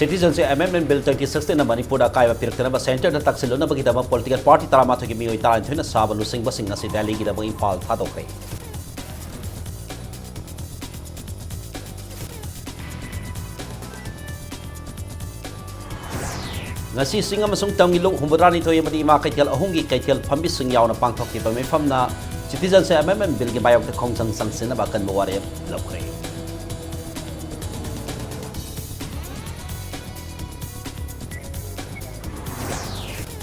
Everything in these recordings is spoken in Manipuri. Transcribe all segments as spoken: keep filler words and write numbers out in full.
Citizenship Amendment Bill twenty sixteen ꯅ ꯃꯅꯤꯄꯨꯔꯗ ꯑꯀꯥꯏꯕ ꯄꯤꯔꯛꯇꯅꯕ centre ꯗ ꯇꯛꯁꯤꯜꯂꯨꯅꯕꯒꯤꯗꯃꯛ political party ꯇꯔꯥꯃꯥꯊꯣꯏꯒꯤ ꯃꯤꯑꯣꯏ ꯇꯔꯥꯅꯤꯊꯣꯏꯅ ꯁꯥꯕ ꯂꯨꯆꯤꯡꯕꯁꯤꯡ ꯉꯁꯤ ꯗꯦꯜꯂꯤꯒꯤꯗꯃꯛ ꯏꯝꯐꯥꯜ ꯊꯥꯗꯣꯛꯈ꯭ꯔꯦ꯫ ꯉꯁꯤ ꯆꯤꯡ ꯑꯃꯁꯨꯡ ꯇꯝꯒꯤ ꯂꯧ ꯍꯨꯝꯐꯨꯇꯔꯥꯅꯤꯊꯣꯏ ꯑꯃꯗꯤ ꯏꯃꯥ ꯀꯩꯊꯦꯜ ꯑꯍꯨꯝꯒꯤ ꯀꯩꯊꯦꯜ ꯐꯝꯕꯤꯁꯤꯡ ꯌꯥꯎꯅ ꯄꯥꯡꯊꯣꯛꯈꯤꯕ ꯃꯤꯐꯝꯅ Citizenship Amendment Bill ꯒꯤ ꯃꯥꯌꯣꯛꯇ ꯈꯣꯡꯖꯪ ꯆꯪꯁꯤꯟꯅꯕ ꯑꯀꯟꯕ ꯋꯥꯔꯦꯞ ꯂꯧꯈ꯭ꯔꯦ꯫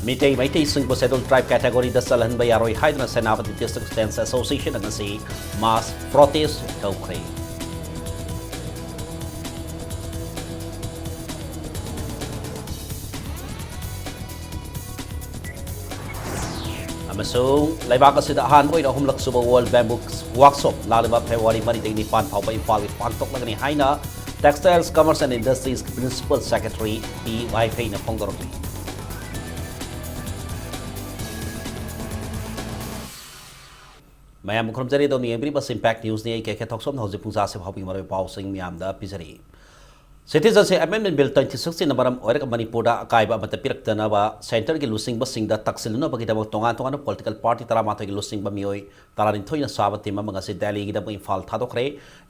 ꯃꯤꯇꯩ ꯃꯩꯇꯩꯁꯤꯡꯕꯨ Scheduled Tribe category ꯗ ꯆꯜꯍꯟꯕ ꯌꯥꯔꯣꯏ ꯍꯥꯏꯗꯨꯅ ꯁꯦꯅꯥꯄꯇꯤ District Students Association ꯅ ꯉꯁꯤ mass protest ꯇꯧꯈ꯭ꯔꯦ꯫ ꯑꯃꯁꯨꯡ ꯂꯩꯕꯥꯛ ꯑꯁꯤꯗ ꯑꯍꯥꯟꯕ ꯑꯣꯏꯅ ꯑꯍꯨꯝꯂꯛ ꯁꯨꯕ World Bamboo Workshop ꯂꯥꯛꯂꯤꯕ February ꯃꯔꯤꯗꯒꯤ ꯅꯤꯄꯥꯟ ꯐꯥꯎꯕ ꯏꯝꯐꯥꯜꯒꯤ ꯄꯥꯡꯊꯣꯛꯂꯒꯅꯤ ꯍꯥꯏꯅ Textiles, Commerce and Industries Principal Secretary ꯄꯤ ꯋꯥꯏꯐꯩꯅ ꯐꯣꯡꯗꯣꯔꯛꯂꯤ꯫ ꯃꯌꯥꯝꯕꯨ ꯈꯨꯔꯨꯝꯖꯔꯤ, ꯑꯗꯣꯝꯅ ꯌꯦꯡꯕꯤꯔꯤꯕ Impact News ꯅꯤ꯫ ꯑꯩ ꯀꯦ ꯀꯦ ꯊꯣꯛꯆꯣꯝꯅ ꯍꯧꯖꯤꯛ ꯄꯨꯡ ꯇꯔꯥꯁꯤ ꯐꯥꯎꯕꯒꯤ ꯃꯔꯨꯑꯣꯏꯕ ꯄꯥꯎꯁꯤꯡ ꯃꯌꯥꯝꯗ ꯄꯤꯖꯔꯤ꯫ Citizenship Amendment Bill twenty sixteen ꯅ ꯃꯔꯝ ꯑꯣꯏꯔꯒ ꯃꯅꯤꯄꯨꯔꯗ ꯑꯀꯥꯏꯕ ꯑꯃꯠꯇ ꯄꯤꯔꯛꯇꯅꯕ centre ꯒꯤ ꯂꯨꯆꯤꯡꯕꯁꯤꯡꯗ ꯇꯛꯁꯤꯜꯂꯨꯅꯕꯒꯤꯗꯃꯛ ꯇꯣꯉꯥꯟ ꯇꯣꯉꯥꯟꯕ political party ꯇꯔꯥꯃꯥꯊꯣꯏꯒꯤ ꯂꯨꯆꯤꯡꯕ ꯃꯤꯑꯣꯏ ꯇꯔꯥꯅꯤꯊꯣꯏꯅ ꯁꯥꯕ team ꯑꯃ ꯉꯁꯤ ꯗꯦꯜꯂꯤꯒꯤꯗꯃꯛ ꯏꯝꯐꯥꯜ ꯊꯥꯗꯣꯛꯈ꯭ꯔꯦ꯫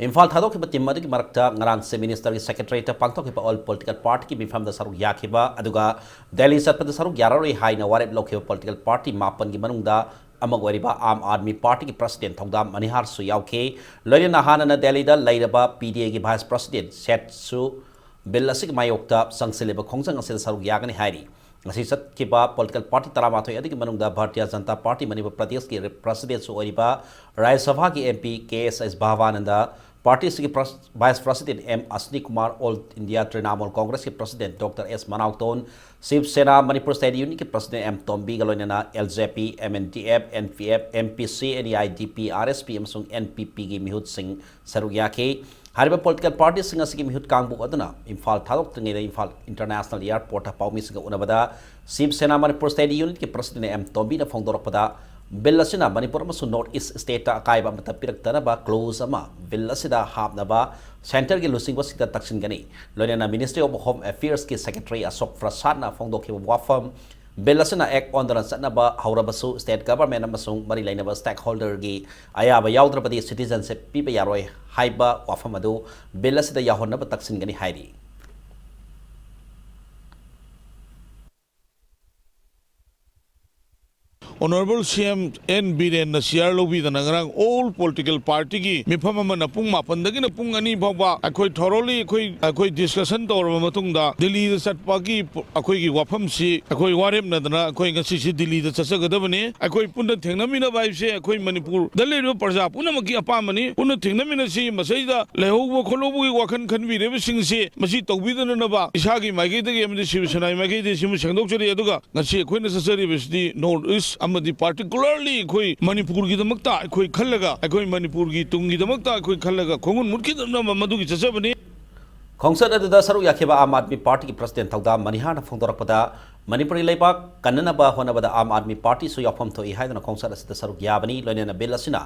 ꯏꯝꯐꯥꯜ ꯊꯥꯗꯣꯛꯈꯤꯕ team ꯑꯗꯨꯒꯤ ꯃꯔꯛꯇ ꯉꯔꯥꯡ Chief Minister ꯒꯤ Secretariat ꯇ ꯄꯥꯡꯊꯣꯛꯈꯤꯕ all political party ꯒꯤ ꯃꯤꯐꯝꯗ ꯁꯔꯨꯛ ꯌꯥꯈꯤꯕ, ꯑꯗꯨꯒ ꯗꯦꯜꯂꯤ ꯆꯠꯄꯗ ꯁꯔꯨꯛ ꯌꯥꯔꯔꯣꯏ ꯍꯥꯏꯅ ꯋꯥꯔꯦꯞ ꯂꯧꯈꯤꯕ political party ꯃꯥꯄꯟꯒꯤ ꯃꯅꯨꯡꯗ ꯑꯃ ꯑꯣꯏꯔꯤꯕ ꯑꯥꯝ ꯑꯥꯗꯃꯤ ꯄꯥꯔꯇꯤꯒꯤ president ꯊꯧꯗꯥꯝ ꯃꯅꯤꯍꯥꯔꯁꯨ ꯌꯥꯎꯈꯤ꯫ ꯂꯣꯏꯅꯅ ꯍꯥꯟꯅꯅ ꯗꯦꯜꯂꯤꯗ ꯂꯩꯔꯕ ꯄꯤ ꯗꯤ ꯑꯦꯒꯤ vice president ꯁꯦꯠꯁꯨ bill ꯑꯁꯤꯒꯤ ꯃꯥꯌꯣꯛꯇ ꯆꯪꯁꯤꯜꯂꯤꯕ ꯈꯣꯡꯖꯪ ꯑꯁꯤꯗ ꯁꯔꯨꯛ ꯌꯥꯒꯅꯤ ꯍꯥꯏꯔꯤ꯫ ꯉꯁꯤ ꯆꯠꯈꯤꯕ political party ꯇꯔꯥꯃꯥꯊꯣꯏ ꯑꯗꯨꯒꯤ ꯃꯅꯨꯡꯗ ꯚꯥꯔꯇꯤꯌ ꯖꯅꯇꯥ ꯄꯥꯔꯇꯤ ꯃꯅꯤꯄꯨꯔ ꯄ꯭ꯔꯗꯦꯁꯀꯤ president ꯁꯨ ꯑꯣꯏꯔꯤꯕ ꯔꯥꯖ꯭ꯌ ꯁꯚꯥꯒꯤ M P K S S Bhabananda, party ꯑꯁꯤꯒꯤ ꯄ꯭ꯔꯁ-, vice president M Asni Kumar, All India Trinamool Congress ꯀꯤ president doctor S Manaoton, Shiv Sena Manipur state ꯌꯨꯅꯤꯠꯀꯤ president ꯑꯦꯝ ꯇꯣꯝꯕꯤꯒ ꯂꯣꯏꯅꯅ L J P, M N D F, N P F, M P C, N E I D P, R S P ꯑꯃꯁꯨꯡ ꯑꯦꯟ ꯄꯤ ꯄꯤꯒꯤ ꯃꯤꯍꯨꯠꯁꯤꯡ ꯁꯔꯨꯛ ꯌꯥꯈꯤ꯫ ꯍꯥꯏꯔꯤꯕ political party ꯁꯤꯡ ꯑꯁꯤꯒꯤ ꯃꯤꯍꯨꯠ ꯀꯥꯡꯕꯨ ꯑꯗꯨꯅ ꯏꯝꯐꯥꯜ ꯊꯥꯗꯣꯛꯇ꯭ꯔꯤꯉꯩꯗ ꯏꯝꯐꯥꯜ International Airport ꯇ ꯄꯥꯎꯃꯤꯁꯤꯡꯒ ꯎꯅꯕꯗ ꯁꯤꯕ ꯁꯦꯅꯥ ꯃꯅꯤꯄꯨꯔ ꯁ꯭ꯇꯦꯠ ꯌꯨꯅꯤꯠꯀꯤ president ꯑꯦꯝ ꯇꯣꯝꯕꯤꯅ ꯐꯣꯡꯗꯣꯔꯛꯄꯗ, ꯕꯤꯜ ꯑꯁꯤꯅ ꯃꯅꯤꯄꯨꯔ ꯑꯃꯁꯨꯡ North East Stateꯇ ꯑꯀꯥꯏꯕ ꯑꯃꯠꯇ ꯄꯤꯔꯛꯇꯅꯕ clause ꯑꯃ ꯕꯤꯜ ꯑꯁꯤꯗ ꯍꯥꯞꯅꯕ centreꯒꯤ ꯂꯨꯆꯤꯡꯕꯁꯤꯡꯗ ꯇꯛꯁꯤꯟꯒꯅꯤ꯫ ꯂꯣꯏꯅꯅ Ministry of Home Affairsꯀꯤ Secretary ꯑꯁꯣꯛ ꯄ꯭ꯔꯁꯥꯗꯅ ꯐꯣꯡꯗꯣꯛꯈꯤꯕ ꯋꯥꯐꯝ, ꯕꯤꯜ ꯑꯁꯤꯅ act ꯑꯣꯟꯗꯨꯅ ꯆꯠꯅꯕ ꯍꯧꯔꯕꯁꯨ state government ꯑꯃꯁꯨꯡ ꯃꯔꯤ ꯂꯩꯅꯕ stakeholderꯒꯤ ꯑꯌꯥꯕ ꯌꯥꯎꯗ꯭ꯔꯕꯗꯤ citizenship ꯄꯤꯕ ꯌꯥꯔꯣꯏ ꯍꯥꯏꯕ ꯋꯥꯐꯝ ꯑꯗꯨ ꯕꯤꯜ ꯑꯁꯤꯗ ꯌꯥꯎꯍꯟꯅꯕ ꯇꯛꯁꯤꯟꯒꯅꯤ ꯍꯥꯏꯔꯤ꯫ Honourable C M N Birenꯅ chair ꯂꯧꯕꯤꯗꯅ ꯉꯔꯥꯡ all political partyꯒꯤ ꯃꯤꯐꯝ ꯑꯃꯅ ꯄꯨꯡ ꯃꯥꯄꯟꯗꯒꯤꯅ ꯄꯨꯡ ꯑꯅꯤ ꯐꯥꯎꯕ ꯑꯩꯈꯣꯏ thoroughly ꯑꯩꯈꯣꯏ ꯑꯩꯈꯣꯏ discussion ꯇꯧꯔꯕ ꯃꯇꯨꯡꯗ ꯗꯤꯜꯂꯤꯗ ꯆꯠꯄꯒꯤ ꯑꯩꯈꯣꯏꯒꯤ ꯋꯥꯐꯝꯁꯤ ꯑꯩꯈꯣꯏ ꯋꯥꯔꯦꯞꯅꯗꯅ ꯑꯩꯈꯣꯏ ꯉꯁꯤꯁꯤ ꯗꯤꯜꯂꯤꯗ ꯆꯠꯆꯒꯗꯕꯅꯤ꯫ ꯑꯩꯈꯣꯏ ꯄꯨꯟꯅ ꯊꯦꯡꯅꯃꯤꯟꯅꯕ ꯍꯥꯏꯕꯁꯦ ꯑꯩꯈꯣꯏ ꯃꯅꯤꯄꯨꯔꯗ ꯂꯩꯔꯤꯕ ꯄ꯭ꯔꯖꯥ ꯄꯨꯝꯅꯃꯛꯀꯤ ꯑꯄꯥꯝꯕꯅꯤ꯫ ꯄꯨꯟꯅ ꯊꯦꯡꯅꯃꯤꯟꯅꯁꯤ꯫ ꯃꯁꯤꯗ ꯂꯩꯍꯧꯕ ꯈꯣꯠꯍꯧꯕꯒꯤ ꯋꯥꯈꯜ ꯈꯟꯕꯤꯔꯤꯕꯁꯤꯡꯁꯤ ꯃꯁꯤ ꯇꯧꯕꯤꯗꯅꯅꯕ ꯏꯁꯥꯒꯤ ꯃꯥꯏꯀꯩꯗꯒꯤ ꯑꯃꯗꯤ ꯁꯤꯕ ꯁꯦꯅꯥꯒꯤ ꯃꯥꯏꯀꯩꯗꯒꯤ ꯁꯤꯃ ꯁꯦꯡꯗꯣꯛꯆꯔꯤ꯫ ꯑꯗꯨꯒ ꯉꯁꯤ ꯑꯩꯈꯣꯏꯅ ꯆꯠꯆꯔꯤꯕꯁꯤꯗꯤ North East ꯑꯃꯗꯤ particularly ꯑꯩꯈꯣꯏ ꯃꯅꯤꯄꯨꯔꯒꯤꯗꯃꯛꯇ ꯑꯩꯈꯣꯏ ꯈꯜꯂꯒ, ꯑꯩꯈꯣꯏ ꯃꯅꯤꯄꯨꯔꯒꯤ ꯇꯨꯡꯒꯤꯗꯃꯛꯇ ꯑꯩꯈꯣꯏ ꯈꯜꯂꯒ ꯈꯣꯡꯒꯨꯟ ꯃꯨꯠꯈꯤꯗꯅꯕ ꯃꯗꯨꯒꯤ ꯆꯠꯆꯕꯅꯤ꯫ ꯈꯣꯡꯆꯠ ꯑꯗꯨꯗ ꯁꯔꯨꯛ ꯌꯥꯈꯤꯕ ꯑꯥꯝ ꯑꯥꯗꯃꯤ ꯄꯥꯔꯇꯤꯒꯤ ꯄ꯭ꯔꯁꯤꯗꯦꯟꯠ ꯊꯧꯗꯥꯝ ꯃꯅꯤꯍꯥꯔꯅ ꯐꯣꯡꯗꯣꯔꯛꯄꯗ, ꯃꯅꯤꯄꯨꯔꯒꯤ ꯂꯩꯕꯥꯛ ꯀꯟꯅꯅꯕ ꯍꯣꯠꯅꯕꯗ ꯑꯥꯝ ꯑꯥꯗꯃꯤ ꯄꯥꯔꯇꯤꯁꯨ ꯌꯥꯎꯐꯝ ꯊꯣꯛꯏ ꯍꯥꯏꯗꯨꯅ ꯈꯣꯡꯆꯠ ꯑꯁꯤꯗ ꯁꯔꯨꯛ ꯌꯥꯕꯅꯤ꯫ ꯂꯣꯏꯅꯅ ꯕꯤꯜ ꯑꯁꯤꯅ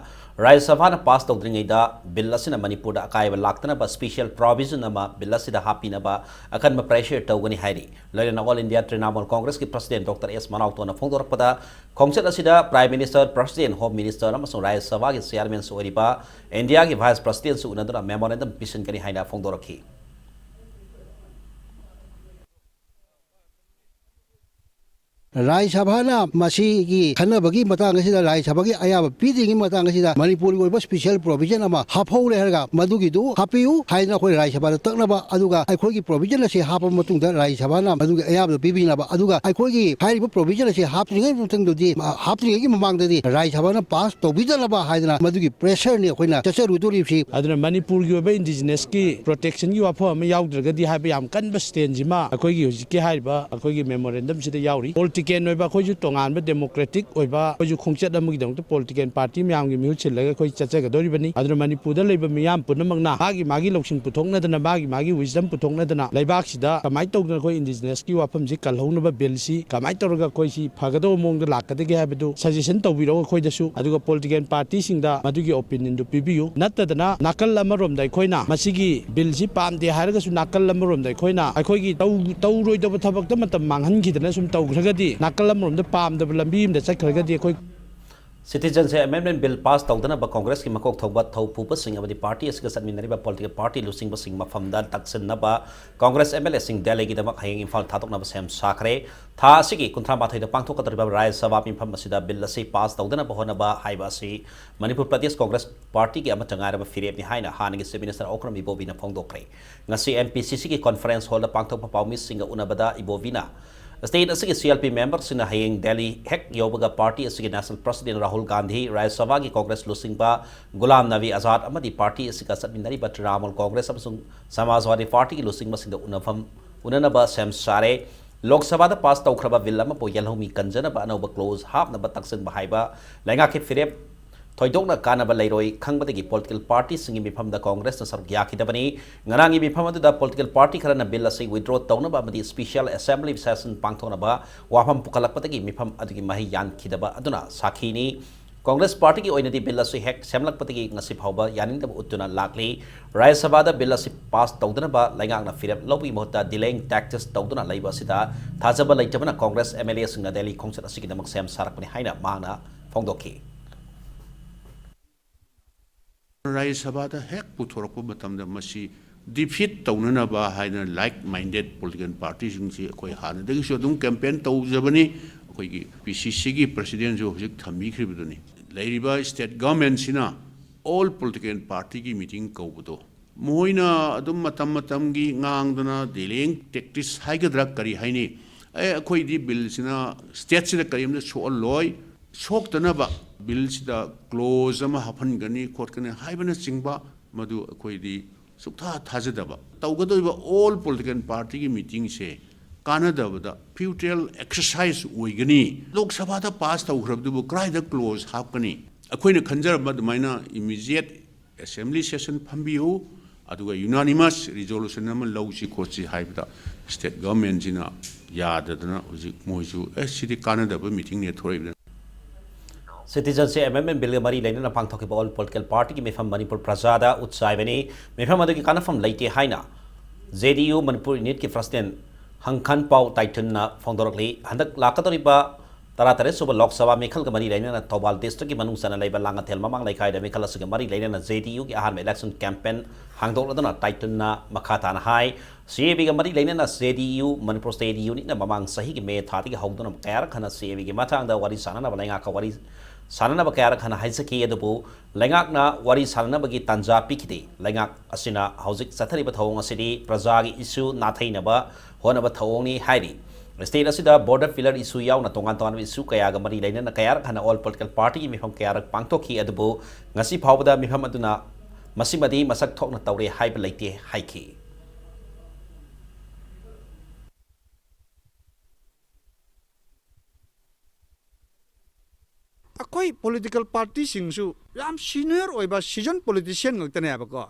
ꯔꯥꯖ꯭ꯌ ꯁꯚꯥꯅ ꯄꯥꯁ ꯇꯧꯗ꯭ꯔꯤꯉꯩꯗ ꯕꯤꯜ ꯑꯁꯤꯅ ꯃꯅꯤꯄꯨꯔꯗ ꯑꯀꯥꯏꯕ ꯂꯥꯛꯇꯅꯕ special provision ꯑꯃ ꯕꯤꯜ ꯑꯁꯤꯗ ꯍꯥꯞꯄꯤꯅꯕ ꯑꯀꯟꯕ pressure ꯇꯧꯒꯅꯤ ꯍꯥꯏꯔꯤ꯫ ꯂꯣꯏꯅꯅ All India Trinamool Congressꯀꯤ ꯄ꯭ꯔꯁꯤꯗꯦꯟꯠ ꯗꯣꯛꯇꯔ ꯑꯦꯁ ꯃꯅꯥꯎꯇꯣꯅ ꯐꯣꯡꯗꯣꯔꯛꯄꯗ, ꯈꯣꯡꯆꯠ ꯑꯁꯤꯗ Prime Minister, President, Home Minister ꯑꯃꯁꯨꯡ ꯔꯥꯖ꯭ꯌ ꯁꯚꯥꯒꯤ ꯆꯤꯌꯥꯔꯃꯦꯟꯁꯨ ꯑꯣꯏꯔꯤꯕ ꯏꯟꯗꯤꯌꯥꯒꯤ ꯚꯥꯏꯁ ꯄ꯭ꯔꯁꯤꯗꯦꯟꯠꯁꯨ ꯎꯅꯗꯨꯅ memorandum ꯄꯤꯁꯤꯟꯒꯅꯤ ꯍꯥꯏꯅ ꯐꯣꯡꯗꯣꯔꯛꯈꯤ꯫ ꯔꯥꯖ꯭ꯌ ꯁꯚꯥꯅ ꯃꯁꯤꯒꯤ ꯈꯟꯅꯕꯒꯤ ꯃꯇꯥꯡ ꯑꯁꯤꯗ, ꯔꯥꯖ꯭ꯌ ꯁꯚꯥꯒꯤ ꯑꯌꯥꯕ ꯄꯤꯗ꯭ꯔꯤꯉꯩ ꯃꯇꯥꯡ ꯑꯁꯤꯗ ꯃꯅꯤꯄꯨꯔꯒꯤ ꯑꯣꯏꯕ special provision ꯑꯃ ꯍꯥꯞꯍꯧꯔꯦ ꯍꯥꯏꯔꯒ, ꯃꯗꯨꯒꯤꯗꯨ ꯍꯥꯞꯄꯤꯌꯨ ꯍꯥꯏꯗꯅ ꯑꯩꯈꯣꯏ ꯔꯥꯖ꯭ꯌ ꯁꯚꯥꯗ ꯇꯛꯅꯕ, ꯑꯗꯨꯒ ꯑꯩꯈꯣꯏꯒꯤ provision ꯑꯁꯤ ꯍꯥꯞꯄ ꯃꯇꯨꯡꯗ ꯔꯥꯖ꯭ꯌ ꯁꯚꯥꯅ ꯃꯗꯨꯒꯤ ꯑꯌꯥꯕꯗꯨ ꯄꯤꯕꯤꯅꯕ, ꯑꯗꯨꯒ ꯑꯩꯈꯣꯏꯒꯤ ꯍꯥꯏꯔꯤꯕ provision ꯑꯁꯤ ꯍꯥꯞꯇ꯭ꯔꯤꯉꯩ ꯃꯇꯨꯡꯗꯗꯤ, ꯍꯥꯞꯇ꯭ꯔꯤꯉꯩꯒꯤ ꯃꯃꯥꯡꯗꯗꯤ ꯔꯥꯖ꯭ꯌ ꯁꯚꯥꯅ ꯄꯥꯁ ꯇꯧꯕꯤꯗꯅꯕ ꯍꯥꯏꯗꯅ ꯃꯗꯨꯒꯤ pressureꯅꯤ ꯑꯩꯈꯣꯏꯅ ꯆꯠꯆꯔꯨꯗꯣꯔꯤꯕꯁꯤ꯫ ꯑꯗꯨꯅ ꯃꯅꯤꯄꯨꯔꯒꯤ ꯑꯣꯏꯕ indigenousꯀꯤ protectionꯒꯤ ꯋꯥꯐꯝ ꯑꯃ ꯌꯥꯎꯗ꯭ꯔꯒꯗꯤ ꯍꯥꯏꯕ ꯌꯥꯝ ꯀꯟꯕ stanceꯁꯤꯃ ꯑꯩꯈꯣꯏꯒꯤ ꯍꯧꯖꯤꯛꯀꯤ ꯍꯥꯏꯔꯤꯕ ꯑꯩꯈꯣꯏꯒꯤ memorandumꯁꯤꯗ ꯌꯥꯎꯔꯤ꯫ ꯇꯤꯀꯦꯟ ꯑꯣꯏꯕ ꯑꯩꯈꯣꯏꯁꯨ ꯇꯣꯉꯥꯟꯕ democratic ꯑꯣꯏꯕ ꯑꯩꯈꯣꯏꯁꯨ ꯈꯣꯡꯆꯠ ꯑꯃꯒꯤꯗꯃꯛꯇ political party ꯃꯌꯥꯝꯒꯤ ꯃꯤꯍꯨꯠ ꯁꯤꯜꯂꯒ ꯑꯩꯈꯣꯏ ꯆꯠꯆꯒꯗꯧꯔꯤꯕꯅꯤ꯫ ꯑꯗꯨꯅ ꯃꯅꯤꯄꯨꯔꯗ ꯂꯩꯕ ꯃꯤꯌꯥꯝ ꯄꯨꯝꯅꯃꯛꯅ ꯃꯥꯒꯤ ꯃꯥꯒꯤ ꯂꯧꯁꯤꯡ ꯄꯨꯊꯣꯛꯅꯗꯅ, ꯃꯥꯒꯤ ꯃꯥꯒꯤ wisdom ꯄꯨꯊꯣꯛꯅꯗꯅ, ꯂꯩꯕꯥꯛꯁꯤꯗ ꯀꯃꯥꯏꯅ ꯇꯧꯗꯅ ꯑꯩꯈꯣꯏ indigenous ꯀꯤ ꯋꯥꯐꯝꯁꯤ ꯀꯜꯍꯧꯅꯕ bill ꯁꯤ ꯀꯃꯥꯏꯅ ꯇꯧꯔꯒ ꯑꯩꯈꯣꯏꯁꯤ ꯐꯒꯗꯧꯕ ꯃꯑꯣꯡꯗ ꯂꯥꯛꯀꯗꯒꯦ ꯍꯥꯏꯕꯗꯨ suggestion ꯇꯧꯕꯤꯔꯛꯑꯣ ꯑꯩꯈꯣꯏꯗꯁꯨ꯫ ꯑꯗꯨꯒ political party ꯁꯤꯡꯗ ꯃꯗꯨꯒꯤ opinion ꯗꯨ ꯄꯤꯕꯤꯌꯨ꯫ ꯅꯠꯇꯗꯅ ꯅꯥꯀꯜ ꯑꯃꯔꯣꯝꯗ ꯑꯩꯈꯣꯏꯅ ꯃꯁꯤꯒꯤ bill ꯁꯤ ꯄꯥꯝꯗꯦ ꯍꯥꯏꯔꯒꯁꯨ ꯅꯥꯀꯜ ꯑꯃꯔꯣꯝꯗ ꯑꯩꯈꯣꯏꯅ ꯑꯩꯈꯣꯏꯒꯤ ꯇꯧ-, ꯇꯧꯔꯣꯏꯗꯕ ꯊꯕꯛꯇ ꯃꯇꯝ ꯃꯥꯡꯍꯟꯈꯤꯗꯅ ꯁꯨꯝ ꯇꯧꯈ꯭ꯔꯒꯗꯤ, ꯅꯥꯀꯜ ꯑꯃꯔꯣꯝꯗ ꯄꯥꯝꯗꯕ ꯂꯝꯕꯤ ꯑꯃꯗ ꯆꯠꯈ꯭ꯔꯒꯗꯤ ꯑꯩꯈꯣꯏ Citizenship Amendment Bill pass ꯇꯧꯗꯅꯕ Congress ꯀꯤ ꯃꯀꯣꯛ ꯊꯣꯡꯕ ꯊꯧ ꯄꯨꯕꯁꯤꯡ ꯑꯃꯗꯤ party ꯑꯁꯤꯒ ꯆꯠꯃꯤꯟꯅꯔꯤꯕ political party ꯂꯨꯆꯤꯡꯕꯁꯤꯡ ꯃꯐꯝꯗ ꯇꯛꯁꯤꯟꯅꯕ Congress M L A ꯁꯤꯡ ꯗꯦꯜꯂꯤꯒꯤꯗꯃꯛ ꯍꯌꯦꯡ ꯏꯝꯐꯥꯜ ꯊꯥꯗꯣꯛꯅꯕ ꯁꯦꯝ ꯁꯥꯈ꯭ꯔꯦ꯫ ꯊꯥ ꯑꯁꯤꯒꯤ ꯀꯨꯟꯊ꯭ꯔꯥ ꯃꯥꯊꯣꯏꯗ ꯄꯥꯡꯊꯣꯛꯀꯗꯧꯔꯤꯕ ꯔꯥꯖ꯭ꯌ ꯁꯚꯥ ꯃꯤꯐꯝ ꯑꯁꯤꯗ bill ꯑꯁꯤ pass ꯇꯧꯗꯅꯕ ꯍꯣꯠꯅꯕ ꯍꯥꯏꯕ ꯑꯁꯤ ꯃꯅꯤꯄꯨꯔ ꯄ꯭ꯔꯗꯦꯁ Congress Party ꯒꯤ ꯑꯃꯠꯇ ꯉꯥꯏꯔꯕ ꯐꯤꯔꯦꯞꯅꯤ ꯍꯥꯏꯅ ꯍꯥꯟꯅꯒꯤ Chief Minister ꯑꯣꯀ꯭ꯔꯝ ꯏꯕꯣꯕꯤꯅ ꯐꯣꯡꯗꯣꯛꯈ꯭ꯔꯦ꯫ ꯉꯁꯤ M P C C ꯒꯤ conference hall ꯗ ꯄꯥꯡꯊꯣꯛꯄ ꯄꯥꯎꯃꯤꯁꯤꯡꯒ ꯎꯅꯕꯗ ꯏꯕꯣꯕꯤꯅ state ꯑꯁꯤꯒꯤ C L P member ꯁꯤꯡꯅ ꯍꯌꯦꯡ ꯗꯦꯜꯂꯤ ꯍꯦꯛ ꯌꯧꯕꯒ party ꯑꯁꯤꯒꯤ National President ꯔꯥꯍꯨꯜ ꯒꯥꯟꯙꯤ, ꯔꯥꯖ꯭ꯌ ꯁꯚꯥꯒꯤ Congress ꯂꯨꯆꯤꯡꯕ ꯒꯨꯂꯥꯝ ꯅꯕꯤ ꯑꯖꯥꯗ ꯑꯃꯗꯤ party ꯑꯁꯤꯒ ꯆꯠꯃꯤꯟꯅꯔꯤꯕ ꯇ꯭ꯔꯤꯅꯥꯃꯨꯜ Congress ꯑꯃꯁꯨꯡ ꯁꯃꯥꯖꯋꯥꯗꯤ Party ꯒꯤ ꯂꯨꯆꯤꯡꯕꯁꯤꯡꯗ ꯎꯅꯐꯝ, ꯎꯅꯅꯕ ꯁꯦꯝ ꯁꯥꯔꯦ꯫ ꯂꯣꯛ ꯁꯚꯥꯗ pass ꯇꯧꯈ꯭ꯔꯕ bill ꯑꯃꯕꯨ ꯌꯦꯜꯍꯧꯃꯤ ꯀꯟꯖꯅꯕ ꯑꯅꯧꯕ clause ꯍꯥꯞꯅꯕ ꯇꯛꯁꯤꯟꯕ ꯍꯥꯏꯕ ꯂꯩꯉꯥꯛꯀꯤ ꯐꯤꯔꯦꯞ ꯊꯣꯏꯗꯣꯛꯅ ꯀꯥꯟꯅꯕ ꯂꯩꯔꯣꯏ ꯈꯪꯕꯗꯒꯤ political party ꯁꯤꯡꯒꯤ ꯃꯤꯐꯝꯗ Congress ꯅ ꯁꯔꯨꯛ ꯌꯥꯈꯤꯗꯕꯅꯤ꯫ ꯉꯔꯥꯡꯒꯤ ꯃꯤꯐꯝ ꯑꯗꯨꯗ political party ꯈꯔꯅ bill ꯑꯁꯤ withdraw ꯇꯧꯅꯕ ꯑꯃꯗꯤ special assembly session ꯄꯥꯡꯊꯣꯛꯅꯕ ꯋꯥꯐꯝ ꯄꯨꯈꯠꯂꯛꯄꯗꯒꯤ ꯃꯤꯐꯝ ꯑꯗꯨꯒꯤ ꯃꯍꯩ ꯌꯥꯟꯈꯤꯗꯕ ꯑꯗꯨꯅ ꯁꯥꯈꯤꯅꯤ꯫ Congress Party ꯒꯤ ꯑꯣꯏꯅꯗꯤ bill ꯑꯁꯤ ꯍꯦꯛ ꯁꯦꯝꯂꯛꯄꯗꯒꯤ ꯉꯁꯤ ꯐꯥꯎꯕ ꯌꯥꯅꯤꯡꯗꯕ ꯎꯠꯇꯨꯅ ꯂꯥꯛꯂꯤ꯫ ꯔꯥꯖ꯭ꯌ ꯁꯚꯥꯗ bill ꯑꯁꯤ pass ꯇꯧꯗꯅꯕ ꯂꯩꯉꯥꯛꯅ ꯐꯤꯔꯦꯞ ꯂꯧꯕꯒꯤ ꯃꯍꯨꯠꯇ delaying tactics ꯇꯧꯗꯨꯅ ꯂꯩꯕ ꯑꯁꯤꯗ ꯊꯥꯖꯕ ꯂꯩꯇꯕꯅ Congress M L A ꯁꯤꯡꯅ ꯗꯦꯜꯂꯤ ꯈꯣꯡꯆꯠ ꯑꯁꯤꯒꯤꯗꯃꯛ ꯁꯦꯝ ꯁꯥꯔꯛꯄꯅꯤ ꯍꯥꯏꯅ ꯃꯍꯥꯛꯅ ꯐꯣꯡꯗꯣꯛꯈꯤ꯫ ꯔꯥꯖ꯭ꯌ ꯁꯚꯥꯗ ꯍꯦꯛ ꯄꯨꯊꯣꯔꯛꯄ ꯃꯇꯝꯗ ꯃꯁꯤ defeat ꯇꯧꯅꯅꯕ ꯍꯥꯏꯗꯅ like minded political party ꯁꯤꯡꯁꯤ ꯑꯩꯈꯣꯏ ꯍꯥꯟꯅꯗꯒꯤꯁꯨ ꯑꯗꯨꯝ campaign ꯇꯧꯖꯕꯅꯤ꯫ ꯑꯩꯈꯣꯏꯒꯤ P C C ꯒꯤ president ꯁꯨ ꯍꯧꯖꯤꯛ ꯊꯝꯕꯤꯈ꯭ꯔꯤꯕꯗꯨꯅꯤ꯫ ꯂꯩꯔꯤꯕ state government ꯁꯤꯅ all political party ꯒꯤ meeting ꯀꯧꯕꯗꯣ ꯃꯈꯣꯏꯅ ꯑꯗꯨꯝ ꯃꯇꯝ ꯃꯇꯝꯒꯤ ꯉꯥꯡꯗꯅ delaying tactics ꯍꯥꯏꯒꯗ꯭ꯔꯥ ꯀꯔꯤ ꯍꯥꯏꯅꯤ, ꯑꯦ, ꯑꯩꯈꯣꯏꯗꯤ bill ꯁꯤꯅ state ꯁꯤꯗ ꯀꯔꯤꯝꯇ ꯁꯣꯛꯍꯜꯂꯣꯏ, ꯁꯣꯛꯇꯅꯕ bill ꯁꯤꯗ clause ꯑꯃ ꯍꯥꯞꯍꯟꯒꯅꯤ ꯈꯣꯠꯀꯅꯤ ꯍꯥꯏꯕꯅꯆꯤꯡꯕ ꯃꯗꯨ ꯑꯩꯈꯣꯏꯗꯤ ꯁꯨꯛꯊꯥ ꯊꯥꯖꯗꯕ꯫ ꯇꯧꯒꯗꯧꯔꯤꯕ all political party ꯒꯤ meeting ꯁꯦ ꯀꯥꯟꯅꯗꯕꯗ futile exercise ꯑꯣꯏꯒꯅꯤ꯫ ꯂꯣꯛ ꯁꯚꯥꯗ ꯄꯥꯁ ꯇꯧꯈ꯭ꯔꯕꯗꯨꯕꯨ ꯀꯗꯥꯏꯗ ꯀ꯭ꯂꯣꯖ ꯍꯥꯞꯀꯅꯤ? ꯑꯩꯈꯣꯏꯅ ꯈꯟꯖꯔꯝꯕ ꯑꯗꯨꯃꯥꯏꯅ ꯏꯃꯤꯗꯤꯌꯦꯠ ꯑꯦꯁꯦꯝꯕ꯭ꯂꯤ ꯁꯦꯁꯟ ꯐꯝꯕꯤꯌꯨ, ꯑꯗꯨꯒ ꯌꯨꯅꯥꯅꯤꯃꯁ ꯔꯤꯖꯣꯂꯨꯁꯟ ꯑꯃ ꯂꯧꯁꯤ ꯈꯣꯠꯁꯤ ꯍꯥꯏꯕꯗ ꯁ꯭ꯇꯦꯠ ꯒꯚꯔꯟꯃꯦꯟꯁꯤꯅ ꯌꯥꯗꯗꯅ ꯍꯧꯖꯤꯛ ꯃꯣꯏꯁꯨ ꯑꯦ ꯁꯤꯗꯤ ꯀꯥꯟꯅꯗꯕ ꯃꯤꯇꯤꯡꯅꯦ ꯊꯣꯔꯛꯏꯕꯅ꯫ ꯁꯤꯇꯤꯖꯟꯁꯤꯞ ꯑꯦꯃꯦꯟꯃꯦꯟ ꯕꯤꯜꯒ ꯃꯔꯤ ꯂꯩꯅꯅ ꯄꯥꯡꯊꯣꯛꯈꯤꯕ ꯑꯣꯜ ꯄꯣꯂꯤꯇꯤꯀꯦꯜ ꯄꯥꯔꯇꯤꯒꯤ ꯃꯤꯐꯝ ꯃꯅꯤꯄꯨꯔ ꯄ꯭ꯔꯖꯥꯗ ꯎꯠ ꯆꯥꯏꯕꯅꯤ꯫ ꯃꯤꯐꯝ ꯑꯗꯨꯒꯤ ꯀꯥꯟꯅꯐꯝ ꯂꯩꯇꯦ ꯍꯥꯏꯅ ꯖꯦ ꯗꯤ ꯌꯨ ꯃꯅꯤꯄꯨꯔ ꯌꯨꯅꯤꯠꯀꯤ ꯄ꯭ꯔꯁꯤꯗꯦꯟ ꯍꯪꯈꯟꯄꯥꯎ ꯇꯥꯏꯇꯨꯟꯅ ꯐꯣꯡꯗꯣꯔꯛꯂꯤ꯫ ꯍꯟꯗꯛ ꯂꯥꯛꯀꯗꯧꯔꯤꯕ ꯇꯔꯥꯇꯔꯦꯠ ꯁꯨꯕ ꯂꯣꯛ ꯁꯚꯥ ꯃꯤꯈꯜꯒ ꯃꯔꯤ ꯂꯩꯅꯅ ꯊꯧꯕꯥꯜ ꯗꯤꯁꯇ꯭ꯔꯤꯛꯀꯤ ꯃꯅꯨꯡ ꯆꯟꯅ ꯂꯩꯕ ꯂꯥꯡꯉꯊꯦꯜ ꯃꯃꯥꯡ ꯂꯩꯀꯥꯏꯗ ꯃꯤꯈꯜ ꯑꯁꯤꯒ ꯃꯔꯤ ꯂꯩꯅꯅ ꯖꯦ ꯗꯤ ꯌꯨꯒꯤ ꯑꯍꯥꯟꯕ ꯏꯂꯦꯛꯁꯟ ꯀꯦꯝꯄꯦꯟ ꯍꯥꯡꯗꯣꯛꯂꯗꯨꯅ ꯇꯥꯏꯇꯨꯟꯅ ꯃꯈꯥ ꯇꯥꯅ ꯍꯥꯏ, ꯁꯤ ꯑꯦ ꯕꯤꯒ ꯃꯔꯤ ꯂꯩꯅꯅ ꯖꯦ ꯗꯤ ꯌꯨ, ꯃꯅꯤꯄꯨꯔ ꯁ꯭ꯇꯦꯠ ꯌꯨꯅꯤꯠꯅ ꯃꯃꯥꯡ ꯆꯍꯤꯒꯤ ꯃꯦ ꯊꯥꯗꯒꯤ ꯍꯧꯗꯨꯅ ꯀꯌꯥꯔꯛ ꯍꯟꯅ ꯁꯤ ꯑꯦ ꯕꯤꯒꯤ ꯃꯇꯥꯡꯗ ꯋꯥꯔꯤ ꯁꯥꯟꯅꯅꯕ, ꯂꯩꯉꯥꯛꯀ ꯋꯥꯔꯤ ꯁꯥꯟꯅꯅꯕ ꯀꯌꯥꯔꯛ ꯍꯟꯅ ꯍꯥꯏꯖꯈꯤ, ꯑꯗꯨꯕꯨ ꯂꯩꯉꯥꯛꯅ ꯋꯥꯔꯤ ꯁꯥꯟꯅꯅꯕꯒꯤ ꯇꯥꯟꯖꯥ ꯄꯤꯈꯤꯗꯦ꯫ ꯂꯩꯉꯥꯛ ꯑꯁꯤꯅ ꯍꯧꯖꯤꯛ ꯆꯠꯊꯔꯤꯕ ꯊꯧꯑꯣꯡ ꯑꯁꯤꯗꯤ ꯄ꯭ꯔꯖꯥꯒꯤ ꯏꯁꯨ ꯅꯥꯊꯩꯅꯕ ꯍꯣꯠꯅꯕ ꯊꯧꯑꯣꯡꯅꯤ ꯍꯥꯏꯔꯤ꯫ ꯁ꯭ꯇꯦꯠ ꯑꯁꯤꯗ ꯕꯣꯔꯗꯔ ꯄꯤꯂꯔ ꯏꯁꯨ ꯌꯥꯎꯅ ꯇꯣꯉꯥꯟ ꯇꯣꯉꯥꯟꯕ ꯏꯁꯨ ꯀꯌꯥꯒ ꯃꯔꯤ ꯂꯩꯅꯅ ꯀꯌꯥꯔꯛ ꯍꯟꯅ ꯑꯣꯜ ꯄꯣꯂꯤꯇꯤꯀꯦꯜ ꯄꯥꯔꯇꯤꯒꯤ ꯃꯤꯐꯝ ꯀꯌꯥꯔꯛ ꯄꯥꯡꯊꯣꯛꯈꯤ, ꯑꯗꯨꯕꯨ ꯉꯁꯤ ꯐꯥꯎꯕꯗ ꯃꯤꯐꯝ ꯑꯗꯨꯅ ꯃꯁꯤꯃꯗꯤ ꯃꯁꯛ ꯊꯣꯛꯅ ꯇꯧꯔꯦ ꯍꯥꯏꯕ ꯂꯩꯇꯦ ꯍꯥꯏꯈꯤ꯫ ꯑꯩꯈꯣꯏ ꯄꯣꯂꯤꯇꯤꯀꯦꯜ ꯄꯥꯔꯇꯤꯁꯤꯡꯁꯨ ꯌꯥꯝ ꯁꯤꯅꯤꯌꯔ ꯑꯣꯏꯕ ꯁꯤꯖꯟ ꯄꯣꯂꯤꯇꯤꯁꯤꯌꯟ ꯉꯥꯛꯇꯅꯦꯕꯀꯣ꯫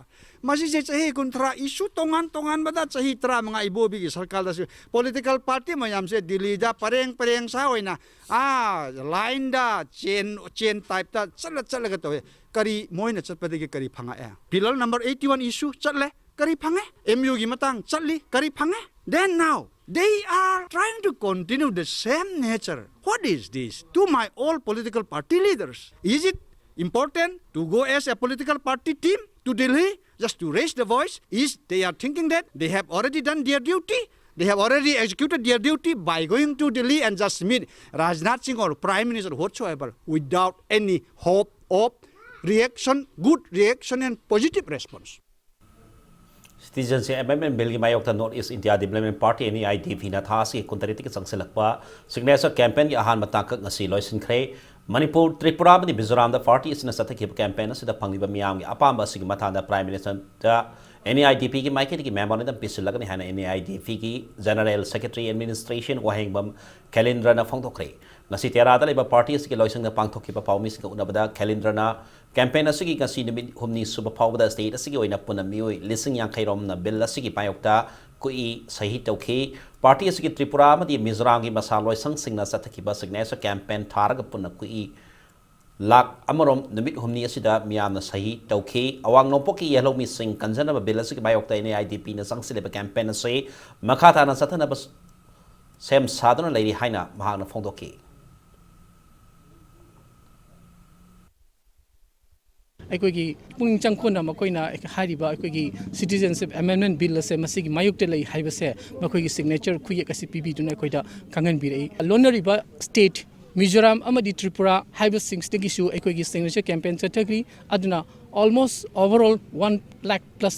ꯃꯁꯤꯁꯦ ꯆꯍꯤ ꯀꯨꯟꯊ꯭ꯔꯥ ꯏꯁꯨ ꯇꯣꯉꯥꯟ ꯇꯣꯉꯥꯟꯕꯗ ꯆꯍꯤ ꯇꯔꯥꯃꯉꯥ ꯏꯕꯣꯕꯤꯒꯤ ꯁꯔꯀꯥꯔꯗꯁꯨ ꯄꯣꯂꯤꯇꯤꯀꯦꯜ ꯄꯥꯔꯇꯤ ꯃꯌꯥꯝꯁꯦ ꯗꯤꯜꯂꯤꯗ ꯄꯔꯦꯡ ꯄꯔꯦꯡ ꯁꯥ ꯑꯣꯏꯅ ꯑꯥ ꯂꯥꯏꯟꯗ ꯆꯦꯟ ꯆꯦꯟ ꯇꯥꯏꯞꯇ ꯆꯠꯂ ꯆꯠꯂꯒ ꯇꯧꯋꯦ꯫ ꯀꯔꯤ ꯃꯣꯏꯅ ꯆꯠꯄꯗꯒꯤ ꯀꯔꯤ ꯐꯪꯉꯛꯑꯦ? ꯄꯤꯂꯔ ꯅꯝꯕꯔ ꯑꯩꯠꯇꯤ ꯋꯥꯟ ꯏꯁꯨ ꯆꯠꯂꯦ, ꯀꯔꯤ ꯐꯪꯉꯦ? ꯑꯦꯝ ꯌꯨꯒꯤ ꯃꯇꯥꯡ ꯆꯠꯂꯤ, ꯀꯔꯤ ꯐꯪꯉꯦ? Then now they are trying to continue the same nature. What is this? To my all political party leaders, is it important to go as a political party team to Delhi just to raise the voice? Is they are thinking that they have already done their duty? They have already executed their duty by going to Delhi and just meet Rajnath Singh or Prime Minister whatsoever without any hope of reaction, good reaction and positive response. Citizenship ꯑꯦꯃꯦꯟꯃꯦꯟ ꯕꯤꯜꯒꯤ ꯃꯥꯌꯣꯛꯇ north east India development party, N E I D ꯄꯤꯅ ꯊꯥ ꯑꯁꯤꯒꯤ ꯀꯨꯟꯇꯔꯦꯠꯇꯒꯤ ꯆꯪꯁꯤꯜꯂꯛꯄ ꯁꯤꯒꯅꯦꯆꯔ ꯀꯦꯝꯄꯦꯟꯒꯤ ꯑꯍꯥꯟꯕ ꯇꯥꯡꯀꯛ ꯉꯁꯤ ꯂꯣꯏꯁꯤꯟꯈ꯭ꯔꯦ꯫ ꯃꯅꯤꯄꯨꯔ, ꯇ꯭ꯔꯤꯄꯨꯔꯥ ꯑꯃꯗꯤ ꯃꯤꯖꯣꯔꯥꯝꯗ ꯄꯥꯔꯇꯤ ꯑꯁꯤꯅ ꯆꯠꯊꯈꯤꯕ ꯀꯦꯝꯄꯦꯟ ꯑꯁꯤꯗ ꯐꯪꯂꯤꯕ ꯃꯤꯌꯥꯝꯒꯤ ꯑꯄꯥꯝꯕ ꯑꯁꯤꯒꯤ ꯃꯇꯥꯡꯗ ꯄ꯭ꯔꯥꯏꯝ ꯃꯤꯅꯤꯁꯇꯔꯗ NAIDP ꯒꯤ ꯃꯥꯏꯀꯩꯗꯒꯤ memorandum ꯄꯤꯁꯤꯜꯂꯒꯅꯤ ꯍꯥꯏꯅ NAIDP ꯒꯤ General Secretary Administration ꯋꯥꯍꯦꯡꯕꯝ ꯈꯦꯂꯤꯟꯗ꯭ꯔꯅ ꯐꯣꯡꯗꯣꯛꯈ꯭ꯔꯦ꯫ ꯉꯁꯤ ꯇꯦꯔꯥꯗ ꯂꯩꯕ party ꯑꯁꯤꯒꯤ ꯂꯣꯏꯁꯪꯗ ꯄꯥꯡꯊꯣꯛꯈꯤꯕ ꯄꯥꯎꯃꯤꯁꯤꯡꯒ ꯎꯅꯕꯗ ꯈꯦꯂꯤꯟꯗ꯭ꯔꯅ campaign ꯑꯁꯤꯒꯤ ꯉꯁꯤ ꯅꯨꯃꯤꯠ ꯍꯨꯝꯅꯤ ꯁꯨꯕ ꯐꯥꯎꯕꯗ state ꯑꯁꯤꯒꯤ ꯑꯣꯏꯅ ꯄꯨꯟꯅ ꯃꯤꯑꯣꯏ ꯂꯤꯁꯤꯡ ꯌꯥꯡꯈꯩ ꯔꯣꯝꯅ bill ꯑꯁꯤꯒꯤ ꯃꯥꯌꯣꯛꯇ ꯀꯨꯏ ꯁꯍꯤ ꯇꯧꯈꯤ꯫ Party ꯑꯁꯤꯒꯤ ꯇ꯭ꯔꯤꯄꯨꯔꯥ ꯑꯃꯗꯤ ꯃꯤꯖꯣꯔꯥꯝꯒꯤ ꯃꯁꯥ ꯂꯣꯏꯁꯪꯁꯤꯡꯅ ꯆꯠꯊꯈꯤꯕ signature campaign ꯊꯥꯔꯒ ꯄꯨꯟꯅ ꯀꯨꯏ ꯂꯥꯈ ꯑꯃꯔꯣꯝ ꯅꯨꯃꯤꯠ ꯍꯨꯝꯅꯤ ꯑꯁꯤꯗ ꯃꯤꯌꯥꯝꯅ ꯁꯍꯤ ꯇꯧꯈꯤ꯫ ꯑꯋꯥꯡ ꯅꯣꯡꯄꯣꯛꯀꯤ ꯌꯦꯜꯍꯧꯃꯤꯁꯤꯡ ꯀꯟꯖꯅꯕ bill ꯑꯁꯤꯒꯤ ꯃꯥꯌꯣꯛꯇ NAIDP ꯅ ꯆꯪꯁꯤꯜꯂꯤꯕ campaign ꯑꯁꯤ ꯃꯈꯥ ꯇꯥꯅ ꯆꯠꯊꯅꯕ ꯁꯦꯝ ꯁꯥꯗꯨꯅ ꯂꯩꯔꯤ ꯍꯥꯏꯅ ꯃꯍꯥꯛꯅ ꯐꯣꯡꯗꯣꯛꯈꯤ꯫ ꯑꯩꯈꯣꯏꯒꯤ ꯄꯨꯛꯅꯤꯡ ꯆꯪꯈꯣꯟꯅ ꯃꯈꯣꯏꯅ ꯍꯥꯏꯔꯤꯕ ꯑꯩꯈꯣꯏꯒꯤ Citizenship Amendment Bill ꯑꯁꯦ ꯃꯁꯤꯒꯤ ꯃꯥꯌꯣꯛꯇ ꯂꯩ ꯍꯥꯏꯕꯁꯦ ꯃꯈꯣꯏꯒꯤ signature ꯈꯨꯌꯦꯛ ꯑꯁꯤ ꯄꯤꯕꯤꯗꯨꯅ ꯑꯩꯈꯣꯏꯗ ꯈꯪꯍꯟꯕꯤꯔꯛꯏ꯫ ꯂꯣꯟꯅꯔꯤꯕ state ꯃꯤꯖꯣꯔꯥꯝ ꯑꯃꯗꯤ ꯇ꯭ꯔꯤꯄꯨꯔꯥ ꯍꯥꯏꯕꯁꯤꯡꯁꯤꯗꯒꯤꯁꯨ ꯑꯩꯈꯣꯏꯒꯤ signature campaign ꯆꯠꯊꯈ꯭ꯔꯤ꯫ ꯑꯗꯨꯅ almost overall one lakh plus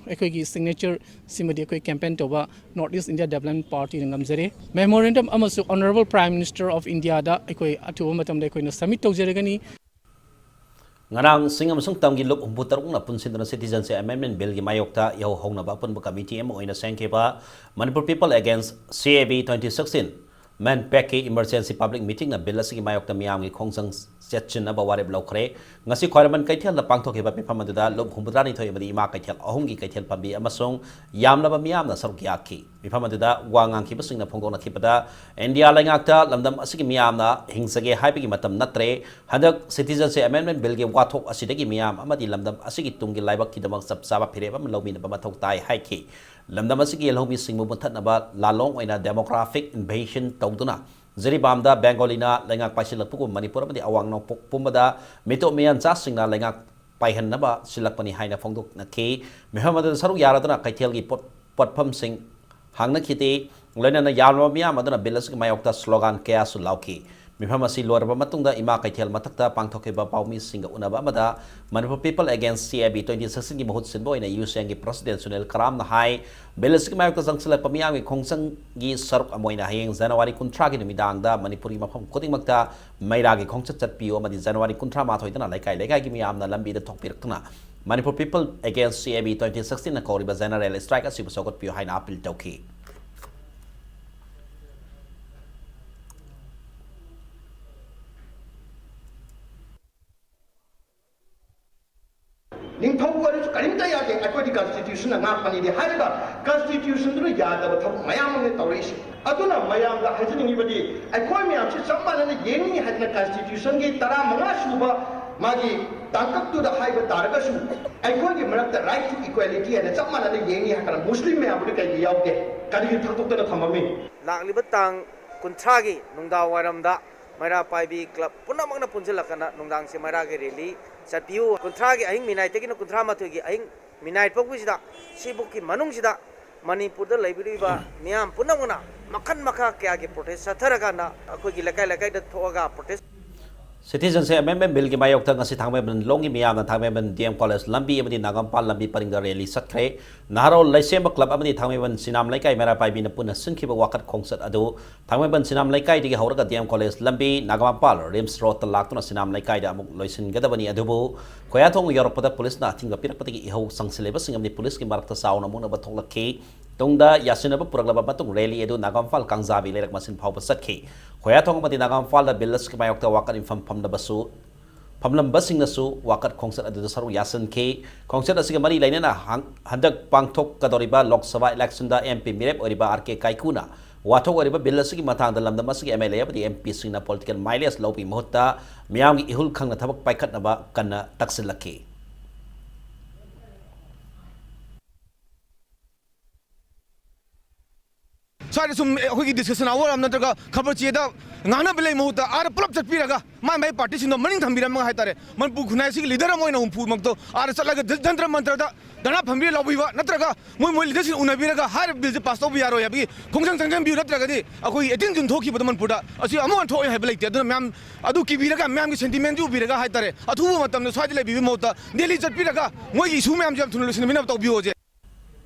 ꯑꯩꯈꯣꯏꯒꯤ signature ꯁꯤꯃꯗꯤ ꯑꯩꯈꯣꯏ campaign ꯇꯧꯕ North East India Development Party ꯅ ꯉꯝꯖꯔꯦ꯫ Memorandum ꯑꯃꯁꯨ Honourable Prime Minister of India ꯗ ꯑꯩꯈꯣꯏ ꯑꯊꯨꯕ ꯃꯇꯝꯗ ꯑꯩꯈꯣꯏꯅ submit ꯇꯧꯖꯔꯒꯅꯤ꯫ ꯉꯔꯥꯡ ꯁꯤꯡ ꯑꯃꯁꯨꯡ ꯇꯝꯒꯤ ꯂꯨꯞ ꯍꯨꯝꯐꯨ ꯇꯔꯨꯛꯅ ꯄꯨꯟꯁꯤꯟꯗꯨꯅ Citizenship Amendment Bill ꯒꯤ ꯃꯥꯌꯣꯛꯇ ꯏꯍꯧ ꯍꯧꯅꯕ ꯑꯄꯨꯟꯕ committee ꯑꯃ ꯑꯣꯏꯅ ꯁꯦꯝꯈꯤꯕ Manipur People Against CAB twenty sixteen, MANPAC ꯀꯤ emergency public meeting ꯅ bill ꯑꯁꯤꯒꯤ ꯃꯥꯌꯣꯛꯇ ꯃꯤꯌꯥꯝꯒꯤ ꯈꯣꯡꯖꯪ ꯆꯦꯠꯁꯤꯟꯅꯕ ꯋꯥꯔꯦꯞ ꯂꯧꯈ꯭ꯔꯦ꯫ ꯉꯁꯤ ꯈ꯭ꯋꯥꯏꯔꯝꯕꯟ ꯀꯩꯊꯦꯜꯗ ꯄꯥꯡꯊꯣꯛꯈꯤꯕ ꯃꯤꯐꯝ ꯑꯗꯨꯗ ꯂꯨꯞ ꯍꯨꯝꯐꯨꯇꯔꯥꯅꯤꯊꯣꯏ ꯑꯃꯗꯤ ꯏꯃꯥ ꯀꯩꯊꯦꯜ ꯑꯍꯨꯝꯒꯤ ꯀꯩꯊꯦꯜ ꯐꯝꯕꯤ ꯑꯃꯁꯨꯡ ꯌꯥꯝꯂꯕ ꯃꯤꯌꯥꯝꯅ ꯁꯔꯨꯛ ꯌꯥꯈꯤ꯫ ꯃꯤꯐꯝ ꯑꯗꯨꯗ ꯋꯥ ꯉꯥꯡꯈꯤꯕꯁꯤꯡꯅ ꯐꯣꯡꯗꯣꯛꯅꯈꯤꯕꯗ, ꯏꯟꯗꯤꯌꯥ ꯂꯩꯉꯥꯛꯇ ꯂꯝꯗꯝ ꯑꯁꯤꯒꯤ ꯃꯤꯌꯥꯝꯅ ꯍꯤꯡꯖꯒꯦ ꯍꯥꯏꯕꯒꯤ ꯃꯇꯝ ꯅꯠꯇ꯭ꯔꯦ꯫ ꯍꯟꯗꯛ Citizenship Amendment Bill ꯒꯤ ꯋꯥꯊꯣꯛ ꯑꯁꯤꯗꯒꯤ ꯃꯤꯌꯥꯝ ꯑꯃꯗꯤ ꯂꯝꯗꯝ ꯑꯁꯤꯒꯤ ꯇꯨꯡꯒꯤ ꯂꯥꯏꯕꯛꯀꯤꯗꯃꯛ ꯆꯞ ꯆꯥꯕ ꯐꯤꯔꯦꯞ ꯑꯃ ꯂꯧꯃꯤꯟꯅꯕ ꯃꯊꯧ ꯇꯥꯏ ꯍꯥꯏꯈꯤ꯫ ꯂꯝꯗꯝ ꯑꯁꯤꯒꯤ ꯌꯦꯜꯍꯧꯃꯤꯁꯤꯡꯕꯨ ꯃꯨꯠꯊꯠꯅꯕ ꯂꯥꯂꯣꯡ ꯑꯣꯏꯅ demographic invasion ꯇꯧꯗꯨꯅ ꯖꯤꯔꯤꯕꯥꯝꯗ ꯕꯦꯡꯒꯣꯂꯤꯅ ꯂꯩꯉꯥꯛ ꯄꯥꯏꯁꯤꯜꯂꯛꯄꯒꯨꯝ ꯃꯅꯤꯄꯨꯔ ꯑꯃꯗꯤ ꯑꯋꯥꯡ ꯅꯣꯡꯄꯣꯛ ꯄꯨꯝꯕꯗ ꯃꯤꯇꯣꯞ ꯃꯤꯌꯥꯟꯆꯥꯁꯤꯡꯅ ꯂꯩꯉꯥꯛ ꯄꯥꯏꯍꯟꯅꯕ ꯁꯤꯜꯂꯛꯄꯅꯤ ꯍꯥꯏꯅ ꯐꯣꯡꯗꯣꯛꯅꯈꯤ꯫ ꯃꯤꯐꯝ ꯑꯗꯨꯗ ꯁꯔꯨꯛ ꯌꯥꯔꯗꯨꯅ ꯀꯩꯊꯦꯜꯒꯤ ꯄꯣꯠ-, ꯄꯣꯠꯐꯝꯁꯤꯡ ꯍꯥꯡꯅꯈꯤꯗꯦ꯫ ꯂꯣꯏꯅꯅ ꯌꯥꯝꯂꯕ ꯃꯤꯌꯥꯝ ꯑꯗꯨꯅ bill ꯑꯁꯤꯒꯤ ꯃꯥꯌꯣꯛꯇ slogan ꯀꯌꯥꯁꯨ ꯂꯥꯎꯈꯤ꯫ ꯃꯤꯐꯝ ꯑꯁꯤ ꯂꯣꯏꯔꯕ ꯃꯇꯨꯡꯗ ꯏꯃꯥ ꯀꯩꯊꯦꯜ ꯃꯊꯛꯇ ꯄꯥꯡꯊꯣꯛꯈꯤꯕ ꯄꯥꯎꯃꯤꯁꯤꯡꯒ ꯎꯅꯕ ꯑꯃꯗ Manipur People Against CAB twenty sixteen ꯒꯤ ꯃꯍꯨꯠ ꯁꯤꯟꯕ ꯑꯣꯏꯅ ꯌꯨ ꯁꯤ ꯑꯦꯟꯒꯤ president ꯁꯨꯅꯤꯜ ꯀꯔꯥꯝꯅ ꯍꯥꯏ, bill ꯑꯁꯤꯒꯤ ꯃꯥꯌꯣꯛꯇ ꯆꯪꯁꯤꯜꯂꯛꯄ ꯃꯤꯌꯥꯝꯒꯤ ꯈꯣꯡꯖꯪꯒꯤ ꯁꯔꯨꯛ ꯑꯃ ꯑꯣꯏꯅ ꯍꯌꯦꯡ ꯖꯅꯋꯥꯔꯤ ꯀꯨꯟꯊ꯭ꯔꯥꯒꯤ ꯅꯨꯃꯤꯗꯥꯡꯗ ꯃꯅꯤꯄꯨꯔꯒꯤ ꯃꯐꯝ ꯈꯨꯗꯤꯡꯃꯛꯇ ꯃꯩꯔꯥꯒꯤ ꯈꯣꯡꯆꯠ ꯆꯠꯄꯤꯌꯨ ꯑꯃꯗꯤ ꯖꯅꯋꯥꯔꯤ ꯀꯨꯟꯊ꯭ꯔꯥ ꯃꯥꯊꯣꯏꯗꯅ ꯂꯩꯀꯥꯏ ꯂꯩꯀꯥꯏꯒꯤ ꯃꯤꯌꯥꯝꯅ ꯂꯝꯕꯤꯗ ꯊꯣꯛꯄꯤꯔꯛꯇꯨꯅ Manipur People Against C A B twenty sixteen ꯅ ꯀꯧꯔꯤꯕ general strike ꯑꯁꯤꯕꯨ ꯁꯧꯒꯠꯄꯤꯌꯨ ꯍꯥꯏꯅ appeal ꯇꯧꯈꯤ꯫ ꯅꯤꯡꯊꯧ ꯑꯣꯏꯔꯁꯨ ꯀꯔꯤꯝꯇ ꯌꯥꯗꯦ, ꯑꯩꯈꯣꯏꯗꯤ constitution ꯅ ꯉꯥꯛꯄꯅꯤꯗꯤ ꯍꯥꯏꯔꯒ constitution ꯗꯨꯅ ꯌꯥꯗꯕ ꯊꯕꯛ ꯃꯌꯥꯝ ꯑꯃ ꯇꯧꯔꯛꯏꯁꯦ꯫ ꯑꯗꯨꯅ ꯃꯌꯥꯝꯗ ꯍꯥꯏꯖꯅꯤꯡꯉꯤꯕꯗꯤ, ꯑꯩꯈꯣꯏ ꯃꯌꯥꯝꯁꯤ ꯆꯞ ꯃꯥꯟꯅꯅ ꯌꯦꯡꯅꯤ ꯍꯥꯏꯗꯅ constitution ꯒꯤ ꯇꯔꯥꯃꯉꯥ ꯁꯨꯕ ꯃꯥꯒꯤ ꯇꯥꯡꯀꯛꯇꯨꯗ ꯍꯥꯏꯕ ꯇꯥꯔꯒꯁꯨ, ꯑꯩꯈꯣꯏꯒꯤ ꯃꯔꯛꯇ right to equality ꯍꯥꯏꯅ ꯆꯞ ꯃꯥꯟꯅꯅ ꯌꯦꯡꯅꯤ ꯍꯥꯏꯔꯒ ꯃꯨꯁꯂꯤꯝ ꯃꯌꯥꯝꯕꯨꯗꯤ ꯀꯩꯒꯤ ꯌꯥꯎꯗꯦ? ꯀꯔꯤꯒꯤ ꯊꯥꯗꯣꯛꯇꯅ ꯊꯝꯃꯝꯃꯤ? ꯂꯥꯛꯂꯤꯕ ꯇꯥꯡ ꯀꯨꯟꯊ꯭ꯔꯥꯒꯤ ꯅꯨꯡꯗꯥꯡ ꯋꯥꯏꯔꯝꯗ ꯃꯩꯔꯥ ꯄꯥꯏꯕꯤ club ꯄꯨꯝꯅꯃꯛꯅ ꯄꯨꯟꯁꯤꯜꯂꯛꯀꯅ ꯅꯨꯡꯗꯥꯡꯁꯦ ꯃꯩꯔꯥꯒꯤ rally ꯆꯠꯄꯤꯌꯨ꯫ ꯀꯨꯟꯊ꯭ꯔꯥꯒꯤ ꯑꯍꯤꯡ ꯃꯤꯅꯥꯏꯠꯇꯒꯤꯅ ꯀꯨꯟꯊ꯭ꯔꯥ ꯃꯥꯊꯣꯏꯒꯤ ꯑꯍꯤꯡ ꯃꯤꯅꯥꯏꯠ ꯐꯥꯎꯕꯁꯤꯗ, ꯁꯤꯕꯨꯛꯀꯤ ꯃꯅꯨꯡꯁꯤꯗ ꯃꯅꯤꯄꯨꯔꯗ ꯂꯩꯕꯤꯔꯤꯕ ꯃꯤꯌꯥꯝ ꯄꯨꯝꯅꯃꯛꯅ ꯃꯈꯜ ꯃꯈꯥ ꯀꯌꯥꯒꯤ protest ꯆꯠꯊꯔꯀꯥꯟꯗ ꯑꯩꯈꯣꯏꯒꯤ ꯂꯩꯀꯥꯏ ꯂꯩꯀꯥꯏꯗ ꯊꯣꯛꯑꯒ protest Citizenship Amendment Bill ꯒꯤ ꯃꯥꯌꯣꯛꯇ ꯉꯁꯤ ꯊꯥꯡꯃꯩꯕꯟ ꯂꯣꯡꯒꯤ ꯃꯤꯌꯥꯝꯅ ꯊꯥꯡꯃꯩꯕꯟ D M College ꯂꯝꯕꯤ ꯑꯃꯗꯤ ꯅꯥꯒꯥꯃꯄꯥꯜ ꯂꯝꯕꯤ ꯄꯔꯤꯡꯗ rally ꯆꯠꯈ꯭ꯔꯦ꯫ ꯅꯍꯥꯔꯣꯜ ꯂꯩꯁꯦꯝꯕ club ꯑꯃꯗꯤ ꯊꯥꯡꯃꯩꯕꯟ ꯁꯤꯅꯥꯝ ꯂꯩꯀꯥꯏ ꯃꯩꯔꯥ ꯄꯥꯏꯕꯤꯅ ꯄꯨꯟꯅ ꯁꯤꯟꯈꯤꯕ ꯋꯥꯀꯠ ꯈꯣꯡꯆꯠ ꯑꯗꯨ ꯊꯥꯡꯃꯩꯕꯟ ꯁꯤꯅꯥꯝ ꯂꯩꯀꯥꯏꯗꯒꯤ ꯍꯧꯔꯒ D M College ꯂꯝꯕꯤ, ꯅꯥꯒꯥꯃꯄꯥꯜ RIMS road ꯇ ꯂꯥꯛꯇꯨꯅ ꯁꯤꯅꯥꯝ ꯂꯩꯀꯥꯏꯗ ꯑꯃꯨꯛ ꯂꯣꯏꯁꯤꯟꯒꯗꯕꯅꯤ꯫ ꯑꯗꯨꯕꯨ ꯈꯣꯌꯥꯊꯣꯡ ꯌꯧꯔꯛꯄꯗ ꯄꯨꯂꯤꯁꯅ ꯑꯊꯤꯡꯕ ꯄꯤꯔꯛꯄꯗꯒꯤ ꯏꯍꯧ ꯁꯪꯁꯤꯜꯂꯤꯕꯁꯤꯡ ꯑꯃꯗꯤ ꯄꯨꯂꯤꯁꯀꯤ ꯃꯔꯛꯇ ꯆꯥꯎꯅ ꯃꯨꯛꯅꯕ ꯊꯣꯛꯂꯛꯈꯤ꯫ ꯇꯨꯡꯗ ꯌꯥꯁꯤꯟꯅꯕ ꯄꯨꯔꯛꯂꯕ ꯃꯇꯨꯡ rally ꯑꯗꯨ ꯅꯥꯒꯥꯃꯄꯥꯜ ꯀꯥꯡꯖꯥꯕꯤ ꯂꯩꯔꯛ ꯃꯆꯤꯟ ꯐꯥꯎꯕ ꯆꯠꯈꯤ꯫ ꯈꯣꯌꯥꯊꯣꯡ ꯑꯃꯗꯤ ꯅꯥꯒꯥꯃꯄꯥꯜꯗ bill ꯑꯁꯤꯒꯤ ꯃꯥꯌꯣꯛꯇ ꯋꯥꯀꯠ ꯏꯐꯝ ꯐꯝꯂꯕꯁꯨ, ꯐꯝꯂꯝꯕꯁꯤꯡꯅꯁꯨ ꯋꯥꯀꯠ ꯈꯣꯡꯆꯠ ꯑꯗꯨꯗ ꯁꯔꯨꯛ ꯌꯥꯁꯤꯟꯈꯤ꯫ ꯈꯣꯡꯆꯠ ꯑꯁꯤꯒ ꯃꯔꯤ ꯂꯩꯅꯅ ꯍꯪ-, ꯍꯟꯗꯛ ꯄꯥꯡꯊꯣꯛꯀꯗꯧꯔꯤꯕ ꯂꯣꯛ ꯁꯚꯥ election ꯗ M P ꯃꯤꯔꯦꯞ ꯑꯣꯏꯔꯤꯕ R K ꯀꯥꯏꯀꯨꯅ ꯋꯥꯊꯣꯛ ꯑꯣꯏꯔꯤꯕ bill ꯑꯁꯤꯒꯤ ꯃꯇꯥꯡꯗ ꯂꯝꯗꯝ ꯑꯁꯤꯒꯤ M L A ꯑꯃꯗꯤ M P ꯁꯤꯡꯅ political mileage ꯂꯧꯕꯒꯤ ꯃꯍꯨꯠꯇ ꯃꯤꯌꯥꯝꯒꯤ ꯏꯍꯨꯜ ꯈꯪꯅ ꯊꯕꯛ ꯄꯥꯏꯈꯠꯅꯕ ꯀꯟꯅ ꯇꯛꯁꯤꯜꯂꯛꯈꯤ꯫ ꯁ꯭ꯋꯥꯏꯗ ꯁꯨꯝ ꯑꯩꯈꯣꯏꯒꯤ discussion hour ꯑꯃ ꯅꯠꯇ꯭ꯒ ꯈꯕꯔ ꯆꯦꯗ ꯉꯥꯡꯅꯕ ꯂꯩ ꯃꯍꯨꯠꯇ ꯑꯥꯗ ꯄꯨꯂꯞ ꯆꯠꯄꯤꯔꯒ ꯃꯥꯏ ꯃꯥꯏ party ꯁꯤꯡꯗꯣ ꯃꯅꯤꯡ ꯊꯝꯕꯤꯔꯝꯃꯒ ꯍꯥꯏꯇꯥꯔꯦ, ꯃꯅꯤꯄꯨꯔ ꯈꯨꯟꯅꯥꯏ ꯑꯁꯤꯒꯤ leader ꯑꯃ ꯑꯣꯏꯅ ꯍꯨꯝꯐꯨꯃꯛꯇꯣ ꯑꯥꯗ ꯆꯠꯂꯒ ꯖ-, ꯖꯟꯇ꯭ꯔ ꯃꯟꯇ꯭ꯔꯗ ꯙꯔꯅꯥ ꯐꯝꯕꯤꯔ ꯂꯥꯎꯕꯤꯕ, ꯅꯠꯇ꯭ꯔꯒ ꯃꯣꯏ ꯃꯣꯏ leader ꯁꯤꯡ ꯎꯅꯕꯤꯔꯒ ꯍꯥꯏꯔꯤꯕ bill ꯁꯦ pass ꯇꯧꯕ ꯌꯥꯔꯣꯏ ꯍꯥꯏꯕꯒꯤ ꯈꯣꯡꯖꯪ ꯆꯪꯖꯪꯕꯤꯌꯨ, ꯅꯠꯇ꯭ꯔꯒꯗꯤ ꯑꯩꯈꯣꯏꯒꯤ eighteen June ꯊꯣꯛꯈꯤꯕꯗꯣ ꯃꯅꯤꯄꯨꯔꯗ ꯑꯁꯤ ꯑꯃꯨꯛ ꯍꯟꯅ ꯊꯣꯛꯑꯣꯏ ꯍꯥꯏꯕ ꯂꯩꯇꯦ꯫ ꯑꯗꯨꯅ ꯃꯌꯥꯝ ꯑꯗꯨ ꯀꯤꯕꯤꯔꯒ, ꯃꯌꯥꯝꯒꯤ sentiment ꯁꯨ ꯎꯕꯤꯔꯒ ꯍꯥꯏꯇꯥꯔꯦ, ꯑꯊꯨꯕ ꯃꯇꯝꯗ ꯁ꯭ꯋꯥꯏꯗ ꯂꯩꯕꯤꯕꯒꯤ ꯃꯍꯨꯠꯇ ꯗꯦꯜꯂꯤ ꯆꯠꯄꯤꯔꯒ ꯃꯣꯏꯒꯤ issue ꯃꯌꯥꯝꯁꯦ ꯌꯥꯝ ꯊꯨꯅ ꯂꯣꯏꯁꯤꯟꯕꯤꯅꯕ ꯇꯧꯕꯤꯌꯣ ꯍꯧꯖꯤꯛ꯫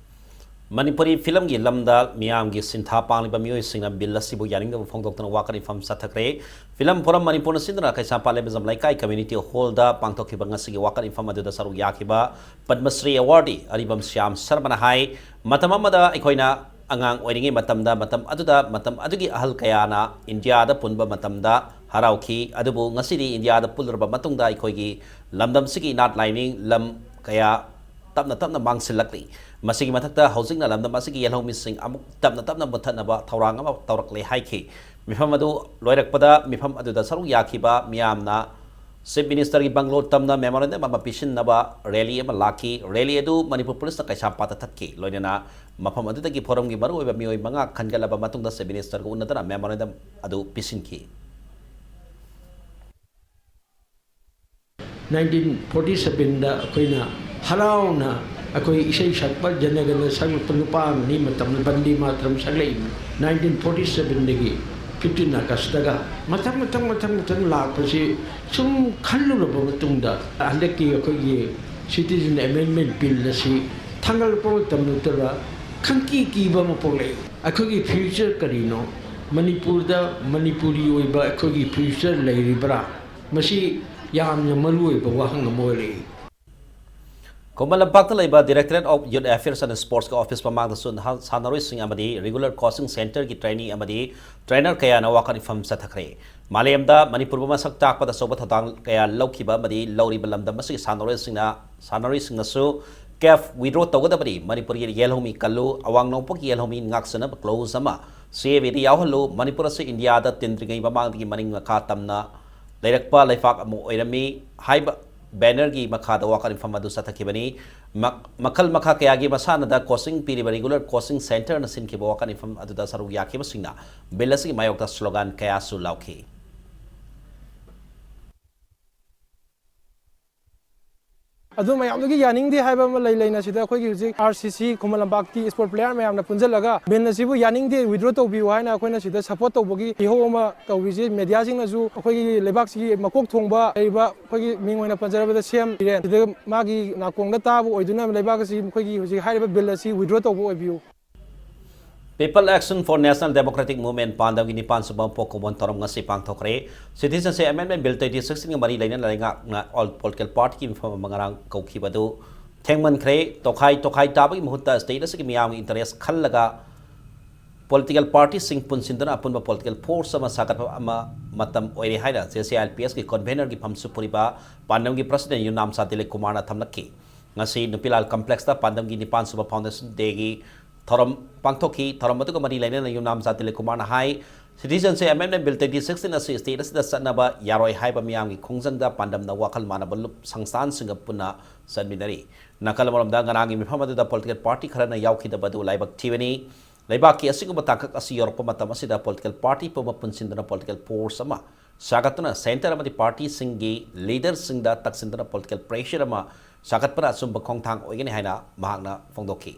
ꯃꯅꯤꯄꯨꯔꯤ ꯐꯤꯂꯝꯒꯤ ꯂꯝꯗ ꯃꯤꯌꯥꯝꯒꯤ ꯁꯤꯟꯊꯥ ꯄꯥꯡꯂꯤꯕ ꯃꯤꯑꯣꯏꯁꯤꯡꯅ ꯕꯤꯜ ꯑꯁꯤꯕꯨ ꯌꯥꯅꯤꯡꯗꯕ ꯐꯣꯡꯗꯣꯛꯇꯨꯅ ꯋꯥꯀꯠ ꯏꯐꯝ ꯆꯠꯊꯈ꯭ꯔꯦ꯫ ꯐꯤꯂꯝ ꯐꯣꯔꯝ ꯃꯅꯤꯄꯨꯔꯅ ꯁꯤꯟꯗꯨꯅ ꯀꯩꯁꯥꯝꯄꯥꯠ ꯂꯩꯃꯖꯝ ꯂꯩꯀꯥꯏ ꯀꯝꯃ꯭ꯌꯨꯅꯤꯇꯤ ꯍꯣꯜꯗ ꯄꯥꯡꯊꯣꯛꯈꯤꯕ ꯉꯁꯤꯒꯤ ꯋꯥꯀꯠ ꯏꯐꯝ ꯑꯗꯨꯗ ꯁꯔꯨꯛ ꯌꯥꯈꯤꯕ ꯄꯗꯃꯁ꯭ꯔꯤ ꯑꯦꯋꯥꯔꯗꯤ ꯑꯔꯤꯕꯝ ꯁ꯭ꯌꯥꯝ ꯁꯔꯃꯅ ꯍꯥꯏ, ꯃꯇꯝ ꯑꯃꯗ ꯑꯩꯈꯣꯏꯅ ꯑꯉꯥꯡ ꯑꯣꯏꯔꯤꯉꯩ ꯃꯇꯝꯗ, ꯃꯇꯝ ꯑꯗꯨꯗ ꯃꯇꯝ ꯑꯗꯨꯒꯤ ꯑꯍꯜ ꯀꯌꯥꯅ ꯏꯟꯗꯤꯌꯥꯗ ꯄꯨꯟꯕ ꯃꯇꯝꯗ ꯍꯔꯥꯎꯈꯤ꯫ ꯑꯗꯨꯕꯨ ꯉꯁꯤꯗꯤ ꯏꯟꯗꯤꯌꯥꯗ ꯄꯨꯜꯂꯨꯔꯕ ꯃꯇꯨꯡꯗ ꯑꯩꯈꯣꯏꯒꯤ ꯂꯝꯗꯝꯁꯤꯒꯤ ꯏꯅꯥꯠ ꯂꯥꯏꯅꯤꯡ ꯂꯝ ꯀꯌꯥ ꯇꯞꯅ ꯇꯞꯅ ꯃꯥꯡꯁꯤꯜꯂꯛꯂꯤ꯫ ꯃꯁꯤꯒꯤ ꯃꯊꯛꯇ ꯍꯧꯖꯤꯛꯅ ꯂꯝꯗꯝ ꯑꯁꯤꯒꯤ ꯌꯦꯜꯍꯧꯃꯤꯁꯤꯡ ꯑꯃꯨꯛ ꯇꯞꯅ ꯇꯞꯅ ꯃꯨꯠꯊꯠꯅꯕ ꯊꯧꯔꯥꯡ ꯑꯃ ꯇꯧꯔꯛꯂꯦ ꯍꯥꯏꯈꯤ꯫ ꯃꯤꯐꯝ ꯑꯗꯨ ꯂꯣꯏꯔꯛꯄꯗ ꯃꯤꯐꯝ ꯑꯗꯨꯗ ꯁꯔꯨꯛ ꯌꯥꯈꯤꯕ ꯃꯤꯌꯥꯝꯅ ꯆꯤꯐ ꯃꯤꯅꯤꯁꯇꯔꯒꯤ ꯕꯪꯒ꯭ꯂꯣ ꯇꯝꯅ ꯃꯦꯃꯣꯔꯦꯟꯗꯝ ꯑꯃ ꯄꯤꯁꯤꯟꯅꯕ ꯔꯦꯂꯤ ꯑꯃ ꯂꯥꯛꯈꯤ꯫ ꯔꯦꯂꯤ ꯑꯗꯨ ꯃꯅꯤꯄꯨꯔ ꯄꯨꯂꯤꯁꯅ ꯀꯩꯁꯥꯝꯄꯥꯠꯇ ꯊꯠꯈꯤ꯫ ꯂꯣꯏꯅꯅ ꯃꯐꯝ ꯑꯗꯨꯗꯒꯤ ꯐꯣꯔꯝꯒꯤ ꯃꯔꯨꯑꯣꯏꯕ ꯃꯤꯑꯣꯏ ꯃꯉꯥ ꯈꯟꯒꯠꯂꯕ ꯃꯇꯨꯡꯗ ꯆꯤꯐ ꯃꯤꯅꯤꯁꯇꯔꯒ ꯎꯅꯗꯨꯅ ꯃꯦꯃꯣꯔꯦꯟꯗꯝ ꯑꯗꯨ ꯄꯤꯁꯤꯟꯈꯤ꯫ ꯅꯥꯏꯟꯇꯤꯟ ꯐꯣꯔꯇꯤ ꯁꯕꯦꯟꯗ ꯑꯩꯈꯣꯏꯅ ꯍꯔꯥꯎꯅ ꯑꯩꯈꯣꯏ ꯏꯁꯩ ꯁꯛꯄ ꯖꯅꯒꯅ ꯁꯛꯂꯛꯄ ꯅꯨꯄꯥ ꯑꯃꯅꯤ, ꯃꯇꯝꯗ ꯕꯟꯗꯤ ꯃꯥꯇ꯭ꯔꯝ ꯁꯛꯂꯛꯏ꯫ ꯅꯥꯏꯟꯇꯤꯟ ꯐꯣꯔꯇꯤ ꯁꯕꯦꯟꯗꯒꯤ ꯐꯤꯐꯇꯤꯟ ꯑꯥꯒꯁꯇꯒ ꯃꯊꯪ ꯃꯊꯪ ꯃꯊꯪ ꯃꯊꯪ ꯂꯥꯛꯄꯁꯤ ꯁꯨꯝ ꯈꯜꯂꯨꯔꯕ ꯃꯇꯨꯡꯗ ꯍꯟꯗꯛꯀꯤ ꯑꯩꯈꯣꯏꯒꯤ ꯁꯤꯇꯤꯖꯟ ꯑꯦꯃꯦꯟꯃꯦꯟ ꯕꯤꯜ ꯑꯁꯤ ꯊꯥꯡꯒꯠꯂꯛꯄ ꯃꯇꯝꯗꯨꯗ ꯈꯪꯀꯤ ꯀꯤꯕ ꯑꯃ ꯄꯣꯛꯂꯛꯏ꯫ ꯑꯩꯈꯣꯏꯒꯤ ꯐ꯭ꯌꯨꯆꯔ ꯀꯔꯤꯅꯣ? ꯃꯅꯤꯄꯨꯔꯗ ꯃꯅꯤꯄꯨꯔꯤ ꯑꯣꯏꯕ ꯑꯩꯈꯣꯏꯒꯤ ꯐ꯭ꯌꯨꯆꯔ ꯂꯩꯔꯤꯕ꯭ꯔꯥ? ꯃꯁꯤ ꯌꯥꯝꯅ ꯃꯔꯨꯑꯣꯏꯕ ꯋꯥꯍꯪ ꯑꯃ ꯑꯣꯏꯔꯛꯏ꯫ ꯈꯨꯃꯟ ꯂꯝꯄꯥꯛꯇ ꯂꯩꯕ Directorate of Youth Affairs and Sportsꯀꯤ ꯑꯣꯐꯤꯁ ꯃꯃꯥꯡꯗꯁꯨ ꯅꯍꯥ ꯁꯥꯟꯅꯔꯣꯏꯁꯤꯡ ꯑꯃꯗꯤ ꯔꯤꯒꯨꯂꯔ ꯀꯣꯆꯤꯡ ꯁꯦꯟꯇꯔꯒꯤ ꯇ꯭ꯔꯦꯅꯤ ꯑꯃꯗꯤ ꯇ꯭ꯔꯦꯅꯔ ꯀꯌꯥꯅ ꯋꯥꯀꯠ ꯏꯐꯝ ꯆꯠꯊꯈ꯭ꯔꯦ꯫ ꯃꯥꯂꯦꯝꯗ ꯃꯅꯤꯄꯨꯔꯕꯨ ꯃꯁꯛ ꯇꯥꯛꯄꯗ ꯑꯆꯧꯕ ꯊꯧꯗꯥꯡ ꯀꯌꯥ ꯂꯧꯈꯤꯕ ꯑꯃꯗꯤ ꯂꯧꯔꯤꯕ ꯂꯝꯗꯝ ꯑꯁꯤꯒꯤ ꯁꯥꯟꯅꯔꯣꯏꯁꯤꯡꯅ ꯁꯥꯟꯅꯔꯣꯏꯁꯤꯡꯅꯁꯨ ꯀꯦꯐ ꯋꯤꯗ꯭ꯔꯣ ꯇꯧꯒꯗꯕꯅꯤ꯫ ꯃꯅꯤꯄꯨꯔꯒꯤ ꯌꯦꯜꯍꯧꯃꯤ ꯀꯜꯂꯨ, ꯑꯋꯥꯡ ꯅꯣꯡꯄꯣꯛꯀꯤ ꯌꯦꯜꯍꯧꯃꯤ ꯉꯥꯛꯁꯦꯟꯅꯕ ꯀ꯭ꯂꯣꯖ ꯑꯃ ꯁꯤ ꯑꯦ ꯕꯤꯗ ꯌꯥꯎꯍꯜꯂꯨ꯫ ꯃꯅꯤꯄꯨꯔ ꯑꯁꯤ ꯏꯟꯗꯤꯌꯥꯗ ꯇꯤꯟꯗ꯭ꯔꯤꯉꯩ ꯃꯃꯥꯡꯗꯒꯤ ꯃꯅꯤꯡ ꯃꯈꯥ ꯇꯝꯅ ꯂꯩꯔꯛꯄ ꯂꯩꯄꯥꯛ ꯑꯃ ꯑꯣꯏꯔꯝꯃꯤ ꯍꯥꯏꯕ ꯕꯦꯅꯔꯒꯤ ꯃꯈꯥꯗ ꯋꯥꯀꯠ ꯏꯐꯝ ꯑꯗꯨ ꯆꯠꯊꯈꯤꯕꯅꯤ꯫ ꯃ-, ꯃꯈꯜ ꯃꯈꯥ ꯀꯌꯥꯒꯤ ꯃꯁꯥꯟꯅꯗ ꯀꯣꯆꯤꯡ ꯄꯤꯔꯤꯕ ꯔꯤꯒꯨꯂꯔ ꯀꯣꯆꯤꯡ ꯁꯦꯟꯇꯔꯅ ꯁꯤꯟꯈꯤꯕ ꯋꯥꯀꯠ ꯏꯐꯝ ꯑꯗꯨꯗ ꯁꯔꯨꯛ ꯌꯥꯈꯤꯕꯁꯤꯡꯅ ꯕꯤꯜ ꯑꯁꯤꯒꯤ ꯃꯥꯌꯣꯛꯇ ꯁ꯭ꯂꯣꯒꯥꯟ ꯀꯌꯥꯁꯨ ꯂꯥꯎꯈꯤ꯫ ꯑꯗꯨ ꯃꯌꯥꯝꯗꯨꯒꯤ ꯌꯥꯅꯤꯡꯗꯦ ꯍꯥꯏꯕ ꯑꯃ ꯂꯩ ꯂꯩꯅ ꯁꯤꯗ ꯑꯩꯈꯣꯏꯒꯤ ꯍꯧꯖꯤꯛ RCC ꯈꯨꯃꯟ ꯂꯝꯄꯥꯛꯀꯤ sport player ꯃꯌꯥꯝꯅ ꯄꯨꯟꯁꯤꯜꯂꯒ ꯕꯤꯜ ꯑꯁꯤꯕꯨ ꯌꯥꯅꯤꯡꯗꯦ, withdraw ꯇꯧꯕꯤꯌꯨ ꯍꯥꯏꯅ ꯑꯩꯈꯣꯏꯅ ꯁꯤꯗ support ꯇꯧꯕꯒꯤ ꯏꯍꯧ ꯑꯃ ꯇꯧꯔꯤꯁꯦ꯫ ꯃꯦꯗꯤꯌꯥꯁꯤꯡꯅꯁꯨ ꯑꯩꯈꯣꯏꯒꯤ ꯂꯩꯕꯥꯛꯁꯤꯒꯤ ꯃꯀꯣꯛ ꯊꯣꯡꯕ ꯂꯩꯔꯤꯕ ꯑꯩꯈꯣꯏꯒꯤ ꯃꯤꯡ ꯑꯣꯏꯅ ꯄꯟꯖꯔꯕꯗ CM ꯕꯤꯔꯦꯟ ꯁꯤꯗ ꯃꯥꯒꯤ ꯅꯥꯀꯣꯡꯗ ꯇꯥꯕ ꯑꯣꯏꯗꯨꯅ ꯂꯩꯕꯥꯛ ꯑꯁꯤ ꯑꯩꯈꯣꯏꯒꯤ ꯍꯧꯖꯤꯛ ꯍꯥꯏꯔꯤꯕ ꯕꯤꯜ ꯑꯁꯤ withdraw ꯇꯧꯕ ꯑꯣꯏꯕꯤꯌꯨ꯫ People Action for National Democratic Movement ꯄꯥꯟꯗꯝꯒꯤ ꯅꯤꯄꯥꯟ ꯁꯨꯕ ꯄꯣꯛꯀꯣꯕꯣꯟ ꯊꯧꯔꯝ ꯉꯁꯤ ꯄꯥꯡꯊꯣꯛꯈ꯭ꯔꯦ꯫ Citizenship Amendment Bill twenty sixteen ꯒ ꯃꯔꯤ ꯂꯩꯅꯅ ꯂꯩꯉꯥꯛꯅ all political party ꯒꯤ ꯃꯤꯐꯝ ꯑꯃ ꯉꯔꯥꯡ ꯀꯧꯈꯤꯕꯗꯨ ꯊꯦꯡꯃꯟꯈ꯭ꯔꯦ꯫ ꯇꯣꯈꯥꯏ ꯇꯣꯈꯥꯏ ꯇꯥꯕꯒꯤ ꯃꯍꯨꯠꯇ state ꯑꯁꯤꯒꯤ ꯃꯤꯌꯥꯝꯒꯤ interest ꯈꯜꯂꯒ political party ꯁꯤꯡ ꯄꯨꯟꯁꯤꯟꯗꯨꯅ ꯑꯄꯨꯟꯕ political force ꯑꯃ ꯁꯥꯒꯠꯄ ꯑꯃ ꯃꯇꯝ ꯑꯣꯏꯔꯦ ꯍꯥꯏꯅ JCILPS ꯀꯤ convener ꯒꯤ ꯐꯝꯁꯨ ꯄꯨꯔꯤꯕ ꯄꯥꯟꯗꯝꯒꯤ president ꯌꯨꯝꯅꯥꯝꯆꯥ ꯗꯤꯂꯤꯞ ꯀꯨꯃꯥꯔꯅ ꯊꯝꯂꯛꯈꯤ꯫ ꯉꯁꯤ ꯅꯨꯄꯤꯂꯥꯜ complex ꯇ ꯄꯥꯟꯗꯝꯒꯤ ꯅꯤꯄꯥꯟ ꯁꯨꯕ Foundation Day ꯒꯤ ꯊꯧꯔꯝ ꯄꯥꯡꯊꯣꯛꯈꯤ꯫ ꯊꯧꯔꯝ ꯑꯗꯨꯒ ꯃꯔꯤ ꯂꯩꯅꯅ ꯌꯨꯝꯅꯥꯝꯆꯥ ꯗꯤꯂꯤꯞ ꯀꯨꯃꯥꯔꯅ ꯍꯥꯏ, Citizenship Amendment Bill twenty sixteen ꯑꯁꯤ state ꯑꯁꯤꯗ ꯆꯠꯅꯕ ꯌꯥꯔꯣꯏ ꯍꯥꯏꯕ ꯃꯤꯌꯥꯝꯒꯤ ꯈꯣꯡꯖꯪꯗ ꯄꯥꯟꯗꯝꯅ ꯋꯥꯈꯜ ꯃꯥꯟꯅꯕ ꯂꯨꯞ ꯁꯪꯁꯊꯥꯟꯁꯤꯡꯒ ꯄꯨꯟꯅ ꯆꯠꯃꯤꯟꯅꯔꯤ꯫ ꯅꯥꯀꯜ ꯑꯃꯔꯣꯝꯗ ꯉꯔꯥꯡꯒꯤ ꯃꯤꯐꯝ ꯑꯗꯨꯗ political party ꯈꯔꯅ ꯌꯥꯎꯈꯤꯗꯕ ꯑꯗꯨ ꯂꯥꯏꯕꯛ ꯊꯤꯕꯅꯤ꯫ ꯂꯩꯕꯥꯛꯀꯤ ꯑꯁꯤꯒꯨꯝꯕ ꯇꯥꯡꯀꯛ ꯑꯁꯤ ꯌꯧꯔꯛꯄ ꯃꯇꯝ ꯑꯁꯤꯗ political party ꯄꯨꯝꯕ ꯄꯨꯟꯁꯤꯟꯗꯨꯅ political force ꯑꯃ ꯁꯥꯒꯠꯇꯨꯅ centre ꯑꯃꯗꯤ party ꯁꯤꯡꯒꯤ leader ꯁꯤꯡꯗ ꯇꯛꯁꯤꯟꯗꯨꯅ political pressure ꯑꯃ ꯁꯥꯒꯠꯄꯅ ꯑꯆꯨꯝꯕ ꯈꯣꯡꯊꯥꯡ ꯑꯣꯏꯒꯅꯤ ꯍꯥꯏꯅ ꯃꯍꯥꯛꯅ ꯐꯣꯡꯗꯣꯛꯈꯤ꯫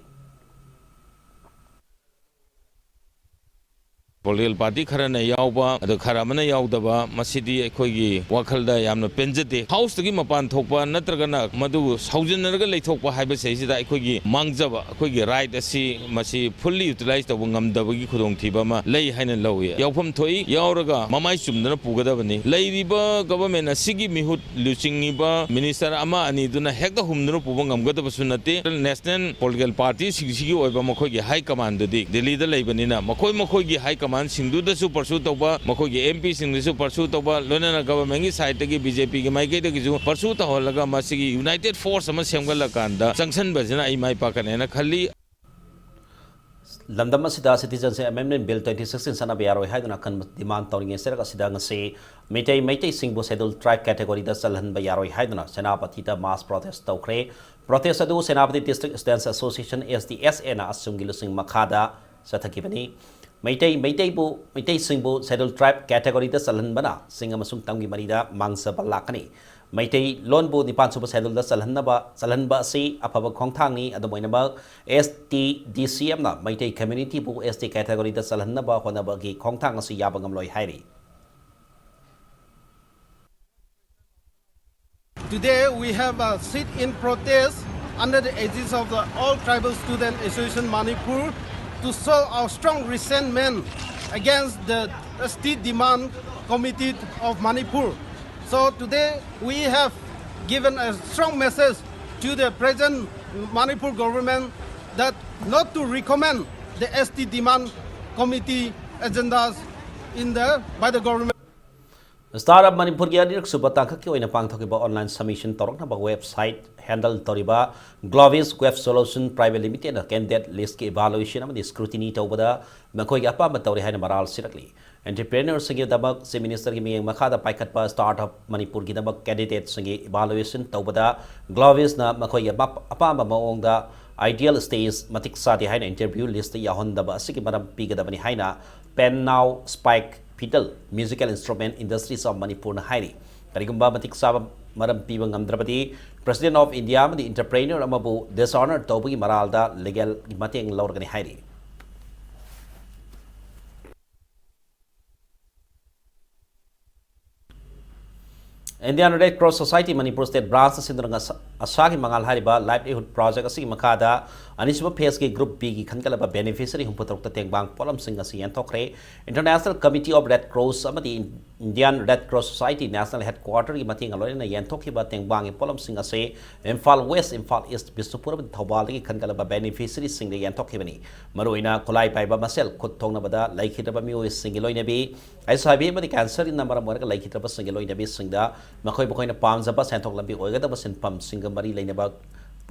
Political party ꯈꯔꯅ ꯌꯥꯎꯕ, ꯑꯗꯨ ꯈꯔ ꯑꯃꯅ ꯌꯥꯎꯗꯕ, ꯃꯁꯤꯗꯤ ꯑꯩꯈꯣꯏꯒꯤ ꯋꯥꯈꯜꯗ ꯌꯥꯝꯅ ꯄꯦꯟꯖꯗꯦ꯫ House ꯇꯒꯤ ꯃꯄꯥꯟ ꯊꯣꯛꯄ ꯅꯠꯇ꯭ꯔꯒꯅ ꯃꯗꯨ ꯁꯥꯎꯖꯤꯟꯅꯔꯒ ꯂꯩꯊꯣꯛꯄ ꯍꯥꯏꯕꯁꯤꯗꯩꯁꯤꯗ ꯑꯩꯈꯣꯏꯒꯤ ꯃꯥꯡꯖꯕ, ꯑꯩꯈꯣꯏꯒꯤ right ꯑꯁꯤ ꯃꯁꯤ fully utilize ꯇꯧꯕ ꯉꯝꯗꯕꯒꯤ ꯈꯨꯗꯣꯡꯊꯤꯕ ꯑꯃ ꯂꯩ ꯍꯥꯏꯅ ꯂꯧꯏ꯫ ꯌꯥꯎꯐꯝ ꯊꯣꯛꯏ, ꯌꯥꯎꯔꯒ ꯃꯃꯥꯏ ꯆꯨꯝꯗꯅ ꯄꯨꯒꯗꯕꯅꯤ꯫ ꯂꯩꯔꯤꯕ government ꯑꯁꯤꯒꯤ ꯃꯤꯍꯨꯠ ꯂꯨꯆꯤꯡꯉꯤꯕ minister ꯑꯃ ꯑꯅꯤꯗꯨꯅ ꯍꯦꯛꯇ ꯍꯨꯝꯗꯨꯅ ꯄꯨꯕ ꯉꯝꯒꯗꯕꯁꯨ ꯅꯠꯇꯦ꯫ National political party ꯁꯤꯡꯁꯤꯒꯤ ꯑꯣꯏꯕ ꯃꯈꯣꯏꯒꯤ high command ꯗꯨꯗꯤ ꯗꯤꯜꯂꯤꯗ ꯂꯩꯕꯅꯤꯅ, ꯃꯈꯣꯏ ꯃꯈꯣꯏꯒꯤ high command ꯁꯤꯡꯗꯨꯗꯁꯨ pursue ꯇꯧꯕ, ꯃꯈꯣꯏꯒꯤ MP ꯁꯤꯡꯗꯁꯨ pursue ꯇꯧꯕ, ꯂꯣꯏꯅꯅ government ꯀꯤ side ꯇꯒꯤ, BJP ꯒꯤ ꯃꯥꯏꯀꯩꯗꯒꯤꯁꯨ pursue ꯇꯧꯍꯜꯂꯒ ꯃꯁꯤꯒꯤ united force ꯑꯃ ꯁꯦꯝꯒꯠꯂꯀꯥꯟꯗ ꯆꯪꯁꯟꯕꯁꯤꯅ ꯑꯩ ꯃꯥꯏ ꯄꯥꯛꯀꯅꯦꯅ ꯈꯜꯂꯤ꯫ ꯂꯝꯗꯝ ꯑꯁꯤꯗ Citizenship Amendment Bill twenty sixteen ꯆꯠꯅꯕ ꯌꯥꯔꯣꯏ ꯍꯥꯏꯗꯨꯅ ꯑꯀꯟꯕ demand ꯇꯧꯔꯤꯉꯩ ꯆꯩꯔꯛ ꯑꯁꯤꯗ ꯉꯁꯤ ꯃꯤꯇꯩ, ꯃꯩꯇꯩꯁꯤꯡꯕꯨ Scheduled Tribe category ꯗ ꯆꯜꯍꯟꯕ ꯌꯥꯔꯣꯏ ꯍꯥꯏꯗꯨꯅ ꯁꯦꯅꯥꯄꯇꯤꯗ mass protest ꯇꯧꯈ꯭ꯔꯦ꯫ Protest ꯑꯗꯨ Senapati District Students Association, SDSA ꯅ ꯑꯁꯨꯝꯒꯤ ꯂꯨꯆꯤꯡ ꯃꯈꯥꯗ ꯆꯠꯊꯈꯤꯕꯅꯤ꯫ ꯃꯩꯇꯩ, ꯃꯩꯇꯩꯕꯨ, ꯃꯩꯇꯩꯁꯤꯡꯕꯨ Scheduled Tribe category ꯗ ꯆꯜꯍꯟꯕꯅ ꯆꯤꯡ ꯑꯃꯁꯨꯡ ꯇꯝꯒꯤ ꯃꯔꯤꯗ ꯃꯥꯡꯖꯕ ꯂꯥꯛꯀꯅꯤ꯫ ꯃꯩꯇꯩ ꯂꯣꯟꯕꯨ ꯅꯤꯄꯥꯟ ꯁꯨꯕ ꯁꯦꯗꯨꯜꯗ ꯆꯜꯍꯟꯅꯕ, ꯆꯜꯍꯟꯕ ꯑꯁꯤ ꯑꯐꯕ ꯈꯣꯡꯊꯥꯡꯅꯤ꯫ ꯑꯗꯨꯝ ꯑꯣꯏꯅꯃꯛ, S T D C Mꯅ Meitei communityꯕꯨ S T categoryꯗ ꯆꯜꯍꯟꯅꯕ ꯍꯣꯠꯅꯕꯒꯤ ꯈꯣꯡꯊꯥꯡ ꯑꯁꯤ ꯌꯥꯕ ꯉꯝꯂꯣꯏ ꯍꯥꯏꯔꯤ꯫ Today we have a sit-in protest under the aegis of the All Tribal Student Association Manipur to show our strong resentment against the S T Demand Committee of Manipur. So today we have given a strong message to the present Manipur government that not to recommend the S T Demand Committee agendas in the, by the government. Startup Manipurꯒꯤ ꯑꯅꯤꯔꯛ ꯁꯨꯕ ꯇꯥꯡꯀꯛꯀꯤ ꯑꯣꯏꯅ ꯄꯥꯡꯊꯣꯛꯈꯤꯕ online submission ꯇꯧꯔꯛꯅꯕ website handle ꯇꯧꯔꯤꯕ Glovis Web Solution Private Limitedꯅ candidate listꯀꯤ evaluation ꯑꯃꯗꯤ scrutiny ꯇꯧꯕꯗ ꯃꯈꯣꯏꯒꯤ ꯑꯄꯥꯝꯕ ꯇꯧꯔꯦ ꯍꯥꯏꯅ ꯃꯔꯥꯜ ꯁꯤꯔꯛꯂꯤ꯫ Entrepreneurꯁꯤꯡꯒꯤꯗꯃꯛ Chief Ministerꯒꯤ ꯃꯤꯠꯌꯦꯡ ꯃꯈꯥꯗ ꯄꯥꯏꯈꯠꯄ Startup Manipurꯒꯤꯗꯃꯛ candidateꯁꯤꯡꯒꯤ evaluation ꯇꯧꯕꯗ Glovisꯅ ꯃꯈꯣꯏꯒꯤ ꯑꯄꯥꯝꯕ ꯃꯑꯣꯡꯗ ideal stage ꯃꯇꯤꯛ ꯆꯥꯗꯦ ꯍꯥꯏꯅ interview listꯇ ꯌꯥꯎꯍꯟꯗꯕ ꯑꯁꯤꯒꯤ ꯃꯔꯝ ꯄꯤꯒꯗꯕꯅꯤ ꯍꯥꯏꯅ Pen Now Spike Fiddle Musical Instrument Industries of Manipurꯅ ꯍꯥꯏꯔꯤ꯫ ꯀꯔꯤꯒꯨꯝꯕ ꯃꯇꯤꯛ ꯆꯥꯕ ꯃꯔꯝ ꯄꯤꯕ ꯉꯝꯗ꯭ꯔꯕꯗꯤ President of India ꯑꯃꯗꯤ entrepreneur ꯑꯃꯕꯨ dishonor ꯇꯧꯕꯒꯤ ꯃꯔꯥꯜꯗ legalꯒꯤ ꯃꯇꯦꯡ ꯂꯧꯔꯒꯅꯤ ꯍꯥꯏꯔꯤ꯫ Indian Red Cross Society Manipur State Branchꯅ ꯁꯤꯟꯗꯨꯅ ꯉꯁ-, ꯑꯁꯥꯒꯤ ꯃꯉꯥꯜ ꯍꯥꯏꯔꯤꯕ livelihood project ꯑꯁꯤꯒꯤ ꯃꯈꯥꯗ ꯑꯅꯤꯁꯨꯕ phaseꯀꯤ group Bꯒꯤ ꯈꯟꯒꯠꯂꯕ beneficiary ꯍꯨꯝꯐꯨ ꯇꯔꯨꯛꯇ ꯇꯦꯡꯕꯥꯡ ꯄꯣꯠꯂꯝꯁꯤꯡ ꯑꯁꯤ ꯌꯦꯟꯊꯣꯛꯈ꯭ꯔꯦ꯫ International Committee of Red Cross ꯑꯃꯗꯤ Indian Red Cross Society National Headquarterꯒꯤ ꯃꯇꯦꯡꯒ ꯂꯣꯏꯅꯅ ꯌꯦꯟꯊꯣꯛꯈꯤꯕ ꯇꯦꯡꯕꯥꯡꯒꯤ ꯄꯣꯠꯂꯝꯁꯤꯡ ꯑꯁꯤ ꯏꯝꯐꯥꯜ West, ꯏꯝꯐꯥꯜ East, ꯕꯤꯁꯅꯨꯄꯨꯔ ꯑꯃꯗꯤ ꯊꯧꯕꯥꯜꯗꯒꯤ ꯈꯟꯒꯠꯂꯕ beneficiaryꯁꯤꯡꯗ ꯌꯦꯟꯊꯣꯛꯈꯤꯕꯅꯤ꯫ ꯃꯔꯨꯑꯣꯏꯅ ꯈꯨꯠꯂꯥꯏ ꯄꯥꯏꯕ ꯃꯁꯦꯜ ꯈꯨꯠ ꯊꯣꯡꯅꯕꯗ ꯂꯩꯈꯤꯗ꯭ꯔꯕ ꯃꯤꯑꯣꯏꯁꯤꯡꯒꯤ ꯂꯣꯏꯅꯕꯤ, HIV ꯑꯃꯗꯤ cancerꯅ ꯃꯔꯝ ꯑꯣꯏꯔꯒ ꯂꯩꯈꯤꯗ꯭ꯔꯕꯁꯤꯡꯒꯤ ꯂꯣꯏꯅꯕꯤꯁꯤꯡꯗ ꯃꯈꯣꯏ ꯃꯈꯣꯏꯅ ꯄꯥꯝꯖꯕ ꯁꯦꯟꯊꯣꯛ ꯂꯝꯕꯤ ꯑꯣꯏꯒꯗꯕ ꯁꯤꯟꯐꯝꯁꯤꯡꯒ ꯃꯔꯤ ꯂꯩꯅꯕ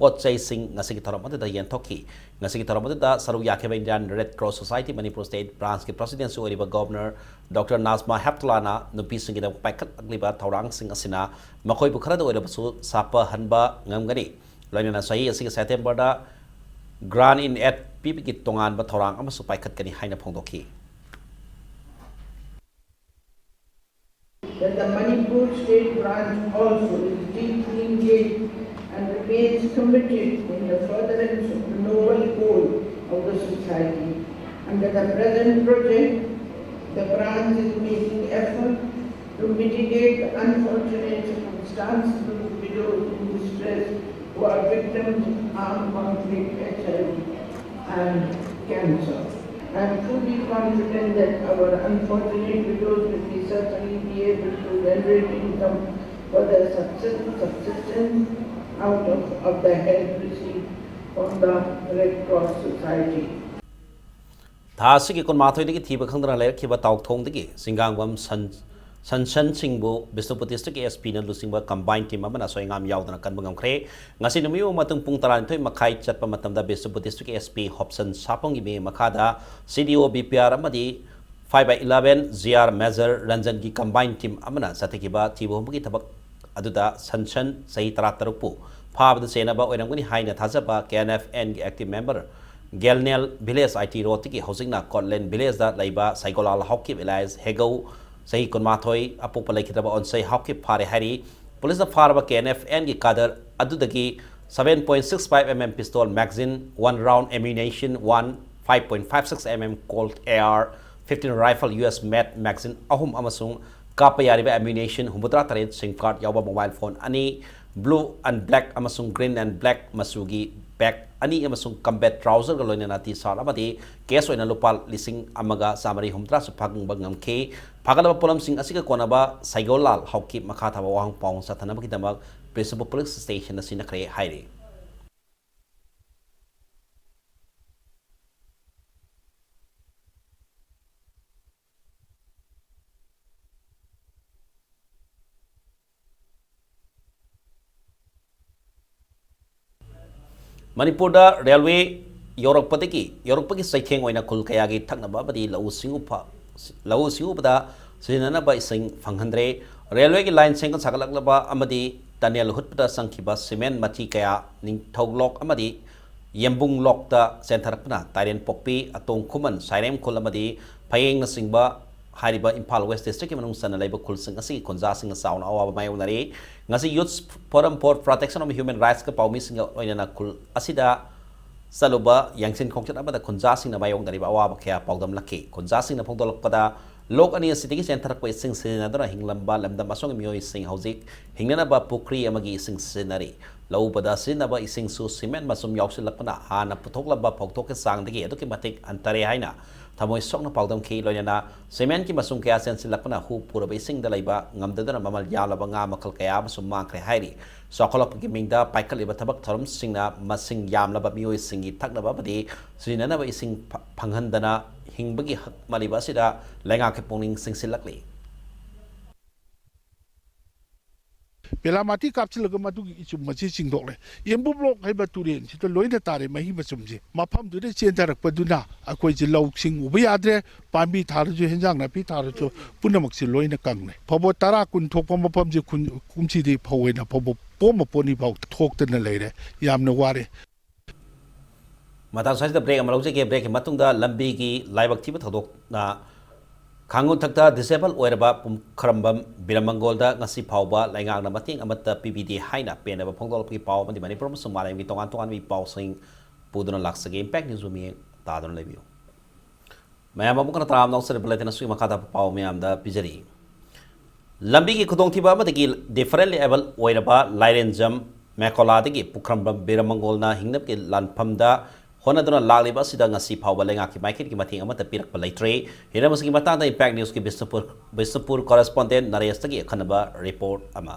ꯄꯣꯠ ꯆꯩꯁꯤꯡ ꯉꯁꯤꯒꯤ ꯊꯧꯔꯝ ꯑꯗꯨꯗ ꯌꯦꯟꯊꯣꯛꯈꯤ꯫ ꯉꯁꯤꯒꯤ ꯊꯧꯔꯝ ꯑꯗꯨꯗ ꯁꯔꯨꯛ ꯌꯥꯈꯤꯕ Indian Red Cross Society Manipur State Branchꯀꯤ Presidentꯁꯨ ꯑꯣꯏꯔꯤꯕ Governor Doctor Najma Heptullahꯅ ꯅꯨꯄꯤꯁꯤꯡꯒꯤꯗꯃꯛ ꯄꯥꯏꯈꯠꯂꯛꯂꯤꯕ ꯊꯧꯔꯥꯡꯁꯤꯡ ꯑꯁꯤꯅ ꯃꯈꯣꯏꯕꯨ ꯈꯔꯗ ꯑꯣꯏꯔꯕꯁꯨ ꯁꯥꯐꯍꯟꯕ ꯉꯝꯒꯅꯤ꯫ ꯂꯣꯏꯅꯅ ꯆꯍꯤ ꯑꯁꯤꯒꯤ Septemberꯗ Grant in Aid ꯄꯤꯕꯒꯤ ꯇꯣꯉꯥꯟꯕ ꯊꯧꯔꯥꯡ ꯑꯃꯁꯨ ꯄꯥꯏꯈꯠꯀꯅꯤ ꯍꯥꯏꯅ ꯐꯣꯡꯗꯣꯛꯈꯤ꯫ That the Manipur State branch also is deeply engaged and remains committed in the furtherance of the noble goal of the society. Under the present project, the branch is making effort to mitigate the unfortunate circumstances of the widows in distress who are victims of armed conflict, H I V, and cancer. I am truly confident that our unfortunate widows will be certainly be able to generate income for their subsist- subsistence out of, of the help received from the Red Cross Society. ꯊꯥ ꯑꯁꯤꯒꯤ ꯀꯨꯟꯃꯥꯊꯣꯏꯗꯒꯤ ꯊꯤꯕ ꯈꯪꯗꯅ ꯂꯩꯔꯛꯈꯤꯕ ꯇꯥꯎꯊꯣꯡꯗꯒꯤ ꯁꯤꯡꯒꯥꯡꯕꯝ ꯁꯟ ꯁꯟꯁꯟꯁꯤꯡꯕꯨ ꯕꯤꯁꯅꯨꯄꯨꯔ ꯗꯤꯁꯇ꯭ꯔꯤꯛꯀꯤ ꯑꯦꯁ ꯄꯤꯅ ꯂꯨꯆꯤꯡꯕ ꯀꯝꯕꯥꯏꯟ ꯇꯤꯝ ꯑꯃꯅ ꯑꯁꯣꯏ ꯑꯉꯥꯝ ꯌꯥꯎꯗꯅ ꯀꯟꯕ ꯉꯝꯈ꯭ꯔꯦ꯫ ꯉꯁꯤ ꯅꯨꯃꯤꯠ ꯑꯃ ꯃꯇꯨꯡ ꯄꯨꯡ ꯇꯔꯥꯅꯤꯊꯣꯏ ꯃꯈꯥꯏ ꯆꯠꯄ ꯃꯇꯝꯗ ꯕꯤꯁꯅꯨꯄꯨꯔ ꯗꯤꯁꯇ꯭ꯔꯤꯛꯀꯤ ꯑꯦꯁ ꯄꯤ ꯍꯣꯞꯁꯟ ꯁꯥꯄꯝꯒꯤ ꯃꯤꯠꯌꯦꯡ ꯃꯈꯥꯗ C D O B P R ꯑꯃꯗꯤ five by eleven G R major ꯔꯟꯖꯟꯒꯤ ꯀꯝꯕꯥꯏꯟ ꯇꯤꯝ ꯑꯃꯅ ꯆꯠꯊꯈꯤꯕ ꯊꯤꯕ ꯍꯨꯝꯕꯒꯤ ꯊꯕꯛ ꯑꯗꯨꯗ ꯁꯟꯁꯟ ꯆꯍꯤ ꯇꯔꯥꯇꯔꯨꯛꯄꯨ ꯐꯥꯕꯗ ꯆꯦꯟꯅꯕ ꯑꯣꯏꯔꯝꯒꯅꯤ ꯍꯥꯏꯅ ꯊꯥꯖꯕ ꯀꯦ ꯑꯦꯟ ꯑꯦꯐ ꯑꯦꯟꯒꯤ active member Gelnel village I T ꯔꯣꯗꯇꯒꯤ ꯍꯧꯖꯤꯛꯅ ꯀꯣꯠꯂꯦꯟ ꯚꯤꯂꯦꯖꯇ ꯂꯩꯕ ꯁꯩꯒꯣꯂꯥꯜ ꯍꯥꯎꯀꯤꯞ ꯑꯦꯂꯥꯏꯁ ꯍꯦꯒꯧ ꯆꯍꯤ ꯀꯨꯟꯃꯥꯊꯣꯏ ꯑꯄꯣꯛꯄ ꯂꯩꯈꯤꯗ꯭ꯔꯕ ꯑꯣꯟꯁꯩ ꯍꯥꯎꯀꯤꯞ ꯐꯥꯔꯦ ꯍꯥꯏꯔꯤ꯫ ꯄꯨꯂꯤꯁꯅ ꯐꯥꯔꯕ ꯀꯦ ꯑꯦꯟ ꯑꯦꯐ ꯑꯦꯟꯒꯤ ꯀꯥꯗꯔ ꯑꯗꯨꯗꯒꯤ seven point six five M M pistol magazine, one round ammunition, one five point five six M M Colt A R fifteen rifle U S made magazine ꯑꯍꯨꯝ ꯑꯃꯁꯨꯡ ꯀꯥꯞꯄ ꯌꯥꯔꯤꯕ ammunition ꯍꯨꯝꯐꯨꯇꯔꯥ ꯇꯔꯦꯠ, ꯁꯤꯝ ꯀꯥꯔꯗ ꯌꯥꯎꯕ ꯃꯣꯕꯥꯏꯜ ꯐꯣꯟ ꯑꯅꯤ, blue and black ꯑꯃꯁꯨꯡ green and black ꯃꯆꯨꯒꯤ ꯕꯦꯒ ꯑꯅꯤ ꯑꯃꯁꯨꯡ ꯀꯝꯕꯦꯠ ꯇ꯭ꯔꯥꯎꯖꯔꯒ ꯂꯣꯏꯅꯅ ꯇꯤ ꯁꯥꯔꯠ ꯑꯃꯗꯤ ꯀꯦꯁ ꯑꯣꯏꯅ ꯂꯨꯄꯥ ꯂꯤꯁꯤꯡ ꯑꯃꯒ ꯆꯥꯃꯔꯤ ꯍꯨꯝꯐꯨꯇꯔꯥꯁꯨ ꯐꯪꯕ ꯉꯝꯈꯤ꯫ ꯐꯥꯒꯠꯂꯕ ꯄꯣꯠꯂꯝꯁꯤꯡ ꯑꯁꯤꯒ ꯀꯣꯟꯅꯕ ꯁꯩꯒꯣꯜꯂꯥꯜ ꯍꯥꯎꯀꯤꯞ ꯃꯈꯥ ꯊꯥꯕ ꯋꯥꯍꯪ ꯄꯥꯎꯍꯪ ꯆꯠꯊꯅꯕꯒꯤꯗꯃꯛ ꯕꯤꯁꯅꯨꯄꯨꯔ ꯄꯨꯂꯤꯁ ꯁ꯭ꯇꯦꯁꯟꯗ ꯁꯤꯟꯅꯈ꯭ꯔꯦ ꯍꯥꯏꯔꯤ꯫ ꯃꯅꯤꯄꯨꯔꯗ ꯔꯦꯜꯋꯦ ꯌꯧꯔꯛꯄꯗꯒꯤ ꯌꯧꯔꯛꯄꯒꯤ ꯆꯩꯊꯦꯡ ꯑꯣꯏꯅ ꯈꯨꯜ ꯀꯌꯥꯒꯤ ꯊꯛꯅꯕ ꯑꯃꯗꯤ ꯂꯧꯎ ꯁꯤꯡꯎ ꯐ- ꯂꯧꯎ ꯁꯤꯡꯎꯕꯗ ꯁꯤꯖꯤꯟꯅꯅꯕ ꯏꯁꯤꯡ ꯐꯪꯍꯟꯗ꯭ꯔꯦ꯫ ꯔꯦꯜꯋꯦꯒꯤ ꯂꯥꯏꯟ ꯁꯦꯝꯒꯠ ꯁꯥꯒꯠꯂꯛꯂꯕ ꯑꯃꯗꯤ ꯇꯅꯦꯜ ꯍꯨꯠꯄꯗ ꯆꯪꯈꯤꯕ ꯁꯤꯃꯦꯟ ꯃꯊꯤ ꯀꯌꯥ ꯅꯤꯡꯊꯧ ꯂꯣꯛ ꯑꯃꯗꯤ ꯌꯦꯝꯕꯨꯡ ꯂꯣꯛꯇ ꯆꯦꯟꯊꯔꯛꯄꯅ ꯇꯥꯏꯔꯦꯟ ꯄꯣꯛꯄꯤ, ꯑꯇꯣꯡ ꯈꯨꯃꯟ, ꯁꯥꯏꯔꯦꯝ ꯈꯨꯜ ꯑꯃꯗꯤ ꯐꯌꯦꯡꯅꯆꯤꯡꯕ ꯍꯥꯏꯔꯤꯕ ꯏꯝꯐꯥꯜ ꯋꯦꯁ ꯗꯤꯁꯇ꯭ꯔꯤꯛꯀꯤ ꯃꯅꯨꯡ ꯆꯟꯅ ꯂꯩꯕ ꯈꯨꯜꯁꯤꯡ ꯑꯁꯤꯒꯤ ꯈꯨꯟꯖꯥꯁꯤꯡꯅ ꯆꯥꯎꯅ ꯑꯋꯥꯕ ꯃꯥꯌꯣꯛꯅꯔꯤ꯫ ꯉꯁꯤ Youth Forum for Protection of Human Rightsꯀ ꯄꯥꯎꯃꯤꯁꯤꯡꯒ ꯂꯣꯏꯅꯅ ꯈꯨꯜ ꯑꯁꯤꯗ ꯆꯠꯂꯨꯕ ꯌꯦꯡꯁꯤꯟ ꯈꯣꯡꯆꯠ ꯑꯃꯗ ꯈꯨꯟꯖꯥꯁꯤꯡꯅ ꯃꯥꯌꯣꯛꯅꯔꯤꯕ ꯑꯋꯥꯕ ꯀꯌꯥ ꯄꯥꯎꯗꯝꯂꯛꯈꯤ꯫ ꯈꯨꯟꯖꯥꯁꯤꯡꯅ ꯐꯣꯡꯗꯣꯛꯂꯛꯄꯗ, ꯂꯣꯛ ꯑꯅꯤ ꯑꯁꯤꯗꯒꯤ ꯆꯦꯟꯊꯔꯛꯄ ꯏꯁꯤꯡ ꯁꯤꯖꯤꯟꯅꯗꯨꯅ ꯍꯤꯡꯂꯝꯕ ꯂꯝꯗꯝ ꯑꯁꯣꯝꯒꯤ ꯃꯤꯑꯣꯏꯁꯤꯡ ꯍꯧꯖꯤꯛ ꯍꯤꯡꯅꯅꯕ ꯄꯨꯈ꯭ꯔꯤ ꯑꯃꯒꯤ ꯏꯁꯤꯡ ꯁꯤꯖꯤꯟꯅꯔꯤ꯫ ꯂꯧ ꯎꯕꯗ ꯁꯤꯖꯤꯟꯅꯕ ꯏꯁꯤꯡꯁꯨ ꯁꯤꯃꯦꯟ ꯃꯆꯨꯝ ꯌꯥꯎꯁꯤꯜꯂꯛꯄꯅ ꯍꯥꯟꯅ ꯄꯨꯊꯣꯛꯂꯝꯕ ꯐꯧꯊꯣꯛꯀꯤ ꯆꯥꯡꯗꯒꯤ ꯑꯗꯨꯛꯀꯤ ꯃꯇꯤꯛ ꯍꯟꯊꯔꯦ ꯍꯥꯏꯅ ꯊꯃꯣꯏ ꯁꯣꯛꯅ ꯄꯥꯎꯗꯝꯈꯤ꯫ ꯂꯣꯏꯅꯅ ꯁꯤꯃꯦꯟꯒꯤ ꯃꯆꯨꯝ ꯀꯌꯥ ꯆꯦꯟꯁꯤꯜꯂꯛꯄꯅ ꯍꯨ ꯄꯨꯔꯕ ꯏꯁꯤꯡꯗ ꯂꯩꯕ ꯉꯝꯗꯗꯨꯅ ꯃꯃꯜ ꯌꯥꯝꯂꯕ ꯉꯥ ꯃꯈꯜ ꯀꯌꯥ ꯑꯃꯁꯨ ꯃꯥꯡꯈ꯭ꯔꯦ ꯍꯥꯏꯔꯤ꯫ ꯆꯥꯎꯈꯠꯂꯛꯄꯒꯤ ꯃꯤꯡꯗ ꯄꯥꯏꯈꯠꯂꯤꯕ ꯊꯕꯛ ꯊꯧꯔꯝꯁꯤꯡꯅ ꯃꯁꯤꯡ ꯌꯥꯝꯂꯕ ꯃꯤꯑꯣꯏꯁꯤꯡꯒꯤ ꯊꯛꯅꯕ ꯑꯃꯗꯤ ꯁꯤꯖꯤꯟꯅꯅꯕ ꯏꯁꯤꯡ ꯐ-, ꯐꯪꯍꯟꯗꯅ ꯍꯤꯡꯕꯒꯤ ꯍꯛ ꯃꯜꯂꯤꯕ ꯑꯁꯤꯗ ꯂꯩꯉꯥꯛꯀꯤ ꯄꯨꯛꯅꯤꯡ ꯆꯤꯡꯁꯤꯜꯂꯛꯂꯤ꯫ ꯄꯦꯂꯥꯃꯥꯇꯤ ꯀꯥꯞꯁꯤꯜꯂꯒ ꯃꯗꯨꯒꯤ ꯏꯆꯨꯝ ꯑꯁꯤ ꯆꯤꯡꯊꯣꯛꯂꯦ꯫ ꯌꯦꯝꯕꯨ ꯕ꯭ꯂꯣꯛ ꯍꯥꯏꯕ ꯇꯨꯔꯦꯟꯁꯤꯗ ꯂꯣꯏꯅ ꯇꯥꯔꯦ ꯃꯍꯤ ꯃꯆꯨꯝꯁꯦ꯫ ꯃꯐꯝꯗꯨꯗ ꯆꯦꯟꯊꯔꯛꯄꯗꯨꯅ ꯑꯩꯈꯣꯏꯁꯦ ꯂꯧꯁꯤꯡ ꯎꯕ ꯌꯥꯗ꯭ꯔꯦ, ꯄꯥꯝꯕꯤ ꯊꯥꯔꯁꯨ ꯍꯦꯟꯖꯥꯡ ꯅꯥꯄꯤ ꯊꯥꯔꯁꯨ ꯄꯨꯝꯅꯃꯛꯁꯦ ꯂꯣꯏꯅ ꯀꯪꯂꯦ꯫ ꯐꯧꯕꯣꯠ ꯇꯔꯥ ꯀꯨꯟ ꯊꯣꯛꯄ ꯃꯐꯝꯁꯦ ꯈꯨꯟ-, ꯀꯨꯝꯁꯤꯗꯤ ꯐꯧ ꯑꯣꯏꯅ ꯐꯧꯕꯣꯠ ꯄꯣꯝꯃ ꯄꯣꯠꯅꯤ ꯐꯥꯎ ꯊꯣꯛꯇꯅ ꯂꯩꯔꯦ꯫ ꯌꯥꯝꯅ ꯋꯥꯔꯦ꯫ ꯃꯇꯥꯡ ꯑꯁꯤꯗ ꯕ꯭ꯔꯦꯛ ꯑꯃ ꯂꯧꯖꯒꯦ꯫ ꯕ꯭ꯔꯦꯛꯀꯤ ꯃꯇꯨꯡꯗ ꯂꯝꯕꯤꯒꯤ ꯂꯥꯏꯕꯛ ꯊꯤꯕ ꯊꯧꯗꯣꯛꯅ ꯈꯥꯡꯉꯨꯊꯛꯇ ꯗꯤꯁꯦꯕꯜ ꯑꯣꯏꯔꯕ ꯄꯨꯈ꯭ꯔꯝꯕꯝ ꯕꯤꯔꯃꯪꯒꯣꯜꯗ ꯉꯁꯤ ꯐꯥꯎꯕ ꯂꯩꯉꯥꯛꯅ ꯃꯇꯦꯡ ꯑꯃꯠꯇ ꯄꯤꯕꯤꯗꯦ ꯍꯥꯏꯅ ꯄꯦꯟꯅꯕ ꯐꯣꯡꯗꯣꯛꯂꯛꯄꯒꯤ ꯄꯥꯎ ꯑꯃꯗꯤ ꯃꯅꯤꯄꯨꯔ ꯑꯃꯁꯨꯡ ꯃꯥꯂꯦꯝꯒꯤ ꯇꯣꯉꯥꯟ ꯇꯣꯉꯥꯟꯕ ꯏ ꯄꯥꯎꯁꯤꯡ ꯄꯨꯗꯨꯅ ꯂꯥꯛꯆꯒꯦ꯫ ꯏꯝꯄꯦꯛ ꯅ꯭ꯌꯨꯁꯕꯨ ꯃꯤꯠꯌꯦꯡ ꯇꯥꯗꯨꯅ ꯂꯩꯕꯤꯌꯨ꯫ ꯃꯌꯥꯝ ꯑꯃꯨꯛ ꯍꯟꯅ ꯇꯔꯥꯝꯅ ꯑꯣꯛꯆꯔꯤꯕ ꯂꯩꯇꯦꯡ ꯑꯁꯨꯒꯤ ꯃꯈꯥꯗ ꯄꯥꯎ ꯃꯌꯥꯝꯗ ꯄꯤꯖꯔꯤ꯫ ꯂꯝꯕꯤꯒꯤ ꯈꯨꯗꯣꯡꯊꯤꯕ ꯑꯃꯗꯒꯤ ꯗꯤꯐꯔꯦꯟꯂꯤ ꯑꯦꯕꯜ ꯑꯣꯏꯔꯕ ꯂꯥꯏꯔꯦꯟꯖꯝ ꯃꯦꯀꯣꯂꯥꯗꯒꯤ ꯄꯨꯈ꯭ꯔꯝꯕꯝ ꯕꯤꯔꯃꯪꯒꯣꯜꯅ ꯍꯤꯡꯅꯕꯒꯤ ꯂꯥꯟꯐꯝꯗ ꯍꯣꯠꯅꯗꯨꯅ ꯂꯥꯛꯂꯤꯕ ꯑꯁꯤꯗ ꯉꯁꯤ ꯐꯥꯎꯕ ꯂꯩꯉꯥꯛꯀꯤ ꯃꯥꯏꯀꯩꯗꯒꯤ ꯃꯇꯦꯡ ꯑꯃꯠꯇ ꯄꯤꯔꯛꯄ ꯂꯩꯇ꯭ꯔꯤ꯫ ꯍꯤꯔꯝ ꯑꯁꯤꯒꯤ ꯃꯇꯥꯡꯗ ꯏꯝꯄꯦꯛ ꯅ꯭ꯌꯨꯁꯀꯤ ꯕꯤꯁꯅꯨꯄꯨꯔ, ꯕꯤꯁꯅꯨꯄꯨꯔ ꯀꯣꯔꯦꯁꯄꯣꯟꯗꯦꯟ ꯅꯔꯦꯁꯇꯒꯤ ꯑꯈꯟꯅꯕ ꯔꯤꯄꯣꯔꯠ ꯑꯃ꯫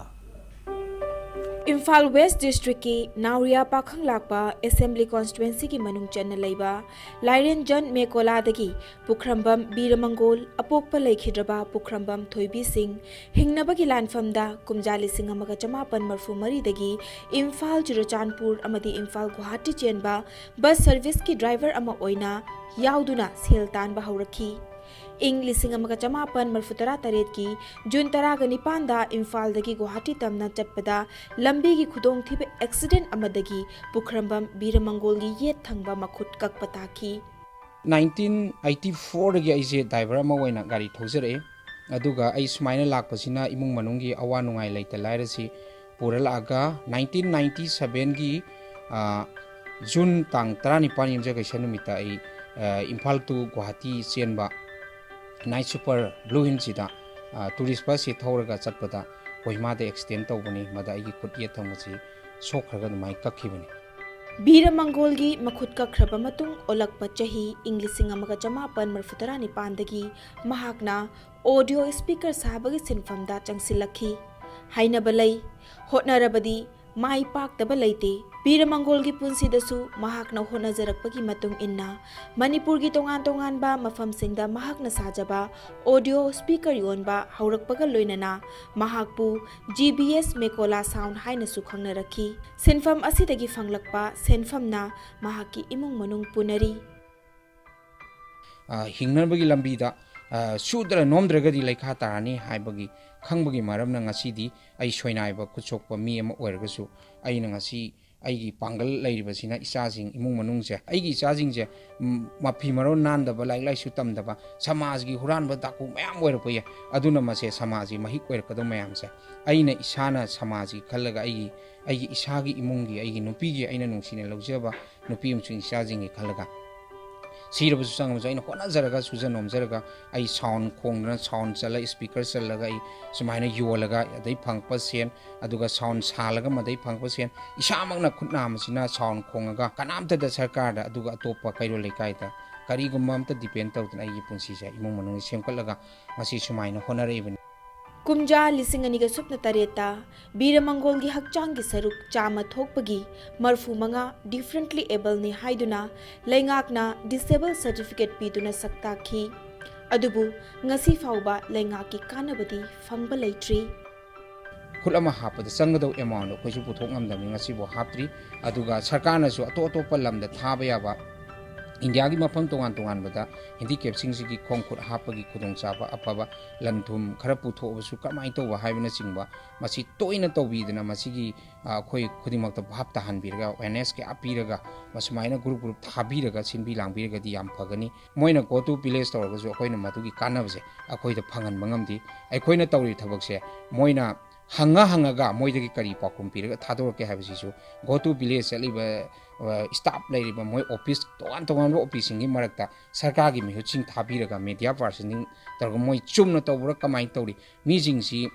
ꯏꯝꯐꯥꯜ ꯋꯦꯁ ꯗꯤꯁꯇ꯭ꯔꯤꯛꯀꯤ ꯅꯥꯎꯔꯤꯌꯥ ꯄꯥꯈꯪꯂꯥꯛꯄ ꯑꯦꯁꯦꯝꯕ꯭ꯂꯤ ꯀꯣꯟꯁꯇꯤꯇ꯭ꯋꯦꯟꯁꯤꯒꯤ ꯃꯅꯨꯡ ꯆꯟꯅ ꯂꯩꯕ ꯂꯥꯏꯔꯦꯟꯖꯟ ꯃꯦꯀꯣꯂꯥꯗꯒꯤ ꯄꯨꯈ꯭ꯔꯝꯕꯝ ꯕꯤꯔꯃꯪꯒꯣꯜ ꯑꯄꯣꯛꯄ ꯂꯩꯈꯤꯗ꯭ꯔꯕ ꯄꯨꯈ꯭ꯔꯝꯕꯝ ꯊꯣꯏꯕꯤ ꯁꯤꯡ ꯍꯤꯡꯅꯕꯒꯤ ꯂꯥꯟꯐꯝꯗ ꯀꯨꯝꯖꯥ ꯂꯤꯁꯤꯡ ꯑꯃꯒ ꯆꯃꯥꯄꯟ ꯃꯔꯐꯨ ꯃꯔꯤꯗꯒꯤ ꯏꯝꯐꯥꯜ, ꯆꯨꯔꯆꯥꯟꯄꯨꯔ ꯑꯃꯗꯤ ꯏꯝꯐꯥꯜ ꯒꯨꯋꯥꯍꯥꯇꯤ ꯆꯦꯟꯕ ꯕꯁ ꯁꯔꯚꯤꯁꯀꯤ ꯗ꯭ꯔꯥꯏꯚꯔ ꯑꯃ ꯑꯣꯏꯅ ꯌꯥꯎꯗꯨꯅ ꯁꯦꯜ ꯇꯥꯟꯕ ꯍꯧꯔꯛꯈꯤ꯫ ꯏꯪ ꯂꯤꯁꯤꯡ ꯑꯃꯒ ꯆꯃꯥꯄꯟ ꯃꯔꯐꯨ ꯇꯔꯥ ꯇꯔꯦꯠꯀꯤ ꯖꯨꯟ ꯇꯔꯥꯒ ꯅꯤꯄꯥꯟꯗ ꯏꯝꯐꯥꯜꯗꯒꯤ ꯒꯨꯋꯥꯍꯥꯇꯤ ꯇꯝꯅ ꯆꯠꯄꯗ ꯂꯝꯕꯤꯒꯤ ꯈꯨꯗꯣꯡꯊꯤꯕ ꯑꯦꯛꯁꯤꯗꯦꯟ ꯑꯃꯗꯒꯤ ꯄꯨꯈ꯭ꯔꯝꯕꯝ ꯕꯤꯔꯃꯪꯒꯣꯜꯒꯤ ꯌꯦꯠ ꯊꯪꯕ ꯃꯈꯨꯠ ꯀꯛꯄ ꯇꯥꯈꯤ꯫ ꯅꯥꯏꯟꯇꯤꯟ ꯑꯩꯠꯇꯤ ꯐꯣꯔꯗꯒꯤ ꯑꯩꯁꯦ ꯗ꯭ꯔꯥꯏꯚꯔ ꯑꯃ ꯑꯣꯏꯅ ꯒꯥꯔꯤ ꯊꯧꯖꯔꯛꯑꯦ꯫ ꯑꯗꯨꯒ ꯑꯩ ꯁꯨꯃꯥꯏꯅ ꯂꯥꯛꯄꯁꯤꯅ ꯏꯃꯨꯡ ꯃꯅꯨꯡꯒꯤ ꯑꯋꯥ ꯅꯨꯡꯉꯥꯏ ꯂꯩꯇ ꯂꯥꯏꯔꯁꯤ ꯄꯨꯔ ꯂꯥꯛꯑꯒ, ꯅꯥꯏꯟꯇꯤꯟ ꯅꯥꯏꯟꯇꯤ ꯁꯕꯦꯟꯒꯤ, ꯑ, ꯖꯨꯟ ꯇꯥꯡ ꯇꯔꯥꯅꯤꯄꯥꯟ ꯌꯨꯝꯖꯀꯩꯁ ꯅꯨꯃꯤꯠꯇ ꯑꯩ, ꯑ, ꯏꯝꯐꯥꯜ to ꯒꯨꯋꯥꯍꯥꯇꯤ ꯆꯦꯟꯕ ꯅꯥꯏꯠ ꯁꯨꯄꯔ ꯕ꯭ꯂꯨ ꯍꯤꯜꯁꯤꯗ, ꯑ, ꯇꯨꯔꯤꯁ ꯕꯁꯁꯤ ꯊꯧꯔꯒ ꯆꯠꯄꯗ ꯀꯣꯍꯤꯃꯥꯗ ꯑꯦꯛꯁꯤꯗꯦꯟ ꯇꯧꯕꯅꯤ꯫ ꯃꯗ ꯑꯩꯒꯤ ꯈꯨꯠ ꯌꯦꯠ ꯊꯪꯕꯁꯤ ꯁꯣꯛꯈ꯭ꯔꯒ ꯑꯗꯨꯃꯥꯏꯅ ꯀꯛꯈꯤꯕꯅꯤ꯫ ꯕꯤꯔ ꯃꯪꯒꯣꯜꯒꯤ ꯃꯈꯨꯠ ꯀꯛꯈ꯭ꯔꯕ ꯃꯇꯨꯡ ꯑꯣꯜꯂꯛꯄ ꯆꯍꯤ ꯏꯪ ꯂꯤꯁꯤꯡ ꯑꯃꯒ ꯆꯃꯥꯄꯟ ꯃꯔꯤꯐꯨ ꯇꯔꯥꯅꯤꯄꯥꯟꯗꯒꯤ ꯃꯍꯥꯛꯅ ꯑꯣꯗꯤꯑꯣ ꯁ꯭ꯄꯤꯀꯔ ꯁꯥꯕꯒꯤ ꯁꯤꯟꯐꯝꯗ ꯆꯪꯁꯤꯜꯂꯛꯈꯤ꯫ ꯍꯥꯏꯅꯕ ꯂꯩ, ꯍꯣꯠꯅꯔꯕꯗꯤ ꯃꯥꯏ ꯄꯥꯛꯇꯕ ꯂꯩꯇꯦ꯫ ꯕꯤꯔ ꯃꯪꯒꯣꯜꯒꯤ ꯄꯨꯟꯁꯤꯗꯁꯨ ꯃꯍꯥꯛꯅ ꯍꯣꯠꯅꯖꯔꯛꯄꯒꯤ ꯃꯇꯨꯡ ꯏꯟꯅ ꯃꯅꯤꯄꯨꯔꯒꯤ ꯇꯣꯉꯥꯟ ꯇꯣꯉꯥꯟꯕ ꯃꯐꯝꯁꯤꯡꯗ ꯃꯍꯥꯛꯅ ꯁꯥꯖꯕ ꯑꯣꯗꯤꯑꯣ ꯁ꯭ꯄꯤꯀꯔ ꯌꯣꯟꯕ ꯍꯧꯔꯛꯄꯒ ꯂꯣꯏꯅꯅ ꯃꯍꯥꯛꯄꯨ ꯖꯤ ꯕꯤ ꯑꯦꯁ ꯃꯦꯀꯣꯂꯥ ꯁꯥꯎꯟ ꯍꯥꯏꯅꯁꯨ ꯈꯪꯅꯔꯛꯈꯤ꯫ ꯁꯤꯟꯐꯝ ꯑꯁꯤꯗꯒꯤ ꯐꯪꯂꯛꯄ ꯁꯦꯟꯐꯝꯅ ꯃꯍꯥꯛꯀꯤ ꯏꯃꯨꯡ ꯃꯅꯨꯡ ꯄꯨꯅꯔꯤ꯫ ꯑ, ꯍꯤꯡꯅꯕꯒꯤ ꯂꯝꯕꯤꯗ, ꯑ, ꯁꯨꯗ꯭ꯔ ꯅꯣꯝꯗ꯭ꯔꯒꯗꯤ ꯂꯩꯈꯥ ꯇꯥꯔꯅꯤ ꯍꯥꯏꯕꯒꯤ ꯈꯪꯕꯒꯤ ꯃꯔꯝꯅ ꯉꯁꯤꯗꯤ ꯑꯩ ꯁꯣꯏꯅꯥꯏꯕ ꯈꯨꯠ ꯁꯣꯛꯄ ꯃꯤ ꯑꯃ ꯑꯣꯏꯔꯒꯁꯨ ꯑꯩꯅ ꯉꯁꯤ ꯑꯩꯒꯤ ꯄꯥꯡꯒꯜ ꯂꯩꯔꯤꯕꯁꯤꯅ ꯏꯆꯥꯁꯤꯡ, ꯏꯃꯨꯡ ꯃꯅꯨꯡꯁꯦ, ꯑꯩꯒꯤ ꯏꯆꯥꯁꯤꯡꯁꯦ, ꯎꯝ, ꯃꯐꯤ ꯃꯔꯣꯟ ꯅꯥꯟꯗꯕ, ꯂꯥꯏꯔꯤꯛ ꯂꯥꯏꯁꯨ ꯇꯝꯗꯕ, ꯁꯃꯥꯖꯒꯤ ꯍꯨꯔꯥꯟꯕ ꯗꯥꯀꯨ ꯃꯌꯥꯝ ꯑꯣꯏꯔꯛꯄ ꯌꯥꯏ꯫ ꯑꯗꯨꯅ ꯃꯁꯦ ꯁꯃꯥꯖꯒꯤ ꯃꯍꯤꯛ ꯑꯣꯏꯔꯛꯀꯗꯕ ꯃꯌꯥꯝꯁꯦ ꯑꯩꯅ ꯏꯁꯥꯅ ꯁꯃꯥꯖꯒꯤ ꯈꯜꯂꯒ, ꯑꯩꯒꯤ, ꯑꯩꯒꯤ ꯏꯁꯥꯒꯤ ꯏꯃꯨꯡꯒꯤ, ꯑꯩꯒꯤ ꯅꯨꯄꯤꯒꯤ ꯑꯩꯅ ꯅꯨꯡꯁꯤꯅ ꯂꯧꯖꯕ ꯅꯨꯄꯤ ꯑꯃꯁꯨꯡ ꯏꯆꯥꯁꯤꯡꯒꯤ ꯈꯜꯂꯒ, ꯁꯤꯔꯕꯁꯨ ꯆꯪꯉꯕꯁꯨ ꯑꯩꯅ ꯍꯣꯠꯅꯖꯔꯒ, ꯁꯨꯖ ꯅꯣꯝꯖꯔꯒ, ꯑꯩ ꯁꯥꯎꯟ ꯈꯣꯡꯗꯅ, ꯁꯥꯎꯟ ꯆꯠꯂ, ꯁ꯭ꯄꯤꯀꯔ ꯆꯜꯂꯒ ꯑꯩ ꯁꯨꯃꯥꯏꯅ ꯌꯣꯜꯂꯒ, ꯑꯗꯩ ꯐꯪꯉꯛꯄ ꯁꯦꯟ, ꯑꯗꯨꯒ ꯁꯥꯎꯟ ꯁꯥꯜꯂꯒ ꯃꯗꯩ ꯐꯪꯉꯛꯄ ꯁꯦꯟ, ꯏꯁꯥꯃꯛꯅ ꯈꯨꯠ ꯅꯥꯝꯃꯁꯤꯅ ꯁꯥꯎꯟ ꯈꯣꯡꯉꯒ, ꯀꯅꯥꯝꯇꯗ, ꯁꯔꯀꯥꯔꯗ, ꯑꯗꯨꯒ ꯑꯇꯣꯞꯄ ꯀꯩꯔꯣꯜ ꯂꯩꯀꯥꯏꯗ, ꯀꯔꯤꯒꯨꯝꯕ ꯑꯝꯇ ꯗꯤꯄꯦꯟ ꯇꯧꯗꯅ ꯑꯩꯒꯤ ꯄꯨꯟꯁꯤꯁꯦ ꯏꯃꯨꯡ ꯃꯅꯨꯡ ꯁꯦꯝꯒꯠꯂꯒ ꯉꯁꯤ ꯁꯨꯃꯥꯏꯅ ꯍꯣꯠꯅꯔꯛꯏꯕꯅꯤ꯫ ꯀꯨꯝꯖꯥ ꯂꯤꯁꯤꯡ ꯑꯅꯤꯒ ꯁꯨꯞꯅ ꯇꯔꯦꯠꯇ ꯕꯤꯔ ꯃꯪꯒꯣꯜꯒꯤ ꯍꯛꯆꯥꯡꯒꯤ ꯁꯔꯨꯛ ꯆꯥꯝꯃ ꯊꯣꯛꯄꯒꯤ ꯃꯔꯐꯨ ꯃꯉꯥ differently ableꯅꯤ ꯍꯥꯏꯗꯨꯅ ꯂꯩꯉꯥꯛꯅ ꯗꯤꯁꯦꯕꯜ ꯁꯔꯇꯤꯐꯤꯀꯦꯠ ꯄꯤꯗꯨꯅ ꯁꯛ ꯇꯥꯛꯈꯤ꯫ ꯑꯗꯨꯕꯨ ꯉꯁꯤ ꯐꯥꯎꯕ ꯂꯩꯉꯥꯛꯀꯤ ꯀꯥꯟꯅꯕꯗꯤ ꯐꯪꯕ ꯂꯩꯇ꯭ꯔꯤ꯫ ꯈꯨꯠ ꯑꯃ ꯍꯥꯞꯄꯗ ꯆꯪꯒꯗꯧ ꯑꯦꯃꯥꯎꯟꯗꯣ ꯑꯩꯈꯣꯏꯁꯨ ꯄꯨꯊꯣꯛ ꯉꯝꯗꯕꯅꯤ, ꯉꯁꯤꯐꯥꯎ ꯍꯥꯞꯇ꯭ꯔꯤ꯫ ꯑꯗꯨꯒ ꯁꯔꯀꯥꯔꯅꯁꯨ ꯑꯇꯣꯞ ꯑꯇꯣꯞꯄ ꯂꯝꯗ ꯊꯥꯕ ꯌꯥꯕ ꯏꯟꯗꯤꯌꯥꯒꯤ ꯃꯐꯝ ꯇꯣꯉꯥꯟ ꯇꯣꯉꯥꯟꯕꯗ ꯍꯦꯟꯗꯤꯀꯦꯞꯁꯤꯡꯁꯤꯒꯤ ꯈꯣꯡ ꯈꯨꯠ ꯍꯥꯞꯄꯒꯤ ꯈꯨꯗꯣꯡꯆꯥꯕ, ꯑꯐꯕ ꯂꯟ ꯊꯨꯝ ꯈꯔ ꯄꯨꯊꯣꯛꯑꯕꯁꯨ ꯀꯃꯥꯏꯅ ꯇꯧꯕ ꯍꯥꯏꯕꯅꯆꯤꯡꯕ, ꯃꯁꯤ ꯇꯣꯏꯅ ꯇꯧꯕꯤꯗꯅ ꯃꯁꯤꯒꯤ, ꯑ, ꯑꯩꯈꯣꯏ ꯈꯨꯗꯤꯡꯃꯛꯇ ꯚꯥꯞ ꯇꯥꯍꯟꯕꯤꯔꯒ, awareness ꯀꯌꯥ ꯄꯤꯔꯒ, ꯃꯁꯨꯃꯥꯏꯅ group group ꯊꯥꯕꯤꯔꯒ ꯁꯤꯟꯕꯤ ꯂꯥꯡꯕꯤꯔꯒꯗꯤ ꯌꯥꯝ ꯐꯒꯅꯤ꯫ ꯃꯣꯏꯅ Go to Village ꯇꯧꯔꯒꯁꯨ ꯑꯩꯈꯣꯏꯅ ꯃꯗꯨꯒꯤ ꯀꯥꯟꯅꯕꯁꯦ ꯑꯩꯈꯣꯏꯗ ꯐꯪꯍꯟꯕ ꯉꯝꯗꯦ꯫ ꯑꯩꯈꯣꯏꯅ ꯇꯧꯔꯤꯕ ꯊꯕꯛꯁꯦ ꯃꯣꯏꯅ ꯍꯪꯉ ꯍꯪꯉꯒ ꯃꯣꯏꯗꯒꯤ ꯀꯔꯤ ꯄꯥꯎꯈꯨꯝ ꯄꯤꯔꯒ ꯊꯥꯗꯣꯔꯛꯀꯦ ꯍꯥꯏꯕꯁꯤꯁꯨ, Go to Village ꯆꯠꯂꯤꯕ, ꯑ, staff ꯂꯩꯔꯤꯕ ꯃꯣꯏ office ꯇꯣꯉꯥꯟ ꯇꯣꯉꯥꯟꯕ officeꯁꯤꯡꯒꯤ ꯃꯔꯛꯇ ꯁꯔꯀꯥꯔꯒꯤ ꯃꯤꯍꯨꯠꯁꯤꯡ ꯊꯥꯕꯤꯔꯒ media personꯁꯤꯡ ꯇꯧꯔꯒ ꯃꯣꯏ ꯆꯨꯝꯅ ꯇꯧꯕ꯭ꯔꯥ, ꯀꯃꯥꯏꯅ ꯇꯧꯔꯤ, ꯃꯤꯁꯤꯡꯁꯤ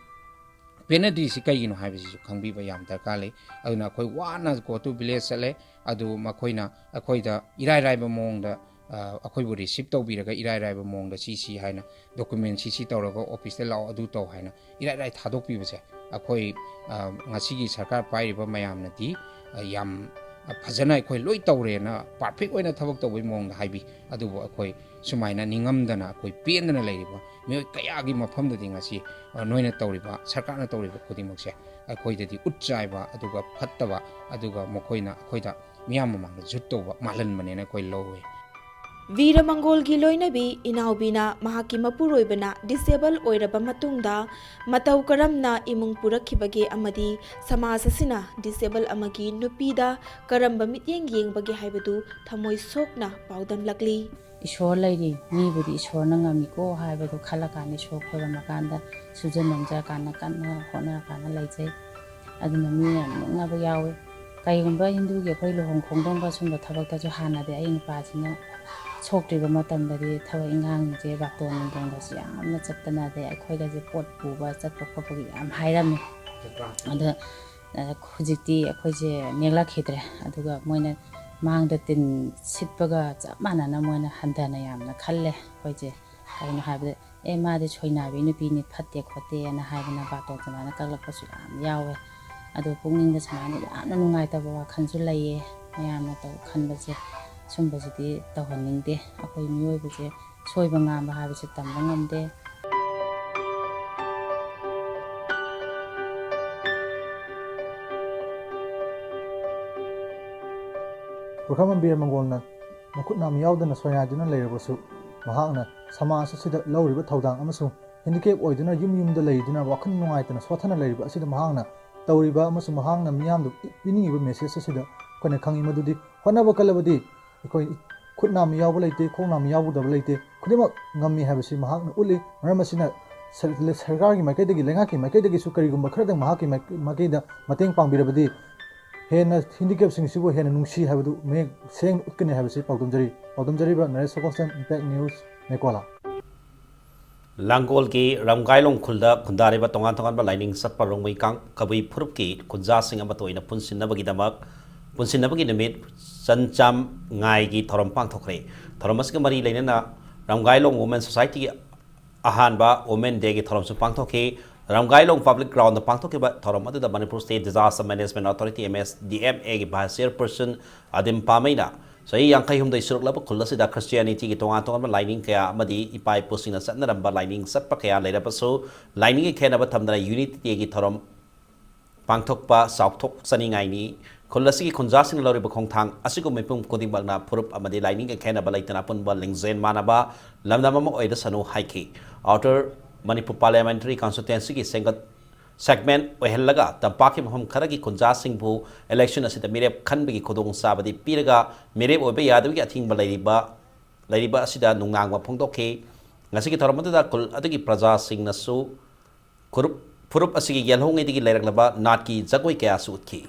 ꯄꯦꯟꯅꯗ꯭ꯔꯤꯁꯤ ꯀꯩꯒꯤꯅꯣ ꯍꯥꯏꯕꯁꯤꯁꯨ ꯈꯪꯕꯤꯕ ꯌꯥꯝ ꯗꯔꯀꯥꯔ ꯂꯩ꯫ ꯑꯗꯨꯅ ꯑꯩꯈꯣꯏ ꯋꯥꯅ Go to Village ꯆꯠꯂꯦ, ꯑꯗꯨ ꯃꯈꯣꯏꯅ ꯑꯩꯈꯣꯏꯗ ꯏꯔꯥꯏ ꯂꯥꯏꯕ ꯃꯑꯣꯡꯗ, ꯑ, ꯑꯩꯈꯣꯏꯕꯨ receive ꯇꯧꯕꯤꯔꯒ ꯏꯔꯥꯏ ꯂꯥꯏꯕ ꯃꯑꯣꯡꯗ ꯁꯤ ꯁꯤ ꯍꯥꯏꯅ document ꯁꯤ ꯁꯤ ꯇꯧꯔꯒ officeꯇ ꯂꯥꯛꯑꯣ, ꯑꯗꯨ ꯇꯧ ꯍꯥꯏꯅ ꯏꯔꯥꯏ ꯂꯥꯏ ꯊꯥꯗꯣꯛꯄꯤꯕꯁꯦ ꯑꯩꯈꯣꯏ, ꯑ, ꯉꯁꯤꯒꯤ ꯁꯔꯀꯥꯔ ꯄꯥꯏꯔꯤꯕ ꯃꯌꯥꯝꯅꯗꯤ, ꯑ, ꯌꯥꯝ ꯐꯖꯅ ꯑꯩꯈꯣꯏ ꯂꯣꯏ ꯇꯧꯔꯦꯅ perfect ꯑꯣꯏꯅ ꯊꯕꯛ ꯇꯧꯕꯒꯤ ꯃꯑꯣꯡꯗ ꯍꯥꯏꯕꯤ꯫ ꯑꯗꯨꯕꯨ ꯑꯩꯈꯣꯏ ꯁꯨꯃꯥꯏꯅ ꯅꯤꯡꯉꯝꯗꯅ ꯑꯩꯈꯣꯏ ꯄꯦꯟꯗꯅ ꯂꯩꯔꯤꯕ ꯃꯤꯑꯣꯏ ꯀꯌꯥꯒꯤ ꯃꯐꯝꯗꯗꯤ ꯉꯁꯤ, ꯑ, ꯅꯣꯏꯅ ꯇꯧꯔꯤꯕ, ꯁꯔꯀꯥꯔꯅ ꯇꯧꯔꯤꯕ ꯈꯨꯗꯤꯡꯃꯛꯁꯦ ꯑꯩꯈꯣꯏꯗꯗꯤ ꯎꯠ ꯆꯥꯏꯕ, ꯑꯗꯨꯒ ꯐꯠꯇꯕ, ꯑꯗꯨꯒ ꯃꯈꯣꯏꯅ ꯑꯩꯈꯣꯏꯗ ꯃꯤꯌꯥꯝ ꯃꯃꯥꯡꯗ ꯖꯨꯠ ꯇꯧꯕ ꯃꯥꯜꯍꯟꯕꯅꯦꯅ ꯑꯩꯈꯣꯏ ꯂꯧꯏ꯫ ꯕꯤꯔ ꯃꯪꯒꯣꯜꯒꯤ ꯂꯣꯏꯅꯕꯤ ꯏꯅꯥꯎꯕꯤꯅ ꯃꯍꯥꯛꯀꯤ ꯃꯄꯨꯔꯣꯏꯕꯅ disable ꯑꯣꯏꯔꯕ ꯃꯇꯨꯡꯗ ꯃꯇꯧ ꯀꯔꯝꯅ ꯏꯃꯨꯡ ꯄꯨꯔꯛꯈꯤꯕꯒꯦ ꯑꯃꯗꯤ ꯁꯃꯥꯖ ꯑꯁꯤꯅ disable ꯑꯃꯒꯤ ꯅꯨꯄꯤꯗ ꯀꯔꯝꯕ ꯃꯤꯠꯌꯦꯡ ꯌꯦꯡꯕꯒꯦ ꯍꯥꯏꯕꯗꯨ ꯊꯃꯣꯏ ꯁꯣꯛꯅ ꯄꯥꯎꯗꯝꯂꯛꯂꯤ꯫ ꯏꯁꯣꯔ ꯂꯩꯔꯤ, ꯃꯤꯕꯨꯗꯤ ꯏꯁꯣꯔꯅ ꯉꯝꯃꯤꯀꯣ ꯍꯥꯏꯕꯗꯨ ꯈꯜꯂꯀꯥꯟꯗ, ꯏꯁꯣꯔ ꯈꯣꯏꯔꯝꯃꯀꯥꯟꯗ, ꯁꯨꯖ ꯅꯣꯝꯖꯔꯀꯥꯟꯗ, ꯀꯟꯅ ꯍꯣꯠꯅꯔꯀꯥꯟꯗ ꯂꯩꯖꯩ꯫ ꯑꯗꯨꯅ ꯃꯤ ꯌꯥꯝ ꯅꯣꯛꯅꯕ ꯌꯥꯎꯏ꯫ ꯀꯩꯒꯨꯝꯕ ꯍꯤꯟꯗꯨꯒꯤ ꯑꯩꯈꯣꯏ ꯂꯨꯍꯣꯡ ꯈꯣꯡꯗꯣꯡꯕ ꯁꯨꯝꯕ ꯊꯕꯛꯇꯁꯨ ꯍꯥꯟꯅꯗꯤ ꯑꯩ ꯅꯨꯄꯥꯁꯤꯅ ꯁꯣꯛꯇ꯭ꯔꯤꯕ ꯃꯇꯝꯗꯗꯤ ꯊꯕꯛ ꯏꯟꯈꯥꯡꯁꯦ, ꯕꯥꯇꯣꯟ ꯅꯨꯡꯗꯣꯟꯒꯁꯦ ꯌꯥꯝꯅ ꯆꯠꯇꯅ, ꯑꯗꯩ ꯑꯩꯈꯣꯏꯒꯁꯦ ꯄꯣꯠ ꯄꯨꯕ ꯆꯠꯄ ꯈꯣꯠꯄꯒꯤ ꯌꯥꯝ ꯍꯥꯏꯔꯝꯃꯤ꯫ ꯑꯗ, ꯑ, ꯍꯧꯖꯤꯛꯇꯤ ꯑꯩꯈꯣꯏꯁꯦ ꯅꯦꯛꯂꯛꯈꯤꯗ꯭ꯔꯦ꯫ ꯑꯗꯨꯒ ꯃꯣꯏꯅ ꯃꯥꯡꯗ ꯇꯤꯟ ꯁꯤꯠꯄꯒ ꯆꯞ ꯃꯥꯟꯅꯅ ꯃꯣꯏꯅ ꯍꯟꯊꯅ ꯌꯥꯝꯅ ꯈꯜꯂꯦ ꯑꯩꯈꯣꯏꯁꯦ꯫ ꯀꯩꯅꯣ ꯍꯥꯏꯕꯗ, "ꯑꯦ, ꯃꯥꯗꯤ ꯁꯣꯏꯅꯥꯏꯕꯤ ꯅꯨꯄꯤꯅꯤ, ꯐꯠꯇꯦ ꯈꯣꯠꯇꯦꯅ" ꯍꯥꯏꯗꯅ ꯕꯥꯇꯣꯟ ꯁꯨꯃꯥꯏꯅ ꯀꯛꯂꯛꯄꯁꯨ ꯌꯥꯝ ꯌꯥꯎꯋꯦ꯫ ꯑꯗꯣ ꯄꯨꯛꯅꯤꯡꯗ ꯁꯨꯃꯥꯏꯅ ꯌꯥꯝꯅ ꯅꯨꯡꯉꯥꯏꯇꯕ ꯋꯥꯈꯜꯁꯨ ꯂꯩꯌꯦ꯫ ꯃꯌꯥꯝꯅ ꯇꯧ-, ꯈꯟꯕꯁꯦ, ꯁꯨꯝꯕꯁꯤꯗꯤ ꯇꯧꯍꯟꯅꯤꯡꯗꯦ꯫ ꯑꯩꯈꯣꯏ ꯃꯤꯑꯣꯏꯕꯁꯦ ꯁꯣꯏꯕ ꯉꯥꯝꯕ ꯍꯥꯏꯕꯁꯦ ꯇꯝꯕ ꯉꯝꯗꯦ꯫ ꯄꯨꯈ꯭ꯔꯝꯕꯝ ꯕꯤꯔ ꯃꯪꯒꯣꯜꯅ ꯃꯈꯨꯠ ꯅꯥꯝ ꯌꯥꯎꯗꯅ ꯁꯣꯏꯅꯥꯏꯗꯨꯅ ꯂꯩꯔꯕꯁꯨ, ꯃꯍꯥꯛꯅ ꯁꯃꯥꯖ ꯑꯁꯤꯗ ꯂꯧꯔꯤꯕ ꯊꯧꯗꯥꯡ ꯑꯃꯁꯨꯡ ꯍꯦꯟꯗꯤꯀꯦꯞ ꯑꯣꯏꯗꯨꯅ ꯌꯨꯝ ꯌꯨꯝꯗ ꯂꯩꯗꯨꯅ ꯋꯥꯈꯜ ꯅꯨꯡꯉꯥꯏꯇꯅ ꯁꯣꯠꯊꯅ ꯂꯩꯔꯤꯕ ꯑꯁꯤꯗ ꯃꯍꯥꯛꯅ ꯇꯧꯔꯤꯕ ꯑꯃꯁꯨꯡ ꯃꯍꯥꯛꯅ ꯃꯤꯌꯥꯝꯗ ꯄꯤꯅꯤꯡꯉꯤꯕ ꯃꯦꯁꯦꯖ ꯑꯁꯤꯗ ꯑꯩꯈꯣꯏꯅ ꯈꯪꯉꯤ ꯃꯗꯨꯗꯤ, ꯍꯣꯠꯅꯕ ꯀꯜꯂꯕꯗꯤ ꯑꯩꯈꯣꯏ ꯈꯨꯠ ꯅꯥꯝ ꯌꯥꯎꯕ ꯂꯩꯇꯦ, ꯈꯣꯡ ꯅꯥꯝ ꯌꯥꯎꯗꯕ ꯂꯩꯇꯦ, ꯈꯨꯗꯤꯡꯃꯛ ꯉꯝꯃꯤ ꯍꯥꯏꯕꯁꯤ ꯃꯍꯥꯛꯅ ꯎꯠꯂꯤ꯫ ꯃꯔꯝ ꯑꯁꯤꯅ ꯁꯔ-, ꯁꯔꯀꯥꯔꯒꯤ ꯃꯥꯏꯀꯩꯗꯒꯤ, ꯂꯩꯉꯥꯛꯀꯤ ꯃꯥꯏꯀꯩꯗꯒꯤꯁꯨ ꯀꯔꯤꯒꯨꯝꯕ ꯈꯔꯗꯪ ꯃꯍꯥꯛꯀꯤ ꯃꯥꯏ-, ꯃꯥꯏꯀꯩꯗ ꯃꯇꯦꯡ ꯄꯥꯡꯕꯤꯔꯕꯗꯤ ꯍꯦꯟꯅ ꯍꯦꯟꯗꯤꯀꯦꯞꯁꯤꯡꯁꯤꯕꯨ ꯍꯦꯟꯅ ꯅꯨꯡꯁꯤ ꯍꯥꯏꯕꯗꯨ ꯃꯌꯦꯛ ꯁꯦꯡꯅ ꯎꯠꯀꯅꯤ ꯍꯥꯏꯕꯁꯤ ꯄꯥꯎꯗꯝꯖꯔꯤ꯫ ꯄꯥꯎꯗꯝꯖꯔꯤꯕ ꯅꯔꯦꯁ ꯁꯣꯀꯣꯁꯇꯟ, ꯏꯝꯄꯦꯛ ꯅ꯭ꯌꯨꯁ, ꯅꯦꯀꯣꯂꯥ꯫ ꯂꯥꯡꯒꯣꯜꯒꯤ ꯔꯝꯒꯥꯏꯂꯣꯡ ꯈꯨꯜꯗ ꯈꯨꯟꯗꯥꯔꯤꯕ ꯇꯣꯉꯥꯟ ꯇꯣꯉꯥꯟꯕ ꯂꯥꯏꯅꯤꯡ ꯆꯠꯄ ꯔꯣꯡꯃꯩ ꯀꯥꯡ-, ꯀꯕꯨꯏ ꯐꯨꯔꯨꯞꯀꯤ ꯈꯨꯟꯖꯥꯁꯤꯡ ꯑꯃꯠꯇ ꯑꯣꯏꯅ ꯄꯨꯟꯁꯤꯟꯅꯕꯒꯤꯗꯃꯛ, ꯄꯨꯟꯁꯤꯟꯅꯕꯒꯤ ꯅꯨꯃꯤꯠ ꯆꯟꯆꯥꯝ ꯉꯥꯏꯒꯤ ꯊꯧꯔꯝ ꯄꯥꯡꯊꯣꯛꯈ꯭ꯔꯦ꯫ ꯊꯧꯔꯝ ꯑꯁꯤꯒ ꯃꯔꯤ ꯂꯩꯅꯅ ꯔꯝꯒꯥꯏꯂꯣꯡ ꯋꯨꯃꯦꯟ ꯁꯣꯁꯥꯏꯇꯤꯒꯤ ꯑꯍꯥꯟꯕ ꯋꯨꯃꯦꯟ ꯗꯦꯒꯤ ꯊꯧꯔꯝꯁꯨ ꯄꯥꯡꯊꯣꯛꯈꯤ꯫ ꯔꯝꯒꯥꯏꯂꯣꯡ ꯄꯕ꯭ꯂꯤꯛ ꯒ꯭ꯔꯥꯎꯟꯗ ꯄꯥꯡꯊꯣꯛꯈꯤꯕ ꯊꯧꯔꯝ ꯑꯗꯨꯗ Manipur state disaster management authority, M S D M ꯑꯦꯒꯤ ꯚꯥꯏꯁ ꯆꯤꯌꯔꯄꯔꯁꯟ ꯑꯗꯤꯝ ꯄꯥꯃꯩꯅ ꯆꯍꯤ ꯌꯥꯡꯈꯩ ꯍꯨꯝꯗꯣꯏ ꯁꯨꯔꯛꯂꯕ ꯈꯨꯜ ꯑꯁꯤꯗ ꯈ꯭ꯔꯤꯁꯇꯤꯌꯥꯅꯤꯇꯤꯒꯤ ꯇꯣꯉꯥꯟ ꯇꯣꯉꯥꯟꯕ ꯂꯥꯏꯅꯤꯡ ꯀꯌꯥ ꯑꯃꯗꯤ ꯏꯄꯥ ꯏꯄꯨꯁꯤꯡꯅ ꯆꯠꯅꯔꯝꯕ ꯂꯥꯏꯅꯤꯡ ꯆꯠꯄ ꯀꯌꯥ ꯂꯩꯔꯕꯁꯨ, ꯂꯥꯏꯅꯤꯡꯒꯤ ꯈꯦꯠꯅꯕ ꯊꯝꯗꯅ ꯌꯨꯅꯤꯇꯤ ꯗꯦꯒꯤ ꯊꯧꯔꯝ ꯄꯥꯡꯊꯣꯛꯄ ꯆꯥꯎꯊꯣꯛꯆꯅꯤꯡꯉꯥꯏꯅꯤ꯫ ꯈꯨꯜ ꯑꯁꯤꯒꯤ ꯈꯨꯟꯖꯥꯁꯤꯡꯅ ꯂꯧꯔꯤꯕ ꯈꯣꯡꯊꯥꯡ ꯑꯁꯤꯒꯨꯝ ꯃꯤꯄꯨꯝ ꯈꯨꯗꯤꯡꯃꯛꯅ ꯐꯨꯔꯨꯞ ꯑꯃꯗꯤ ꯂꯥꯏꯅꯤꯡꯒ ꯈꯦꯠꯅꯕ ꯂꯩꯇꯅ ꯑꯄꯨꯟꯕ ꯂꯤꯡꯖꯦꯜ ꯃꯥꯟꯅꯕ ꯂꯝꯗꯝ ꯑꯃ ꯑꯣꯏꯔꯁꯅꯨ ꯍꯥꯏꯈꯤ꯫ ꯑꯥꯎꯇꯔ ꯃꯅꯤꯄꯨꯔ ꯄꯥꯔꯂꯤꯌꯥꯃꯦꯟꯇꯔꯤ ꯀꯟꯁꯇꯤꯇ꯭ꯋꯦꯟꯁꯤꯒꯤ ꯁꯦꯝꯒꯠ ꯁꯦꯒꯃꯦꯟ ꯑꯣꯏꯍꯜꯂꯒ ꯇꯝꯄꯥꯛꯀꯤ ꯃꯐꯝ ꯈꯔꯒꯤ ꯈꯨꯟꯖꯥꯁꯤꯡꯕꯨ ꯏꯂꯦꯛꯁꯟ ꯑꯁꯤꯗ ꯃꯤꯔꯦꯞ ꯈꯟꯕꯒꯤ ꯈꯨꯗꯣꯡꯆꯥꯕꯗꯤ ꯄꯤꯔꯒ ꯃꯤꯔꯦꯞ ꯑꯣꯏꯕ ꯌꯥꯗꯕꯒꯤ ꯑꯊꯤꯡꯕ ꯂꯩꯔꯤꯕ, ꯂꯩꯔꯤꯕ ꯑꯁꯤꯗ ꯅꯨꯡꯅꯥꯡꯕ ꯐꯣꯡꯗꯣꯛꯈꯤ꯫ ꯉꯁꯤꯒꯤ ꯊꯧꯔꯝ ꯑꯗꯨꯗ ꯈꯨꯜ ꯑꯗꯨꯒꯤ ꯄ꯭ꯔꯖꯥꯁꯤꯡꯅꯁꯨ ꯈꯨꯔꯨꯞ-, ꯐꯨꯔꯨꯞ ꯑꯁꯤꯒꯤ ꯌꯦꯜꯍꯧꯉꯩꯗꯒꯤ ꯂꯩꯔꯛꯂꯕ ꯅꯥꯠꯀꯤ ꯖꯒꯣꯏ ꯀꯌꯥꯁꯨ ꯎꯠꯈꯤ꯫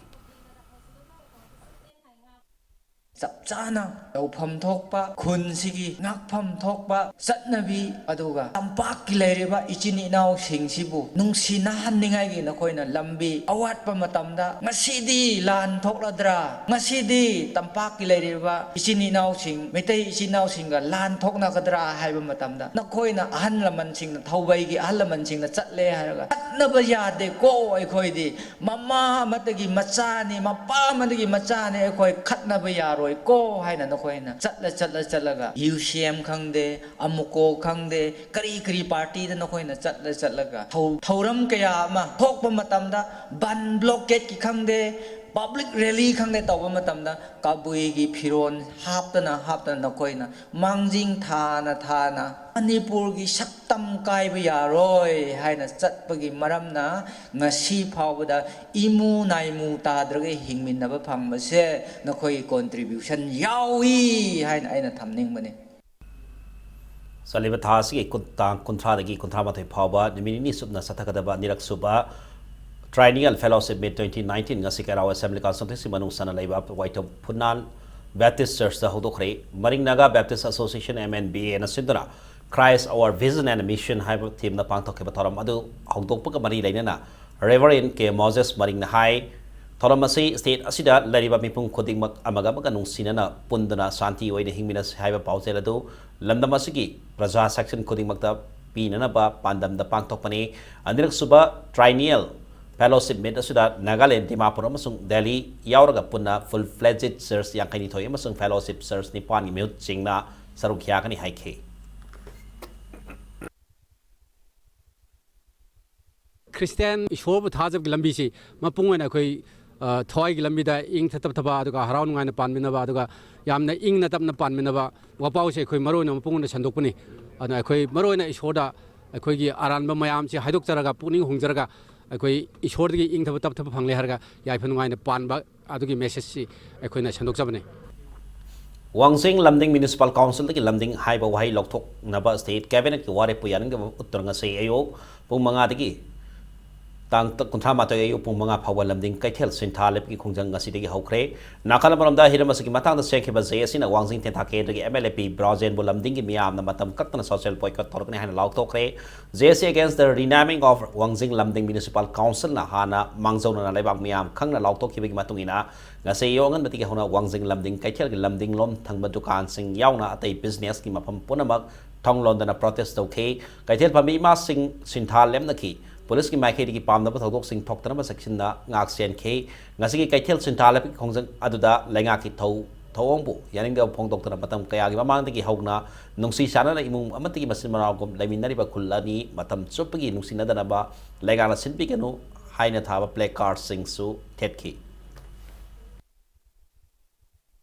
ꯆꯞ ꯆꯥꯅ ꯇꯧꯐꯝ ꯊꯣꯛꯄ, ꯈꯨꯟꯁꯤꯒꯤ ꯉꯥꯛꯐꯝ ꯊꯣꯛꯄ ꯆꯠꯅꯕꯤ, ꯑꯗꯨꯒ ꯇꯝꯄꯥꯛꯀꯤ ꯂꯩꯔꯤꯕ ꯏꯆꯤꯟ ꯏꯅꯥꯎꯁꯤꯡꯁꯤꯕꯨ ꯅꯨꯡꯁꯤꯅꯍꯟꯅꯤꯡꯉꯥꯏꯒꯤ ꯅꯈꯣꯏꯅ ꯂꯝꯕꯤ ꯑꯋꯥꯠꯄ ꯃꯇꯝꯗ, ꯉꯁꯤꯗꯤ ꯂꯥꯟ ꯊꯣꯛꯂꯗ꯭ꯔꯥ, ꯉꯁꯤꯗꯤ ꯇꯝꯄꯥꯛꯀꯤ ꯂꯩꯔꯤꯕ ꯏꯆꯤꯟ ꯏꯅꯥꯎꯁꯤꯡ, ꯃꯩꯇꯩ ꯏꯆꯤꯟ ꯏꯅꯥꯎꯁꯤꯡꯒ ꯂꯥꯟ ꯊꯣꯛꯅꯒꯗ꯭ꯔꯥ ꯍꯥꯏꯕ ꯃꯇꯝꯗ, ꯅꯈꯣꯏꯅ ꯑꯍꯜ ꯂꯃꯟꯁꯤꯡꯅ, ꯊꯧꯕꯩꯒꯤ ꯑꯍꯜ ꯂꯃꯟꯁꯤꯡꯅ ꯆꯠꯂꯦ ꯍꯥꯏꯔꯒ ꯈꯠꯅꯕ ꯌꯥꯗꯦꯀꯣ꯫ ꯑꯩꯈꯣꯏꯗꯤ ꯃꯃꯥ ꯑꯃꯗꯒꯤ ꯃꯆꯥꯅꯤ, ꯃꯄꯥ ꯑꯃꯗꯒꯤ ꯃꯆꯥꯅꯤ, ꯑꯩꯈꯣꯏ ꯈꯠꯅꯕ ꯌꯥꯔꯣꯏꯀꯣ ꯍꯥꯏꯅ ꯅꯈꯣꯏꯅ ꯆꯠꯂ, ꯆꯠꯂ, ꯆꯠꯂꯒ ꯌꯨ ꯁꯤ ꯑꯦꯝ ꯈꯪꯗꯦ, ꯑꯃꯨꯀꯣ ꯈꯪꯗꯦ, ꯀꯔꯤ ꯀꯔꯤ ꯄꯥꯔꯇꯤꯗ ꯅꯈꯣꯏꯅ ꯆꯠꯂ, ꯆꯠꯂꯒ ꯊꯧ-, ꯊꯧꯔꯝ ꯀꯌꯥ ꯑꯃ ꯊꯣꯛꯄ ꯃꯇꯝꯗ ꯕꯟ ꯕ꯭ꯂꯣꯀꯦꯠꯀꯤ ꯈꯪꯗꯦ, ꯄꯕ꯭ꯂꯤꯛ ꯔꯦꯂꯤ ꯈꯪꯗꯦ ꯇꯧꯕ ꯃꯇꯝꯗ ꯀꯕꯨꯏꯒꯤ ꯐꯤꯔꯣꯜ ꯍꯥꯞꯇꯅ ꯍꯥꯞꯇꯅ ꯅꯈꯣꯏꯅ ꯃꯥꯡꯖꯤꯡ ꯊꯥꯅ ꯊꯥꯅ ꯃꯅꯤꯄꯨꯔꯒꯤ ꯁꯛꯇꯝ ꯀꯥꯏꯕ ꯌꯥꯔꯣꯏ ꯍꯥꯏꯅ ꯆꯠꯄꯒꯤ ꯃꯔꯝꯅ ꯉꯁꯤ ꯐꯥꯎꯕꯗ ꯏꯃꯨ ꯅꯥꯏꯃꯨ ꯇꯥꯗ꯭ꯔꯒ ꯍꯤꯡꯃꯤꯟꯅꯕ ꯐꯪꯕꯁꯦ ꯅꯈꯣꯏꯒꯤ ꯀꯣꯟꯇ꯭ꯔꯤꯕ꯭ꯌꯨꯁꯟ ꯌꯥꯎꯏ ꯍꯥꯏꯅ ꯑꯩꯅ ꯊꯝꯅꯤꯡꯕꯅꯤ꯫ ꯆꯠꯂꯤꯕ ꯊꯥ ꯑꯁꯤꯒꯤ ꯀꯨꯟ- ꯇꯥꯡ ꯀꯨꯟꯊ꯭ꯔꯥꯗꯒꯤ ꯀꯨꯟꯊ꯭ꯔꯥ ꯃꯥꯊꯣꯏ ꯐꯥꯎꯕ ꯅꯨꯃꯤꯠ ꯅꯤꯅꯤ ꯆꯨꯞꯅ ꯆꯠꯊꯒꯗꯕ ꯑꯅꯤꯔꯛ ꯁꯨꯕ Triennial Fellowship Meet twenty nineteen ꯉꯁꯤ ꯀꯩꯔꯥꯎ Assembly Constituency ꯃꯅꯨꯡ ꯆꯟꯅ ꯂꯩꯕ ꯋꯥꯏꯊꯧ ꯐꯨꯅꯥꯜ Baptist Churchꯇ ꯍꯧꯗꯣꯛꯈ꯭ꯔꯦ꯫ ꯃꯔꯤꯡ Naga Baptist Association, M N B Aꯅ ꯁꯤꯟꯗꯨꯅ Christ, Our Vision and Mission ꯍꯥꯏꯕ themeꯅ ꯄꯥꯡꯊꯣꯛꯈꯤꯕ ꯊꯧꯔꯝ ꯑꯗꯨ ꯍꯧꯗꯣꯛꯄꯒ ꯃꯔꯤ ꯂꯩꯅꯅ Reverend K Moses ꯃꯔꯤꯡꯅ ꯍꯥꯏ, ꯊꯧꯔꯝ ꯑꯁꯤ state ꯑꯁꯤꯗ ꯂꯩꯔꯤꯕ ꯃꯤꯄꯨꯝ ꯈꯨꯗꯤꯡꯃꯛ ꯑꯃꯒ ꯑꯃꯒ ꯅꯨꯡꯁꯤꯅꯅ ꯄꯨꯟꯗꯨꯅ ꯁꯥꯟꯇꯤ ꯑꯣꯏꯅ ꯍꯤꯡꯃꯤꯟꯅꯁꯤ ꯍꯥꯏꯕ ꯄꯥꯎꯖꯦꯜ ꯑꯗꯨ ꯂꯝꯗꯝ ꯑꯁꯤꯒꯤ ꯄ꯭ꯔꯖꯥ section ꯈꯨꯗꯤꯡꯃꯛꯇ ꯄꯤꯅꯅꯕ ꯄꯥꯟꯗꯝꯗ ꯄꯥꯡꯊꯣꯛꯄꯅꯤ꯫ ꯑꯅꯤꯔꯛ ꯁꯨꯕ Triennial Fellowship Meet ꯑꯁꯤꯗ ꯅꯥꯒꯥꯂꯦꯟ, ꯗꯤꯃꯥꯄꯨꯔ ꯑꯃꯁꯨꯡ ꯗꯦꯜꯂꯤ ꯌꯥꯎꯔꯒ ꯄꯨꯟꯅ full fledged church ꯌꯥꯡꯈꯩꯅꯤꯊꯣꯏ ꯑꯃꯁꯨꯡ fellowship church ꯅꯤꯄꯥꯟꯒꯤ ꯃꯤꯍꯨꯠꯁꯤꯡꯅ ꯁꯔꯨꯛ ꯌꯥꯒꯅꯤ ꯍꯥꯏꯈꯤ꯫ ꯈ꯭ꯔꯤꯁꯇꯤꯌꯥꯟ ꯏꯁꯣꯔꯕꯨ ꯊꯥꯖꯕꯒꯤ ꯂꯝꯕꯤꯁꯤ ꯃꯄꯨꯡ ꯑꯣꯏꯅ ꯑꯩꯈꯣꯏ, ꯑ, ꯊꯋꯥꯏꯒꯤ ꯂꯝꯕꯤꯗ ꯏꯪ ꯊ-, ꯇꯞ ꯊꯕ, ꯑꯗꯨꯒ ꯍꯔꯥꯎ ꯅꯨꯡꯉꯥꯏꯅ ꯄꯥꯟꯃꯤꯟꯅꯕ, ꯑꯗꯨꯒ ꯌꯥꯝꯅ ꯏꯪꯅ ꯇꯞꯅ ꯄꯥꯟꯃꯤꯟꯅꯕ ꯋꯥꯄꯥꯎꯁꯦ ꯑꯩꯈꯣꯏ ꯃꯔꯨ ꯑꯣꯏꯅ ꯃꯄꯨꯡ ꯑꯣꯏꯅ ꯁꯟꯗꯣꯛꯄꯅꯤ꯫ ꯑꯗꯨꯅ ꯑꯩꯈꯣꯏ ꯃꯔꯨ ꯑꯣꯏꯅ ꯏꯁꯣꯔꯗ ꯑꯩꯈꯣꯏꯒꯤ ꯑꯔꯥꯟꯕ ꯃꯌꯥꯝꯁꯤ ꯍꯥꯏꯗꯣꯛꯆꯔꯒ, ꯄꯨꯛꯅꯤꯡ ꯍꯣꯡꯖꯔꯒ, ꯑꯩꯈꯣꯏ ꯏꯁꯣꯔꯗꯒꯤ ꯏꯪ ꯊꯕ ꯇꯞ ꯊꯕ ꯐꯪꯂꯦ ꯍꯥꯏꯔꯒ ꯌꯥꯏꯐ ꯅꯨꯡꯉꯥꯏꯅ ꯄꯥꯟꯕ ꯑꯗꯨꯒꯤ messageꯁꯤ ꯑꯩꯈꯣꯏꯅ ꯁꯟꯗꯣꯛꯆꯕꯅꯤ꯫ ꯋꯥꯡꯖꯤꯡ ꯂꯝꯗꯤꯡ Municipal Councilꯗꯒꯤ ꯂꯝꯗꯤꯡ ꯍꯥꯏꯕ ꯋꯥꯍꯩ ꯂꯧꯊꯣꯛꯅꯕ state cabinetꯀꯤ ꯋꯥꯔꯦꯞꯄꯨ ꯌꯥꯅꯤꯡꯗꯕ ꯎꯠꯇꯨꯅ ꯉꯁꯤ ꯑꯌꯨꯛ ꯄꯨꯡ ꯃꯉꯥꯗꯒꯤ ꯇꯥꯡ ꯀꯨꯟꯊ꯭ꯔꯥ ꯃꯥꯊꯣꯏ ꯑꯌꯨꯛ ꯄꯨꯡ ꯃꯉꯥ ꯐꯥꯎꯕ ꯂꯝꯗꯤꯡ ꯀꯩꯊꯦꯜ ꯁꯤꯟꯊꯥ ꯂꯦꯞꯄꯒꯤ ꯈꯣꯡꯖꯪ ꯉꯁꯤꯗꯒꯤ ꯍꯧꯈ꯭ꯔꯦ꯫ ꯅꯥꯀꯜ ꯑꯃꯔꯣꯝꯗ ꯍꯤꯔꯝ ꯑꯁꯤꯒꯤ ꯃꯇꯥꯡꯗ ꯁꯦꯝꯈꯤꯕ JACꯅ ꯋꯥꯡꯖꯤꯡ ꯇꯦꯟꯊꯥ ꯀꯦꯟꯗ꯭ꯔꯒꯤ MLA P ꯕ꯭ꯔꯥꯖꯦꯟꯕꯨ ꯂꯝꯗꯤꯡꯒꯤ ꯃꯤꯌꯥꯝꯅ ꯃꯇꯝ ꯀꯛꯇꯅ social boycott ꯇꯧꯔꯛꯀꯅꯤ ꯍꯥꯏꯅ ꯂꯥꯎꯊꯣꯛꯈ꯭ꯔꯦ꯫ JAC against the renaming of Wangzing Lamding Municipal Councilꯅ ꯍꯥꯟꯅ ꯃꯥꯡꯖꯧꯅꯅ ꯂꯩꯕꯥꯛ ꯃꯤꯌꯥꯝ ꯈꯪꯅ ꯂꯥꯎꯊꯣꯛꯈꯤꯕꯒꯤ ꯃꯇꯨꯡ ꯏꯟꯅ ꯉꯁꯤ ꯑꯌꯨꯛ ꯑꯉꯟꯕꯗꯒꯤ ꯍꯧꯅ ꯋꯥꯡꯖꯤꯡ ꯂꯝꯗꯤꯡ ꯀꯩꯊꯦꯜꯒꯤ ꯂꯝꯗꯤꯡꯂꯣꯝ ꯊꯪꯕ ꯗꯨꯀꯥꯟꯁꯤꯡ ꯌꯥꯎꯅ ꯑꯇꯩ businessꯀꯤ ꯃꯐꯝ ꯄꯨꯝꯅꯃꯛ ꯊꯣꯡ ꯂꯣꯟꯗꯅ protest ꯇꯧꯈꯤ꯫ ꯀꯩꯊꯦꯜ ꯐꯝꯃꯤ ꯏꯃꯥꯁꯤꯡ ꯁꯤꯟꯊꯥ ꯂꯦꯞꯅꯈꯤ꯫ ꯄꯨꯂꯤꯁꯀꯤ ꯃꯥꯏꯀꯩꯗꯒꯤ ꯄꯥꯝꯗꯕ ꯊꯧꯗꯣꯛꯁꯤꯡ ꯊꯣꯛꯇꯅꯕ ꯆꯦꯛꯁꯤꯟꯅ ꯉꯥꯛ ꯁꯦꯟꯈꯤ꯫ ꯉꯁꯤꯒꯤ ꯀꯩꯊꯦꯜ ꯁꯤꯟꯊꯥ ꯂꯦꯞꯄꯒꯤ ꯈꯣꯡꯖꯪ ꯑꯗꯨꯗ ꯂꯩꯉꯥꯛꯀꯤ ꯊꯧ ꯊꯧꯑꯣꯡꯕꯨ ꯌꯥꯅꯤꯡꯗꯕ ꯐꯣꯡꯗꯣꯛꯇꯨꯅ ꯃꯇꯝ ꯀꯌꯥꯒꯤ ꯃꯃꯥꯡꯗꯒꯤ ꯍꯧꯅ ꯅꯨꯡꯁꯤ ꯆꯥꯟꯅꯅ ꯏꯃꯨꯡ ꯑꯃꯠꯇꯒꯤ ꯃꯆꯤꯟ ꯃꯅꯥꯎꯒꯨꯝ ꯂꯩꯃꯤꯟꯅꯔꯤꯕ ꯈꯨꯜ ꯑꯅꯤ ꯃꯇꯝ ꯆꯨꯞꯄꯒꯤ ꯅꯨꯡꯁꯤꯅꯗꯅꯕ ꯂꯩꯉꯥꯛꯅ ꯁꯤꯟꯕꯤꯒꯅꯨ ꯍꯥꯏꯅ ꯊꯥꯕ placardꯁꯤꯡꯁꯨ ꯊꯦꯠꯈꯤ꯫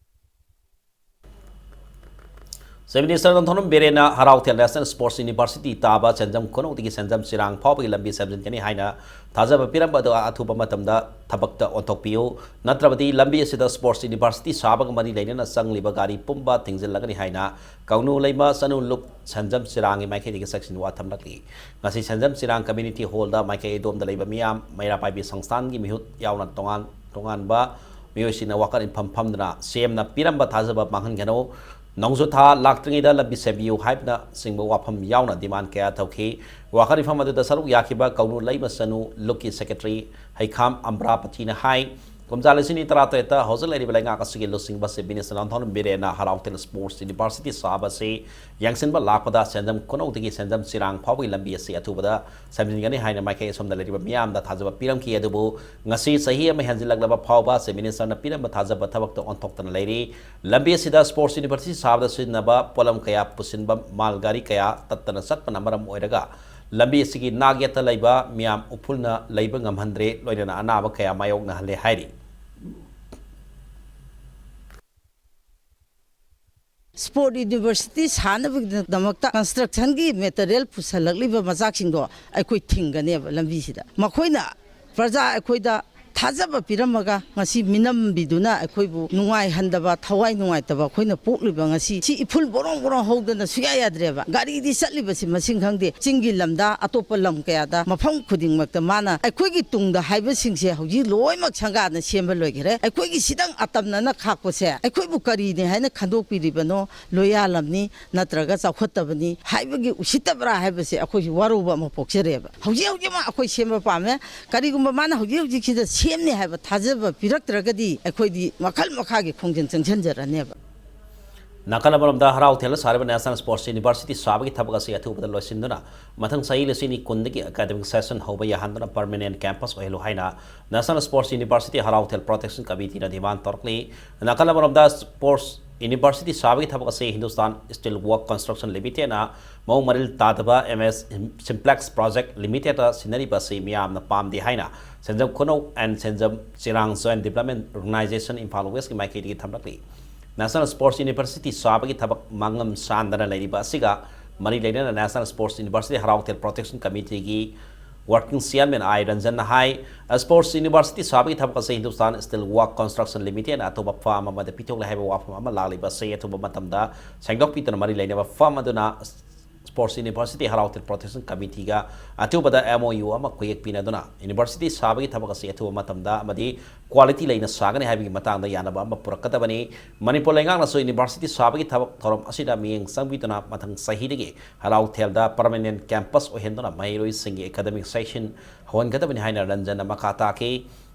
Chief Minister Nongthombam ꯕꯤꯔꯦꯟꯅ ꯍꯔꯥꯎꯊꯦꯜ National Sports University ꯇꯥꯕ ꯁꯦꯟꯖꯝ ꯈꯨꯅꯧꯗꯒꯤ ꯁꯦꯟꯖꯝ ꯆꯤꯔꯥꯡ ꯐꯥꯎꯕꯒꯤ ꯂꯝꯕꯤ ꯁꯦꯝꯖꯤꯟꯒꯅꯤ ꯍꯥꯏꯅ ꯊꯥꯖꯕ ꯄꯤꯔꯝꯕ ꯑꯗꯨ ꯑꯊꯨꯕ ꯃꯇꯝꯗ ꯊꯕꯛꯇ ꯑꯣꯟꯊꯣꯛꯄꯤꯌꯨ, ꯅꯠꯇ꯭ꯔꯕꯗꯤ ꯂꯝꯕꯤ ꯑꯁꯤꯗ Sports University ꯁꯥꯕꯒ ꯃꯔꯤ ꯂꯩꯅꯅ ꯆꯪꯂꯤꯕ ꯒꯥꯔꯤ ꯄꯨꯝꯕ ꯊꯤꯡꯖꯤꯜꯂꯒꯅꯤ ꯍꯥꯏꯅ ꯀꯧꯅꯨ ꯂꯩꯃ ꯆꯅꯨ ꯂꯨꯞ ꯁꯦꯟꯖꯝ ꯆꯤꯔꯥꯡꯒꯤ ꯃꯥꯏꯀꯩꯗꯒꯤ ꯆꯦꯛꯁꯤꯟ ꯋꯥ ꯊꯝꯂꯛꯂꯤ꯫ ꯉꯁꯤ ꯁꯦꯟꯖꯝ ꯆꯤꯔꯥꯡ Community Hall ꯗ ꯃꯥꯏꯀꯩ ꯑꯗꯣꯝꯗ ꯂꯩꯕ ꯃꯤꯌꯥꯝ, ꯃꯩꯔꯥ ꯄꯥꯏꯕꯤ ꯁꯪꯁꯊꯥꯟꯒꯤ ꯃꯤꯍꯨꯠ ꯌꯥꯎꯅ ꯇꯣꯉꯥꯟ ꯇꯣꯉꯥꯟꯕ ꯃꯤꯑꯣꯏꯁꯤꯡꯅ ꯋꯥꯀꯠ ꯏꯐꯝ ꯐꯝꯗꯨꯅ ꯁꯤ ꯑꯦꯝꯅ ꯄꯤꯔꯝꯕ ꯊꯥꯖꯕ ꯃꯥꯡꯍꯟꯒꯅꯨ, ꯅꯣꯡꯖꯨ ꯊꯥ ꯂꯥꯛꯇ꯭ꯔꯤꯉꯩꯗ ꯂꯝꯕꯤ ꯁꯦꯝꯕꯤꯌꯨ ꯍꯥꯏꯕꯅꯆꯤꯡꯕ ꯋꯥꯐꯝ ꯌꯥꯎꯅ demand ꯀꯌꯥ ꯇꯧꯈꯤ꯫ ꯋꯥꯀꯠ ꯏꯐꯝ ꯑꯗꯨꯗ ꯁꯔꯨꯛ ꯌꯥꯈꯤꯕ ꯀꯧꯅꯨ ꯂꯩꯃ ꯆꯅꯨ ꯂꯨꯞꯀꯤ Secretary ꯍꯩꯈꯥꯝ ꯑꯝꯕ꯭ꯔꯥꯄꯇꯤꯅ ꯍꯥꯏ, ꯀꯨꯝꯖꯥ ꯂꯤꯁꯤꯡ ꯑꯅꯤ ꯇꯔꯥꯇꯔꯦꯠꯇ ꯍꯧꯖꯤꯛ ꯂꯩꯔꯤꯕ ꯂꯩꯉꯥꯛ ꯑꯁꯤꯒꯤ ꯂꯨꯆꯤꯡꯕ Chief Minister Nongthombam ꯕꯤꯔꯦꯟꯅ ꯍꯔꯥꯎꯊꯦꯜ Sports University ꯁꯥꯕ ꯑꯁꯤ ꯌꯦꯡꯁꯤꯟꯕ ꯂꯥꯛꯄꯗ ꯁꯦꯟꯖꯝ ꯈꯨꯅꯧꯗꯒꯤ ꯁꯦꯟꯖꯝ ꯆꯤꯔꯥꯡ ꯐꯥꯎꯕꯒꯤ ꯂꯝꯕꯤ ꯑꯁꯤ ꯑꯊꯨꯕꯗ ꯁꯦꯝꯖꯤꯟꯒꯅꯤ ꯍꯥꯏꯅ ꯃꯥꯏꯀꯩ ꯑꯁꯣꯝꯗ ꯂꯩꯔꯤꯕ ꯃꯤꯌꯥꯝꯗ ꯊꯥꯖꯕ ꯄꯤꯔꯝꯈꯤ꯫ ꯑꯗꯨꯕꯨ ꯉꯁꯤ ꯆꯍꯤ ꯑꯃ ꯍꯦꯟꯖꯤꯜꯂꯛꯂꯕ ꯐꯥꯎꯕ Chief Minister ꯅ ꯄꯤꯔꯝꯕ ꯊꯥꯖꯕ ꯊꯕꯛꯇ ꯑꯣꯟꯊꯣꯛꯇꯅ ꯂꯩꯔꯤ꯫ ꯂꯝꯕꯤ ꯑꯁꯤꯗ Sports University ꯁꯥꯕꯗ ꯁꯤꯖꯤꯟꯅꯕ ꯄꯣꯠꯂꯝ ꯀꯌꯥ ꯄꯨꯁꯤꯟꯕ ꯃꯥꯜ ꯒꯥꯔꯤ ꯀꯌꯥ ꯇꯠꯇꯅ ꯆꯠꯄꯅ ꯃꯔꯝ ꯑꯣꯏꯔꯒ ꯂꯝꯕꯤ ꯑꯁꯤꯒꯤ ꯅꯥꯛ ꯌꯦꯠꯇ ꯂꯩꯕ ꯃꯤꯌꯥꯝ ꯎꯐꯨꯜꯅ ꯂꯩꯕ ꯉꯝꯍꯟꯗ꯭ꯔꯦ, ꯂꯣꯏꯅꯅ ꯑꯅꯥꯕ ꯀꯌꯥ ꯃꯥꯌꯣꯛꯅꯍꯜꯂꯦ ꯍꯥꯏꯔꯤ꯫ Sports University ꯁꯥꯅꯕꯒꯤꯗꯃꯛꯇ construction ꯒꯤ material ꯄꯨꯁꯜꯂꯛꯂꯤꯕ ꯃꯆꯥꯛꯁꯤꯡꯗꯣ ꯑꯩꯈꯣꯏ ꯊꯤꯡꯒꯅꯦꯕ ꯂꯝꯕꯤꯁꯤꯗ꯫ ꯃꯈꯣꯏꯅ ꯄ꯭ꯔꯖꯥ ꯑꯩꯈꯣꯏꯗ ꯊꯥꯖꯕ ꯄꯤꯔꯝꯃꯒ ꯉꯁꯤ ꯃꯤꯅꯝꯕꯤꯗꯨꯅ ꯑꯩꯈꯣꯏꯕꯨ ꯅꯨꯡꯉꯥꯏꯍꯟꯗꯕ, ꯊꯋꯥꯏ ꯅꯨꯡꯉꯥꯏꯇꯕ ꯑꯩꯈꯣꯏꯅ ꯄꯣꯛꯂꯤꯕ ꯉꯁꯤ ꯁꯤ ꯏꯐꯨꯜ ꯕꯣꯔꯣꯡ ꯕꯣꯔꯣꯡ ꯍꯧꯗꯅ ꯁꯨꯌꯥ ꯌꯥꯗ꯭ꯔꯦꯕ꯫ ꯒꯥꯔꯤꯗꯤ ꯆꯠꯂꯤꯕꯁꯤ ꯃꯁꯤꯡ ꯈꯪꯗꯦ꯫ ꯆꯤꯡꯒꯤ ꯂꯝꯗ, ꯑꯇꯣꯞꯄ ꯂꯝ ꯀꯌꯥꯗ, ꯃꯐꯝ ꯈꯨꯗꯤꯡꯃꯛꯇ ꯃꯥꯅ ꯑꯩꯈꯣꯏꯒꯤ ꯇꯨꯡꯗ ꯍꯥꯏꯕꯁꯤꯡꯁꯦ ꯍꯧꯖꯤꯛ ꯂꯣꯏꯅꯃꯛ ꯁꯪꯒꯥꯅ ꯁꯦꯝꯕ ꯂꯣꯏꯈ꯭ꯔꯦ꯫ ꯑꯩꯈꯣꯏꯒꯤ ꯁꯤꯗꯪ ꯑꯇꯝꯅꯅ ꯈꯥꯛꯄꯁꯦ ꯑꯩꯈꯣꯏꯕꯨ ꯀꯔꯤꯅꯤ ꯍꯥꯏꯅ ꯈꯟꯗꯣꯛꯄꯤꯔꯤꯕꯅꯣ? ꯂꯣꯌꯥꯂꯝꯅꯤ ꯅꯠꯇ꯭ꯔꯒ ꯆꯥꯎꯈꯠꯇꯕꯅꯤ ꯍꯥꯏꯕꯒꯤ ꯎꯁꯤꯠꯇꯕ꯭ꯔꯥ ꯍꯥꯏꯕꯁꯦ ꯑꯩꯈꯣꯏꯁꯨ ꯋꯥꯔꯧꯕ ꯑꯃ ꯄꯣꯛꯆꯔꯦꯕ꯫ ꯍꯧꯖꯤꯛ ꯍꯧꯖꯤꯛꯃꯛ ꯑꯩꯈꯣꯏ ꯁꯦꯝꯕ ꯄꯥꯝꯃꯦ꯫ ꯀꯔꯤꯒꯨꯝꯕ ꯃꯥꯅ ꯍꯧꯖꯤꯛ ꯍꯧꯖꯤꯛꯁꯤꯗ ꯁꯦꯝꯅꯤ ꯍꯥꯏꯕ ꯊꯥꯖꯕ ꯄꯤꯔꯛꯇ꯭ꯔꯒꯗꯤ ꯑꯩꯈꯣꯏꯗꯤ ꯃꯈꯜ ꯃꯈꯥꯒꯤ ꯈꯣꯡꯖꯪ ꯆꯪꯁꯤꯟꯖꯔꯅꯦꯕ꯫ ꯅꯥꯀꯜ ꯑꯃꯔꯣꯝꯗ ꯍꯔꯥꯎꯊꯦꯜꯗ ꯁꯥꯔꯤꯕ National Sports University ꯁꯥꯕꯒꯤ ꯊꯕꯛ ꯑꯁꯤ ꯑꯊꯨꯕꯗ ꯂꯣꯏꯁꯤꯟꯗꯨꯅ ꯃꯊꯪ ꯆꯍꯤ ꯂꯤꯁꯤꯡ ꯑꯅꯤ ꯀꯨꯟꯗꯒꯤ academic session ꯍꯧꯕ ꯌꯥꯍꯟꯗꯨꯅ permanent campus ꯑꯣꯏꯍꯜꯂꯨ ꯍꯥꯏꯅ National Sports University ꯍꯔꯥꯎꯊꯦꯜ Protection Committee ꯅ demand ꯇꯧꯔꯛꯂꯤ꯫ ꯅꯥꯀꯜ ꯑꯃꯔꯣꯝꯗ Sports University ꯁꯥꯕꯒꯤ ꯊꯕꯛ ꯑꯁꯤ Hindustan Steel Work Construction Limited ꯅ ꯃꯑꯣꯡ ꯃꯔꯤꯜ ꯇꯥꯗꯕ M S Simplex Project Limited ꯇ ꯁꯤꯟꯅꯔꯤꯕ ꯑꯁꯤ ꯃꯤꯌꯥꯝꯅ ꯄꯥꯝꯗꯦ ꯍꯥꯏꯅ ꯁꯦꯟꯖꯝ ꯈꯨꯅꯧ and Senjam ꯆꯤꯔꯥꯡ Joint Development Organization Imphal West ꯀꯤ ꯃꯥꯏꯀꯩꯗꯒꯤ ꯊꯝꯂꯛꯂꯤ꯫ National Sports University ꯁꯥꯕꯒꯤ ꯊꯕꯛ ꯃꯥꯡꯂꯝ ꯁꯥꯟꯗꯅ ꯂꯩꯔꯤꯕ ꯑꯁꯤꯒ ꯃꯔꯤ ꯂꯩꯅꯅ National Sports University ꯍꯔꯥꯎ ꯍꯣꯇꯦꯜ Protection Committeeꯒꯤ Working Chairman ꯑꯥꯏ ꯔꯟꯖꯟꯅ ꯍꯥꯏ, Sports University ꯁꯥꯕꯒꯤ ꯊꯕꯛ ꯑꯁꯤ Hindustan Steel Work Construction Limitedꯅ ꯑꯇꯣꯞꯄ firm ꯑꯃꯗ ꯄꯤꯊꯣꯛꯂꯦ ꯍꯥꯏꯕ ꯋꯥꯐꯝ ꯑꯃ ꯂꯥꯛꯂꯤꯕ ꯑꯁꯤ ꯑꯊꯨꯕ ꯃꯇꯝꯗ ꯁꯦꯡꯗꯣꯛꯄꯤꯗꯨꯅ ꯃꯔꯤ ꯂꯩꯅꯕ firm ꯑꯗꯨꯅ Sports University ꯍꯔꯥꯎ ꯍꯣꯇꯦꯜ Protection Committeeꯒ ꯑꯊꯨꯕꯗ M O U ꯑꯃ ꯈꯨꯌꯦꯛ ꯄꯤꯅꯗꯨꯅ university ꯁꯥꯕꯒꯤ ꯊꯕꯛ ꯑꯁꯤ ꯑꯊꯨꯕ ꯃꯇꯝꯗ ꯑꯃꯗꯤ quality ꯂꯩꯅ ꯁꯥꯒꯅꯤ ꯍꯥꯏꯕꯒꯤ ꯃꯇꯥꯡꯗ ꯌꯥꯅꯕ ꯑꯃ ꯄꯨꯔꯛꯀꯗꯕꯅꯤ꯫ ꯃꯅꯤꯄꯨꯔ ꯂꯩꯉꯥꯛꯅꯁꯨ university ꯁꯥꯕꯒꯤ ꯊꯕꯛ ꯊꯧꯔꯝ ꯑꯁꯤꯗ ꯃꯤꯠꯌꯦꯡ ꯆꯪꯕꯤꯗꯨꯅ ꯃꯊꯪ ꯆꯍꯤꯗꯒꯤ ꯍꯔꯥꯎ ꯍꯣꯇꯦꯜꯗ permanent campus ꯑꯣꯏꯍꯟꯗꯨꯅ ꯃꯍꯩꯔꯣꯏꯁꯤꯡꯒꯤ academic session ꯍꯧꯍꯟꯒꯗꯕꯅꯤ ꯍꯥꯏꯅ ꯔꯟꯖꯟꯅ ꯃꯈꯥ ꯇꯥꯈꯤ꯫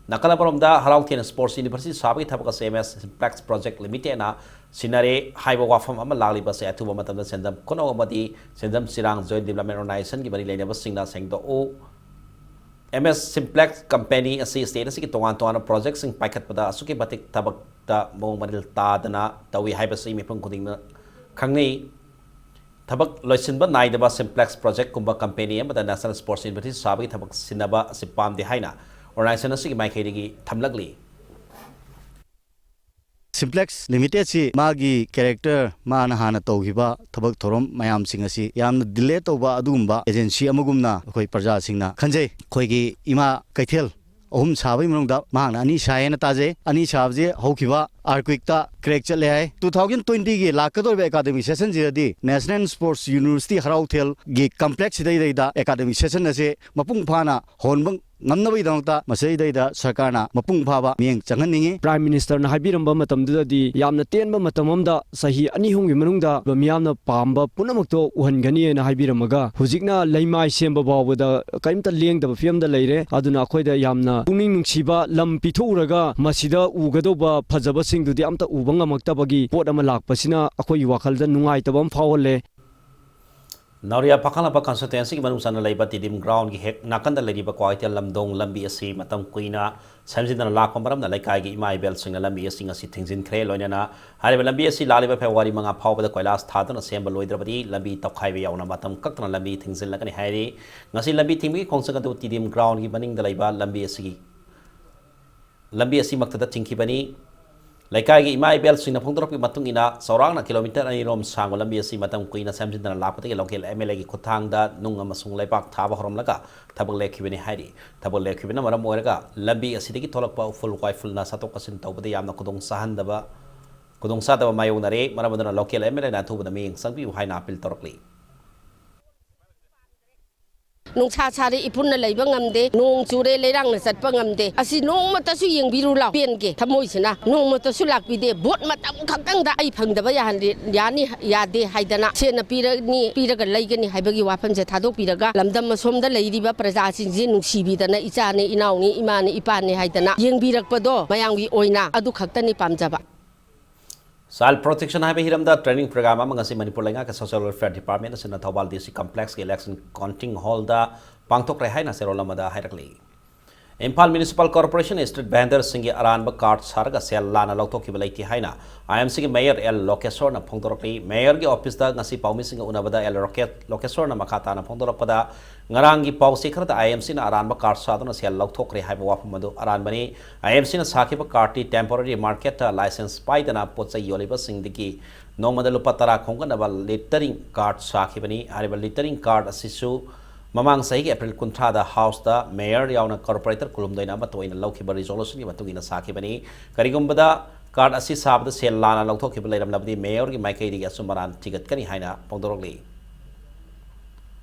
ꯅꯥꯀꯜ ꯑꯃꯔꯣꯝꯗ ꯍꯔꯥꯎ ꯍꯣꯇꯦꯜ Sports University ꯁꯥꯕꯒꯤ ꯊꯕꯛ ꯑꯁꯤ M S Simplex Project Limitedꯅ ꯁꯤꯟꯅꯔꯦ ꯍꯥꯏꯕ ꯋꯥꯐꯝ ꯑꯃ ꯂꯥꯛꯂꯤꯕ ꯑꯁꯤ ꯑꯊꯨꯕ ꯃꯇꯝꯗ ꯁꯦꯟꯖꯝ ꯈꯨꯅꯧ ꯑꯃꯗꯤ ꯁꯦꯟꯖꯝ ꯆꯤꯔꯥꯡ Joint Development Organizationꯒꯤ ꯃꯔꯤ ꯂꯩꯅꯕꯁꯤꯡꯅ ꯁꯦꯡꯗꯣꯛꯎ꯫ M S Simplex Company ꯑꯁꯤ state ꯑꯁꯤꯒꯤ ꯇꯣꯉꯥꯟ ꯇꯣꯉꯥꯟꯕ projectꯁꯤꯡ ꯄꯥꯏꯈꯠꯄꯗ ꯑꯁꯨꯛꯀꯤ ꯃꯇꯤꯛ ꯊꯕꯛꯇ ꯃꯑꯣꯡ ꯃꯔꯤꯜ ꯇꯥꯗꯅ ꯇꯧꯏ ꯍꯥꯏꯕꯁꯤ ꯃꯤꯄꯨꯝ ꯈꯨꯗꯤꯡꯅ ꯈꯪꯅꯩ꯫ ꯊꯕꯛ ꯂꯣꯏꯁꯤꯟꯕ ꯅꯥꯏꯗꯕ Simplex Projectꯀꯨꯝꯕ company ꯑꯃꯗ National Sports University ꯁꯥꯕꯒꯤ ꯊꯕꯛ ꯁꯤꯟꯅꯕ ꯑꯁꯤ ꯄꯥꯝꯗꯦ ꯍꯥꯏꯅ organization ꯑꯁꯤꯒꯤ ꯃꯥꯏꯀꯩꯗꯒꯤ ꯊꯝꯂꯛꯂꯤ꯫ Simplex Limitedꯁꯤ ꯃꯥꯒꯤ character, ꯃꯥꯅ ꯍꯥꯟꯅ ꯇꯧꯈꯤꯕ ꯊꯕꯛ ꯊꯧꯔꯝ ꯃꯌꯥꯝꯁꯤꯡ ꯑꯁꯤ ꯌꯥꯝꯅ delay ꯇꯧꯕ ꯑꯗꯨꯒꯨꯝꯕ agency ꯑꯃꯒꯨꯝꯅ ꯑꯩꯈꯣꯏ ꯄ꯭ꯔꯖꯥꯁꯤꯡꯅ ꯈꯟꯖꯩ꯫ ꯑꯩꯈꯣꯏꯒꯤ ꯏꯃꯥ ꯀꯩꯊꯦꯜ ꯑꯍꯨꯝ ꯁꯥꯕꯒꯤ ꯃꯅꯨꯡꯗ ꯃꯍꯥꯛꯅ ꯑꯅꯤ ꯁꯥꯏ ꯍꯥꯏꯅ ꯇꯥꯖꯩ꯫ ꯑꯅꯤ ꯁꯥꯕꯁꯦ ꯍꯧꯈꯤꯕ earthquakeꯇ crack ꯆꯠꯂꯦ ꯍꯥꯏ꯫ Two thousand twentyꯒꯤ ꯂꯥꯛꯀꯗꯧꯔꯤꯕ academic sessionꯁꯤꯗꯗꯤ National Sports University ꯍꯔꯥꯎ ꯍꯣꯇꯦꯜꯒꯤ complexꯁꯤꯗꯩꯗꯩꯗ academic session ꯑꯁꯦ ꯃꯄꯨꯡ ꯐꯥꯅ ꯍꯣꯟꯕ ꯉꯝꯅꯕꯒꯤꯗꯃꯛꯇ ꯃꯁꯤꯗꯩꯗ ꯁꯔꯀꯥꯔꯅ ꯃꯄꯨꯡ ꯐꯥꯕ ꯃꯤꯠꯌꯦꯡ ꯆꯪꯍꯟꯅꯤꯡꯏ꯫ Prime Ministerꯅ ꯍꯥꯏꯕꯤꯔꯝꯕ ꯃꯇꯝꯗꯨꯗꯗꯤ ꯌꯥꯝꯅ ꯇꯦꯟꯕ ꯃꯇꯝ ꯑꯃꯗ ꯆꯍꯤ ꯑꯅꯤ ꯑꯍꯨꯝꯒꯤ ꯃꯅꯨꯡꯗ ꯃꯤꯌꯥꯝꯅ ꯄꯥꯝꯕ ꯄꯨꯝꯅꯃꯛꯇꯣ ꯎꯍꯟꯒꯅꯤꯅ ꯍꯥꯏꯕꯤꯔꯝꯃꯒ ꯍꯧꯖꯤꯛꯅ ꯂꯩꯃꯥꯏ ꯁꯦꯝꯕ ꯐꯥꯎꯕꯗ ꯀꯔꯤꯝꯇ ꯂꯦꯡꯗꯕ ꯐꯤꯕꯝꯗ ꯂꯩꯔꯦ꯫ ꯑꯗꯨꯅ ꯑꯩꯈꯣꯏꯗ ꯌꯥꯝꯅ ꯄꯨꯛꯅꯤꯡ ꯅꯨꯡꯁꯤꯕ, ꯂꯝ ꯄꯤꯊꯣꯛꯎꯔꯒ ꯃꯁꯤꯗ ꯎꯒꯗꯧꯕ ꯐꯖꯕꯁꯤꯡꯗꯨꯗꯤ ꯑꯝꯇ ꯎꯕ ꯉꯝꯃꯛꯇꯕꯒꯤ ꯄꯣꯠ ꯑꯃ ꯂꯥꯛꯄꯁꯤꯅ ꯑꯩꯈꯣꯏꯒꯤ ꯋꯥꯈꯜꯗ ꯅꯨꯡꯉꯥꯏꯇꯕ ꯑꯃ ꯐꯥꯎꯍꯜꯂꯦ꯫ ꯅꯥꯎꯔꯤꯌꯥ ꯄꯥꯈꯪꯂꯥꯛꯄ constituencyꯒꯤ ꯃꯅꯨꯡ ꯆꯟꯅ ꯂꯩꯕ ꯇꯤꯗꯤꯝ groundꯒꯤ ꯍꯦꯛ ꯅꯥꯀꯟꯗ ꯂꯩꯔꯤꯕ ꯀ꯭ꯋꯥꯀꯩꯊꯦꯜ ꯂꯝꯗꯣꯡ ꯂꯝꯕꯤ ꯑꯁꯤ ꯃꯇꯝ ꯀꯨꯏꯅ ꯁꯦꯝꯖꯤꯟꯗꯅ ꯂꯥꯛꯄ ꯃꯔꯝꯅ ꯂꯩꯀꯥꯏꯒꯤ ꯏꯃꯥ ꯏꯕꯦꯜꯁꯤꯡꯅ ꯂꯝꯕꯤ ꯑꯁꯤ ꯉꯁꯤ ꯊꯤꯡꯖꯤꯟꯈ꯭ꯔꯦ꯫ ꯂꯣꯏꯅꯅ ꯍꯥꯏꯔꯤꯕ ꯂꯝꯕꯤ ꯑꯁꯤ ꯂꯥꯛꯂꯤꯕ February ꯃꯉꯥ ꯐꯥꯎꯕꯗ ꯀꯣꯏꯂꯥꯁ ꯊꯥꯗꯨꯅ ꯁꯦꯝꯕ ꯂꯣꯏꯗ꯭ꯔꯕꯗꯤ ꯂꯝꯕꯤ ꯇꯧꯈꯥꯏꯕ ꯌꯥꯎꯅ ꯃꯇꯝ ꯀꯛꯇꯅ ꯂꯝꯕꯤ ꯊꯤꯡꯖꯤꯜꯂꯒꯅꯤ ꯍꯥꯏꯔꯤ꯫ ꯉꯁꯤ ꯂꯝꯕꯤ ꯊꯤꯡꯕꯒꯤ ꯈꯣꯡꯆꯠ ꯑꯗꯨ ꯇꯤꯗꯤꯝ groundꯒꯤ ꯃꯅꯤꯡꯗ ꯂꯩꯕ ꯂꯝꯕꯤ ꯑꯁꯤꯒꯤ ꯂꯝꯕꯤ ꯑꯁꯤꯃꯛꯇꯗ ꯊꯤꯡꯈꯤꯕꯅꯤ꯫ ꯂꯩꯀꯥꯏꯒꯤ ꯏꯃꯥ ꯏꯕꯦꯜꯁꯤꯡꯅ ꯐꯣꯡꯗꯣꯔꯛꯄꯒꯤ ꯃꯇꯨꯡ ꯏꯟꯅ, ꯆꯥꯎꯔꯥꯛꯅ ꯀꯤꯂꯣꯃꯤꯇꯔ ꯑꯅꯤꯔꯣꯝ ꯁꯥꯡꯕ ꯂꯝꯕꯤ ꯑꯁꯤ ꯃꯇꯝ ꯀꯨꯏꯅ ꯁꯦꯝꯖꯤꯟꯗꯅ ꯂꯥꯛꯄꯗꯒꯤ local M L A ꯒꯤ ꯈꯨꯠꯊꯥꯡꯗ ꯅꯨꯡ ꯑꯃꯁꯨꯡ ꯂꯩꯕꯥꯛ ꯊꯥꯕ ꯍꯧꯔꯝꯂꯒ ꯊꯕꯛ ꯂꯦꯞꯈꯤꯕꯅꯤ ꯍꯥꯏꯔꯤ꯫ ꯊꯕꯛ ꯂꯦꯞꯈꯤꯕꯅ ꯃꯔꯝ ꯑꯣꯏꯔꯒ ꯂꯝꯕꯤ ꯑꯁꯤꯗꯒꯤ ꯊꯣꯛꯂꯛꯄ ꯎꯐꯨꯜ ꯋꯥꯏꯐꯨꯜꯅ ꯆꯠꯊꯣꯛ ꯆꯠꯁꯤꯟ ꯇꯧꯕꯗ ꯌꯥꯝꯅ ꯈꯨꯗꯣꯡ ꯆꯥꯍꯟꯗꯕ, ꯈꯨꯗꯣꯡꯆꯥꯗꯕ ꯃꯥꯌꯣꯛꯅꯔꯦ꯫ ꯃꯔꯝ ꯑꯗꯨꯅ local M L A ꯅ ꯑꯊꯨꯕꯗ ꯃꯤꯠꯌꯦꯡ ꯆꯪꯕꯤꯌꯨ ꯍꯥꯏꯅ appeal ꯇꯧꯔꯛꯂꯤ꯫ ꯅꯨꯡꯁꯥ ꯁꯥꯔꯦ, ꯏꯐꯨꯟꯅ ꯂꯩꯕ ꯉꯝꯗꯦ, ꯅꯣꯡ ꯆꯨꯔꯦ, ꯂꯩꯔꯥꯡꯅ ꯆꯠꯄ ꯉꯝꯗꯦ꯫ ꯑꯁꯤ ꯅꯣꯡꯃꯇꯁꯨ ꯌꯦꯡꯕꯤꯔꯨ ꯂꯥꯎ, ꯄꯦꯟꯒꯦ ꯊꯃꯣꯏꯁꯤꯅ꯫ ꯅꯣꯡꯃꯇꯁꯨ ꯂꯥꯛꯄꯤꯗꯦ꯫ ꯚꯣꯠ ꯃꯇꯝ ꯈꯛꯇꯪꯗ ꯑꯩ ꯐꯪꯗꯕ ꯌꯥꯍꯟꯗꯦ, ꯌꯥꯅꯤ, ꯌꯥꯗꯦ ꯍꯥꯏꯗꯅ ꯁꯦꯟꯅ ꯄꯤꯔꯅꯤ, ꯄꯤꯔꯒ ꯂꯩꯒꯅꯤ ꯍꯥꯏꯕꯒꯤ ꯋꯥꯐꯝꯁꯦ ꯊꯥꯗꯣꯛꯄꯤꯔꯒ, ꯂꯝꯗꯝ ꯑꯁꯣꯝꯗ ꯂꯩꯔꯤꯕ ꯄ꯭ꯔꯖꯥꯁꯤꯡꯁꯤ ꯅꯨꯡꯁꯤꯕꯤꯗꯅ, ꯏꯆꯥꯅꯤ, ꯏꯅꯥꯎꯅꯤ, ꯏꯃꯥꯅꯤ, ꯏꯄꯥꯅꯤ ꯍꯥꯏꯗꯅ ꯌꯦꯡꯕꯤꯔꯛꯄꯗꯣ ꯃꯌꯥꯝꯒꯤ ꯑꯣꯏꯅ ꯑꯗꯨ ꯈꯛꯇꯅꯤ ꯄꯥꯝꯖꯕ꯫ Child Protection ꯍꯥꯏꯕ ꯍꯤꯔꯝꯗ training program ꯑꯃ ꯉꯁꯤ ꯃꯅꯤꯄꯨꯔ ꯂꯩꯉꯥꯛꯀꯤ Social Welfare Department ꯑꯁꯤꯅ ꯊꯧꯕꯥꯜ D C Complex ꯀꯤ election counting hall ꯗ ꯄꯥꯡꯊꯣꯛꯈ꯭ꯔꯦ ꯍꯥꯏꯅ ꯆꯦꯔꯣꯜ ꯑꯃꯗ ꯍꯥꯏꯔꯛꯂꯤ꯫ Imphal Municipal Corporation street vendor ꯁꯤꯡꯒꯤ ꯑꯔꯥꯟꯕ card ꯁꯥꯔꯒ ꯁꯦꯜ ꯂꯥꯟꯅ ꯂꯧꯊꯣꯛꯈꯤꯕ ꯂꯩꯇꯦ ꯍꯥꯏꯅ I M C ꯒꯤ mayor L ꯂꯣꯀꯦꯁꯣꯔꯅ ꯐꯣꯡꯗꯣꯔꯛꯂꯤ꯫ Mayor ꯒꯤ office ꯇ ꯉꯁꯤ ꯄꯥꯎꯃꯤꯁꯤꯡꯒ ꯎꯅꯕꯗ L ꯂꯣꯀꯦ-, ꯂꯣꯀꯦꯁꯣꯔꯅ ꯃꯈꯥ ꯇꯥꯅ ꯐꯣꯡꯗꯣꯔꯛꯄꯗ, ꯉꯔꯥꯡꯒꯤ ꯄꯥꯎꯆꯦ ꯈꯔꯗ I M C ꯅ ꯑꯔꯥꯟꯕ card ꯁꯥꯗꯨꯅ ꯁꯦꯜ ꯂꯧꯊꯣꯛꯈ꯭ꯔꯦ ꯍꯥꯏꯕ ꯋꯥꯐꯝ ꯑꯗꯨ ꯑꯔꯥꯟꯕꯅꯤ꯫ I M C ꯅ ꯁꯥꯈꯤꯕ card ꯇꯤ temporary market ꯇ license ꯄꯥꯏꯗꯅ ꯄꯣꯠ ꯆꯩ ꯌꯣꯜꯂꯤꯕꯁꯤꯡꯗꯒꯤ ꯅꯣꯡꯃꯗ ꯂꯨꯄꯥ ꯇꯔꯥ ꯈꯣꯝꯒꯠꯅꯕ littering card ꯁꯥꯈꯤꯕꯅꯤ꯫ ꯍꯥꯏꯔꯤꯕ littering card ꯑꯁꯤꯁꯨ ꯃꯃꯥꯡ ꯆꯍꯤꯒꯤ April ꯀꯨꯟꯊ꯭ꯔꯥꯗ House ꯇ mayor ꯌꯥꯎꯅ corporator ꯀꯨꯟꯍꯨꯝꯗꯣꯏꯅ ꯑꯃꯠꯇ ꯑꯣꯏꯅ ꯂꯧꯈꯤꯕ resolution ꯒꯤ ꯃꯇꯨꯡ ꯏꯟꯅ ꯁꯥꯈꯤꯕꯅꯤ꯫ ꯀꯔꯤꯒꯨꯝꯕꯗ card ꯑꯁꯤ ꯁꯥꯕꯗ ꯁꯦꯜ ꯂꯥꯟꯅ ꯂꯧꯊꯣꯛꯈꯤꯕ ꯂꯩꯔꯝꯂꯕꯗꯤ mayor ꯒꯤ ꯃꯥꯏꯀꯩꯗꯒꯤ ꯑꯆꯨꯝ ꯑꯔꯥꯟ ꯊꯤꯒꯠꯀꯅꯤ ꯍꯥꯏꯅ ꯐꯣꯡꯗꯣꯔꯛꯂꯤ꯫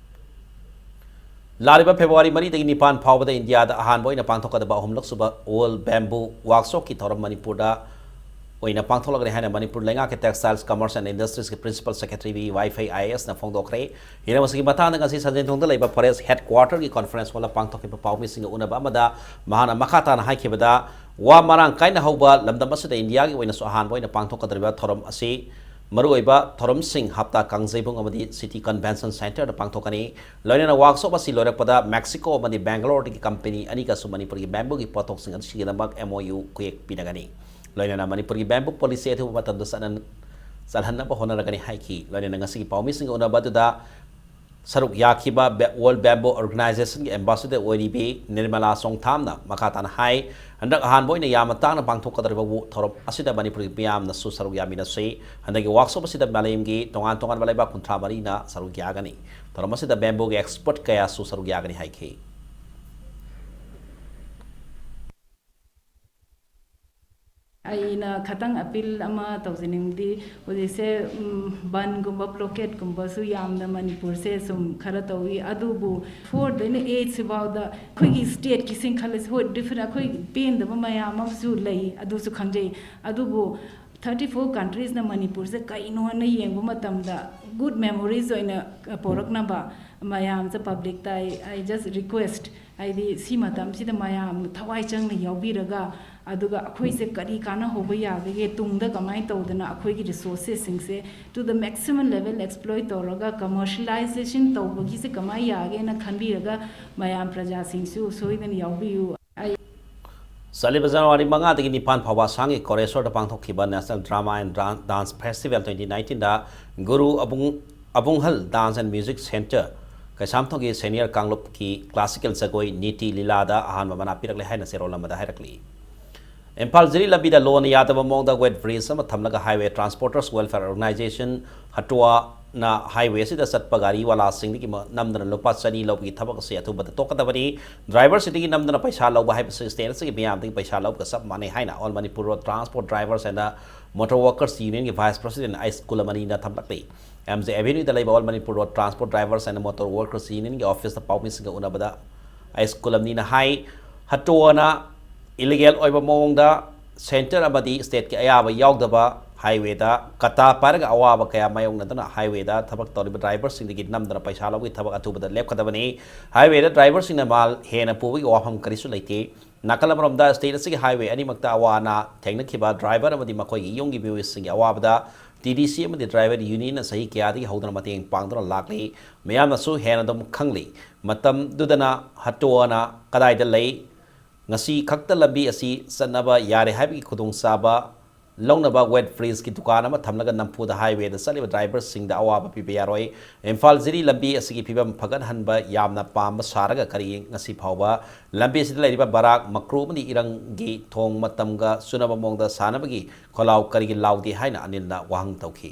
ꯂꯥꯛꯂꯤꯕ February ꯃꯔꯤꯗꯒꯤ ꯅꯤꯄꯥꯟ ꯐꯥꯎꯕꯗ ꯏꯟꯗꯤꯌꯥꯗ ꯑꯍꯥꯟꯕ ꯑꯣꯏꯅ ꯄꯥꯡꯊꯣꯛꯀꯗꯕ ꯑꯍꯨꯝꯂꯛ ꯁꯨꯕ World Bamboo Workshop ꯀꯤ ꯊꯧꯔꯝ ꯃꯅꯤꯄꯨꯔꯗ ꯑꯣꯏꯅ ꯄꯥꯡꯊꯣꯛꯂꯒꯅꯤ ꯍꯥꯏꯅ ꯃꯅꯤꯄꯨꯔ ꯂꯩꯉꯥꯛꯀꯤ Textiles, Commerce and Industries ꯀꯤ Principal Secretary ꯕꯤ ꯋꯥꯏꯐꯩ ꯑꯥꯏ ꯑꯦꯁꯅ ꯐꯣꯡꯗꯣꯛꯈ꯭ꯔꯦ꯫ ꯍꯤꯔꯝ ꯑꯁꯤꯒꯤ ꯃꯇꯥꯡꯗ ꯉꯁꯤ ꯁꯟꯖꯦꯟꯊꯣꯡꯗ ꯂꯩꯕ Forest Headquarter ꯒꯤ conference hall ꯗ ꯄꯥꯡꯊꯣꯛꯈꯤꯕ ꯄꯥꯎꯃꯤꯁꯤꯡꯒ ꯎꯅꯕ ꯑꯃꯗ ꯃꯍꯥꯛꯅ ꯃꯈꯥ ꯇꯥꯅ ꯍꯥꯏꯈꯤꯕꯗ, ꯋꯥ ꯃꯔꯥꯡ ꯀꯥꯏꯅ ꯍꯧꯕ ꯂꯝꯗꯝ ꯑꯁꯤꯗ ꯏꯟꯗꯤꯌꯥꯒꯤ ꯑꯣꯏꯅꯁꯨ ꯑꯍꯥꯟꯕ ꯑꯣꯏꯅ ꯄꯥꯡꯊꯣꯛꯀꯗꯧꯔꯤꯕ ꯊꯧꯔꯝ ꯑꯁꯤ ꯃꯔꯨꯑꯣꯏꯕ ꯊꯧꯔꯝꯁꯤꯡ ꯍꯞꯇꯥ ꯀꯥꯡꯖꯩꯕꯨꯡ ꯑꯃꯗꯤ City Convention Center ꯗ ꯄꯥꯡꯊꯣꯛꯀꯅꯤ꯫ ꯂꯣꯏꯅꯅ workshop ꯑꯁꯤ ꯂꯣꯏꯔꯛꯄꯗ Mexico ꯑꯃꯗꯤ Bangalore ꯗꯒꯤ company ꯑꯅꯤꯒꯁꯨ ꯃꯅꯤꯄꯨꯔꯒꯤ bamboo ꯒꯤ ꯄꯣꯠꯊꯣꯛꯁꯤꯡ ꯑꯗꯨ ꯁꯤꯖꯤꯟꯅꯕ M O U ꯈꯨꯌꯦꯛ ꯄꯤꯅꯒꯅꯤ꯫ ꯂꯣꯏꯅꯅ ꯃꯅꯤꯄꯨꯔꯒꯤ bamboo policy ꯑꯊꯨꯕ ꯃꯇꯝꯗ ꯆꯠꯅ-, ꯆꯜꯍꯟꯅꯕ ꯍꯣꯠꯅꯔꯒꯅꯤ ꯍꯥꯏꯈꯤ꯫ ꯂꯣꯏꯅꯅ ꯉꯁꯤꯒꯤ ꯄꯥꯎꯃꯤꯁꯤꯡꯒ ꯎꯅꯕ ꯑꯗꯨꯗ ꯁꯔꯨꯛ ꯌꯥꯈꯤꯕ ꯕꯦ-, World Bamboo Organization ꯒꯤ ambassador ꯑꯣꯏꯔꯤꯕꯤ ꯅꯤꯔꯃꯂꯥ ꯆꯣꯡꯊꯥꯝꯅ ꯃꯈꯥ ꯇꯥꯅ ꯍꯥꯏ, ꯍꯟꯗꯛ ꯑꯍꯥꯟꯕ ꯑꯣꯏꯅ ꯌꯥꯝꯅ ꯇꯥꯡꯅ ꯄꯥꯡꯊꯣꯛꯀꯗꯧꯔꯤꯕ ꯊꯧꯔꯝ ꯑꯁꯤꯗ ꯃꯅꯤꯄꯨꯔꯒꯤ ꯃꯤꯌꯥꯝꯅꯁꯨ ꯁꯔꯨꯛ ꯌꯥꯃꯤꯟꯅꯁꯤ꯫ ꯍꯟꯗꯛꯀꯤ workshop ꯑꯁꯤꯗ ꯃꯥꯂꯦꯝꯒꯤ ꯇꯣꯉꯥꯟ ꯇꯣꯉꯥꯟꯕ ꯂꯩꯕꯥꯛ ꯀꯨꯟꯊ꯭ꯔꯥ ꯃꯔꯤꯅ ꯁꯔꯨꯛ ꯌꯥꯒꯅꯤ꯫ ꯊꯧꯔꯝ ꯑꯁꯤꯗ bamboo ꯒꯤ expert ꯀꯌꯥꯁꯨ ꯁꯔꯨꯛ ꯌꯥꯒꯅꯤ ꯍꯥꯏꯈꯤ꯫ ꯑꯩꯅ ꯈꯇꯪ appeal ꯑꯃ ꯇꯧꯖꯅꯤꯡꯕꯗꯤ, ꯍꯧꯖꯤꯛꯁꯦ, ꯎꯝ, ꯕꯟꯒꯨꯝꯕ, blockade ꯀꯨꯝꯕꯁꯨ ꯌꯥꯝꯅ ꯃꯅꯤꯄꯨꯔꯁꯦ ꯁꯨꯝ ꯈꯔ ꯇꯧꯏ꯫ ꯑꯗꯨꯕꯨ four ꯗꯩꯅ eight ꯁꯤꯐꯥꯎꯗ ꯑꯩꯈꯣꯏꯒꯤ state ꯀꯤꯁꯤꯡ ꯈꯜꯂꯁꯤ, ꯍꯣꯏ, different, ꯑꯩꯈꯣꯏ ꯄꯦꯟꯗꯕ ꯃꯌꯥꯝ ꯑꯃꯁꯨ ꯂꯩ, ꯑꯗꯨꯁꯨ ꯈꯪꯖꯩ꯫ ꯑꯗꯨꯕꯨ thirty four countries ꯅ ꯃꯅꯤꯄꯨꯔꯁꯦ ꯀꯩꯅꯣꯅ ꯌꯦꯡꯕ ꯃꯇꯝꯗ good memories ꯑꯣꯏꯅ ꯄꯣꯔꯛꯅꯕ ꯃꯌꯥꯝꯁꯦ, public ꯇ I, I just request, ꯍꯥꯏꯗꯤ ꯁꯤ ꯃꯇꯝꯁꯤꯗ ꯃꯌꯥꯝꯅ ꯊꯋꯥꯏ ꯆꯪꯅ ꯌꯥꯎꯕꯤꯔꯒ, ꯑꯗꯨꯒ ꯑꯩꯈꯣꯏꯁꯦ ꯀꯔꯤ ꯀꯥꯟꯅꯍꯧꯕ ꯌꯥꯒꯦ, ꯇꯨꯡꯗ ꯀꯃꯥꯏꯅ ꯇꯧꯗꯅ ꯑꯩꯈꯣꯏꯒꯤ resources ꯁꯤꯡꯁꯦ to the maximum level exploit ꯇꯧꯔꯒ commercialization ꯇꯧꯕꯒꯤꯁꯦ ꯀꯃꯥꯏꯅ ꯌꯥꯒꯦꯅ ꯈꯟꯕꯤꯔꯒ ꯃꯌꯥꯝ ꯄ꯭ꯔꯖꯥꯁꯤꯡꯁꯨ ꯁꯣꯏꯗꯅ ꯌꯥꯎꯕꯤꯌꯨ꯫ ꯑꯩ ꯆꯠꯂꯤꯕ ꯖꯅꯋꯥꯔꯤ ꯃꯉꯥꯗꯒꯤ ꯅꯤꯄꯥꯟ ꯐꯥꯎꯕ ꯑꯁꯥꯝꯒꯤ ꯀꯣꯔꯦꯁꯣꯔꯗ ꯄꯥꯡꯊꯣꯛꯈꯤꯕ National Drama and Dran-, Dance Festival twenty nineteen the Guru ꯑꯕꯨꯡ, ꯑꯕꯨꯡꯍꯜ Dance and Music Centre ꯀꯩꯁꯥꯝꯊꯣꯡꯒꯤ senior ꯀꯥꯡꯂꯨꯞꯀꯤ classical ꯖꯒꯣꯏ ꯅꯤꯇꯤ ꯂꯤꯂꯥꯗ ꯑꯍꯥꯟꯕ ꯃꯅꯥ ꯄꯤꯔꯛꯂꯦ ꯍꯥꯏꯅ ꯆꯦꯔꯣꯜ ꯑꯃꯗ ꯍꯥꯏꯔꯛꯂꯤ꯫ ꯏꯝꯐꯥꯜ ꯖꯤꯔꯤ ꯂꯝꯕꯤꯗ ꯂꯣꯅ ꯌꯥꯗꯕ ꯃꯑꯣꯡꯗ weight bridge ꯑꯃ ꯊꯝꯂꯒ Highway Transporters Welfare Organisation, ꯍꯇꯣꯋꯥꯅ highway ꯑꯁꯤꯗ ꯆꯠꯄ ꯒꯥꯔꯤ ꯋꯥꯂꯥꯁꯤꯡꯗꯒꯤ ꯃ-, ꯅꯝꯗꯅ ꯂꯨꯄꯥ ꯆꯅꯤ ꯂꯧꯕꯒꯤ ꯊꯕꯛ ꯑꯁꯤ ꯑꯊꯨꯕꯗ ꯇꯣꯛꯀꯗꯕꯅꯤ꯫ Driver ꯁꯤꯡꯗꯒꯤ ꯅꯝꯗꯅ ꯄꯩꯁꯥ ꯂꯧꯕ ꯍꯥꯏꯕꯁꯤ state ꯑꯁꯤꯒꯤ ꯃꯤꯌꯥꯝꯗꯒꯤ ꯄꯩꯁꯥ ꯂꯧꯕꯒ ꯆꯞ ꯃꯥꯟꯅꯩ ꯍꯥꯏꯅ All Manipur Road Transport Drivers and Motor Workers Union ꯒꯤ Vice President ꯑꯩꯆ ꯀꯨꯂꯃꯅꯤꯅ ꯊꯝꯂꯛꯂꯤ꯫ ꯑꯦꯝ ꯖꯦ Avenue ꯗ ꯂꯩꯕ All Manipur Road Transport Drivers and Motor Workers Union ꯒꯤ office ꯇ ꯄꯥꯎꯃꯤꯁꯤꯡꯒ ꯎꯅꯕꯗ ꯑꯩꯆ ꯀꯨꯂꯝꯅꯤꯅ ꯍꯥꯏ, ꯍꯇꯣꯅ illegal ꯑꯣꯏꯕ ꯃꯑꯣꯡꯗ centre ꯑꯃꯗꯤ state ꯀꯤ ꯑꯌꯥꯕ ꯌꯥꯎꯗꯕ highway ꯗ ꯀꯇꯥ ꯄꯥꯏꯔꯒ ꯑꯋꯥꯕ ꯀꯌꯥ ꯃꯥꯌꯣꯛꯅꯗꯨꯅ highway ꯗ ꯊꯕꯛ ꯇꯧꯔꯤꯕ driver ꯁꯤꯡꯗꯒꯤ ꯅꯝꯗꯅ ꯄꯩꯁꯥ ꯂꯧꯕꯒꯤ ꯊꯕꯛ ꯑꯊꯨꯕꯗ ꯂꯦꯞꯀꯗꯕꯅꯤ꯫ Highway ꯗ driver ꯁꯤꯡꯅ ꯃꯥꯜ ꯍꯦꯟꯅ ꯄꯨꯕꯒꯤ ꯋꯥꯐꯝ ꯀꯔꯤꯁꯨ ꯂꯩꯇꯦ꯫ ꯅꯥꯀꯜ ꯑꯃꯔꯣꯝꯗ state ꯑꯁꯤꯒꯤ highway ꯑꯅꯤꯃꯛꯇ ꯑꯋꯥ ꯑꯅꯥ ꯊꯦꯡꯅꯈꯤꯕ driver ꯑꯃꯗꯤ ꯃꯈꯣꯏꯒꯤ ꯌꯨꯝꯒꯤ ꯃꯤꯑꯣꯏꯁꯤꯡꯒꯤ ꯑꯋꯥꯕꯗ T D C ꯑꯃꯗꯤ driver union ꯅ ꯆꯍꯤ ꯀꯌꯥꯗꯒꯤ ꯍꯧꯗꯨꯅ ꯃꯇꯦꯡ ꯄꯥꯡꯗꯨꯅ ꯂꯥꯛꯂꯤ꯫ ꯃꯤꯌꯥꯝꯅꯁꯨ ꯍꯦꯟꯅ ꯑꯗꯨꯝ ꯈꯪꯂꯤ꯫ ꯃꯇꯝꯗꯨꯗꯅ ꯍꯇꯣꯅ ꯀꯗꯥꯏꯗ ꯂꯩ? ꯉꯁꯤ ꯈꯛꯇ ꯂꯝꯕꯤ ꯑꯁꯤ ꯆꯠꯅꯕ ꯌꯥꯔꯦ ꯍꯥꯏꯕꯒꯤ ꯈꯨꯗꯣꯡꯆꯥꯕ ꯂꯧꯅꯕ ꯋꯦꯠ ꯐ꯭ꯔꯤꯖꯀꯤ ꯗꯨꯀꯥꯟ ꯑꯃ ꯊꯝꯂꯒ ꯅꯝꯐꯨꯗ ꯍꯥꯏꯋꯦꯗ ꯆꯠꯂꯤꯕ ꯗ꯭ꯔꯥꯏꯚꯔꯁꯤꯡꯗ ꯑꯋꯥꯕ ꯄꯤꯕ ꯌꯥꯔꯣꯏ꯫ ꯏꯝꯐꯥꯜ ꯖꯤꯔꯤ ꯂꯝꯕꯤ ꯑꯁꯤꯒꯤ ꯐꯤꯕꯝ ꯐꯒꯠꯍꯟꯕ ꯌꯥꯝꯅ ꯄꯥꯝꯕ ꯁꯥꯔꯒ ꯀꯔꯤ ꯉꯁꯤ ꯐꯥꯎꯕ ꯂꯝꯕꯤ ꯑꯁꯤꯗ ꯂꯩꯔꯤꯕ ꯕꯔꯥꯛ, ꯃꯀ꯭ꯔꯨ ꯑꯃꯗꯤ ꯏꯔꯪꯒꯤ ꯊꯣꯡ ꯃꯇꯝꯒ ꯆꯨꯅꯕ ꯃꯑꯣꯡꯗ ꯁꯥꯅꯕꯒꯤ ꯈꯣꯜꯂꯥꯎ ꯀꯔꯤꯒꯤ ꯂꯥꯎꯗꯦ ꯍꯥꯏꯅ ꯑꯅꯤꯜꯅ ꯋꯥꯍꯪ ꯇꯧꯈꯤ꯫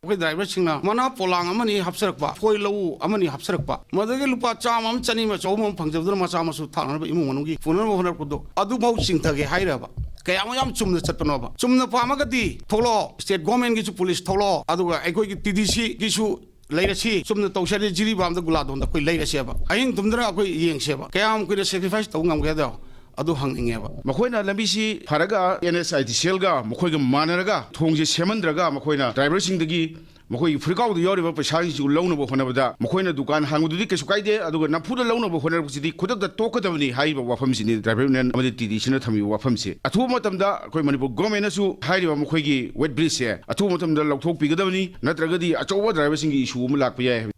ꯑꯩꯈꯣꯏ ꯗ꯭ꯔꯥꯏꯚꯔꯁꯤꯡꯅ ꯃꯅꯥ ꯄꯣꯂꯥꯡ ꯑꯃꯅꯤ ꯍꯥꯞꯆꯔꯛꯄ, ꯐꯣꯏ ꯂꯧꯎ ꯑꯃꯅꯤ ꯍꯥꯞꯆꯔꯛꯄ, ꯃꯗꯨꯗꯒꯤ ꯂꯨꯄꯥ ꯆꯥꯝꯃ ꯑꯃ, ꯆꯅꯤ ꯑꯃ, ꯆꯍꯨꯝ ꯑꯃ ꯐꯪꯖꯕꯗꯨꯅ ꯃꯆꯥ ꯃꯁꯨ ꯊꯥꯛꯅꯅꯕ, ꯏꯃꯨꯡ ꯃꯅꯨꯡꯒꯤ ꯄꯨꯅꯅꯕ ꯍꯣꯠꯅꯔꯛꯄꯗꯣ ꯑꯗꯨꯐꯥꯎ ꯆꯤꯡꯊꯒꯦ ꯍꯥꯏꯔꯕ? ꯀꯌꯥꯃꯨꯛ ꯌꯥꯝ ꯆꯨꯝꯅ ꯆꯠꯄꯅꯣꯕ? ꯆꯨꯝꯅ ꯄꯥꯝꯃꯒꯗꯤ ꯊꯣꯛꯂꯛꯑꯣ, ꯁ꯭ꯇꯦꯠ ꯒꯣꯔꯃꯦꯟꯒꯤꯁꯨ ꯄꯨꯂꯤꯁ ꯊꯣꯛꯂꯛꯑꯣ, ꯑꯗꯨꯒ ꯑꯩꯈꯣꯏꯒꯤ ꯇꯤ ꯗꯤ ꯁꯤꯒꯤꯁꯨ ꯂꯩꯔꯁꯤ꯫ ꯆꯨꯝꯅ ꯇꯧꯁꯦ ꯍꯥꯏꯔꯗꯤ ꯖꯤꯔꯤꯕꯥꯝꯗ ꯒꯨꯂꯥꯗꯣꯟꯗ ꯑꯩꯈꯣꯏ ꯂꯩꯔꯁꯦꯕ꯫ ꯑꯍꯤꯡ ꯇꯨꯝꯗꯅ ꯑꯩꯈꯣꯏ ꯌꯦꯡꯁꯦꯕ꯫ ꯀꯌꯥꯝ ꯀꯨꯏꯅ ꯁꯦꯀ꯭ꯔꯤꯐꯥꯏꯁ ꯇꯧꯕ ꯉꯝꯒꯦ ꯍꯥꯏꯗꯣ ꯑꯗꯨ ꯍꯪꯅꯤꯡꯉꯦꯕ꯫ ꯃꯈꯣꯏꯅ ꯂꯝꯕꯤꯁꯤ ꯐꯔꯒ ꯑꯦꯟ ꯑꯦꯁ ꯑꯥꯏ ꯗꯤ ꯁꯤ ꯑꯦꯜꯒ ꯃꯈꯣꯏꯒ ꯃꯥꯟꯅꯔꯒ ꯊꯣꯡꯁꯦ ꯁꯦꯝꯍꯟꯗ꯭ꯔꯒ ꯃꯈꯣꯏꯅ ꯗ꯭ꯔꯥꯏꯚꯔꯁꯤꯡꯗꯒꯤ ꯃꯈꯣꯏꯒꯤ ꯐꯨꯔꯤꯀꯥꯎꯗ ꯌꯥꯎꯔꯤꯕ ꯄꯩꯁꯥꯁꯤꯡꯁꯤ ꯂꯧꯅꯕ ꯍꯣꯠꯅꯕꯗ ꯃꯈꯣꯏꯅ ꯗꯨꯀꯥꯟ ꯍꯥꯡꯕꯗꯨꯗꯤ ꯀꯩꯁꯨ ꯀꯥꯏꯗꯦ, ꯑꯗꯨꯒ ꯅꯝꯐꯨꯗ ꯂꯧꯅꯕ ꯍꯣꯠꯅꯔꯛꯄꯁꯤꯗꯤ ꯈꯨꯗꯛꯇ ꯇꯣꯛꯀꯗꯕꯅꯤ ꯍꯥꯏꯔꯤꯕ ꯋꯥꯐꯝꯁꯤꯅꯤ ꯗ꯭ꯔꯥꯏꯚꯔ ꯌꯨꯅꯤꯌꯟ ꯑꯃꯗꯤ ꯇꯤ ꯗꯤ ꯁꯤꯅ ꯊꯝꯃꯤꯕ ꯋꯥꯐꯝꯁꯦ꯫ ꯑꯊꯨꯕ ꯃꯇꯝꯗ ꯑꯩꯈꯣꯏ ꯃꯅꯤꯄꯨꯔ ꯒꯣꯔꯃꯦꯟꯅꯁꯨ ꯍꯥꯏꯔꯤꯕ ꯃꯈꯣꯏꯒꯤ ꯋꯦꯠ ꯕ꯭ꯔꯤꯖꯁꯦ ꯑꯊꯨꯕ ꯃꯇꯝꯗ ꯂꯧꯊꯣꯛꯄꯤꯒꯗꯕꯅꯤ, ꯅꯠꯇ꯭ꯔꯒꯗꯤ ꯑꯆꯧꯕ ꯗ꯭ꯔꯥꯏꯚꯔꯁꯤꯡꯒꯤ ꯏꯁꯨ ꯑꯃ ꯂꯥꯛꯄ ꯌꯥꯏ ꯍꯥꯏꯕ꯫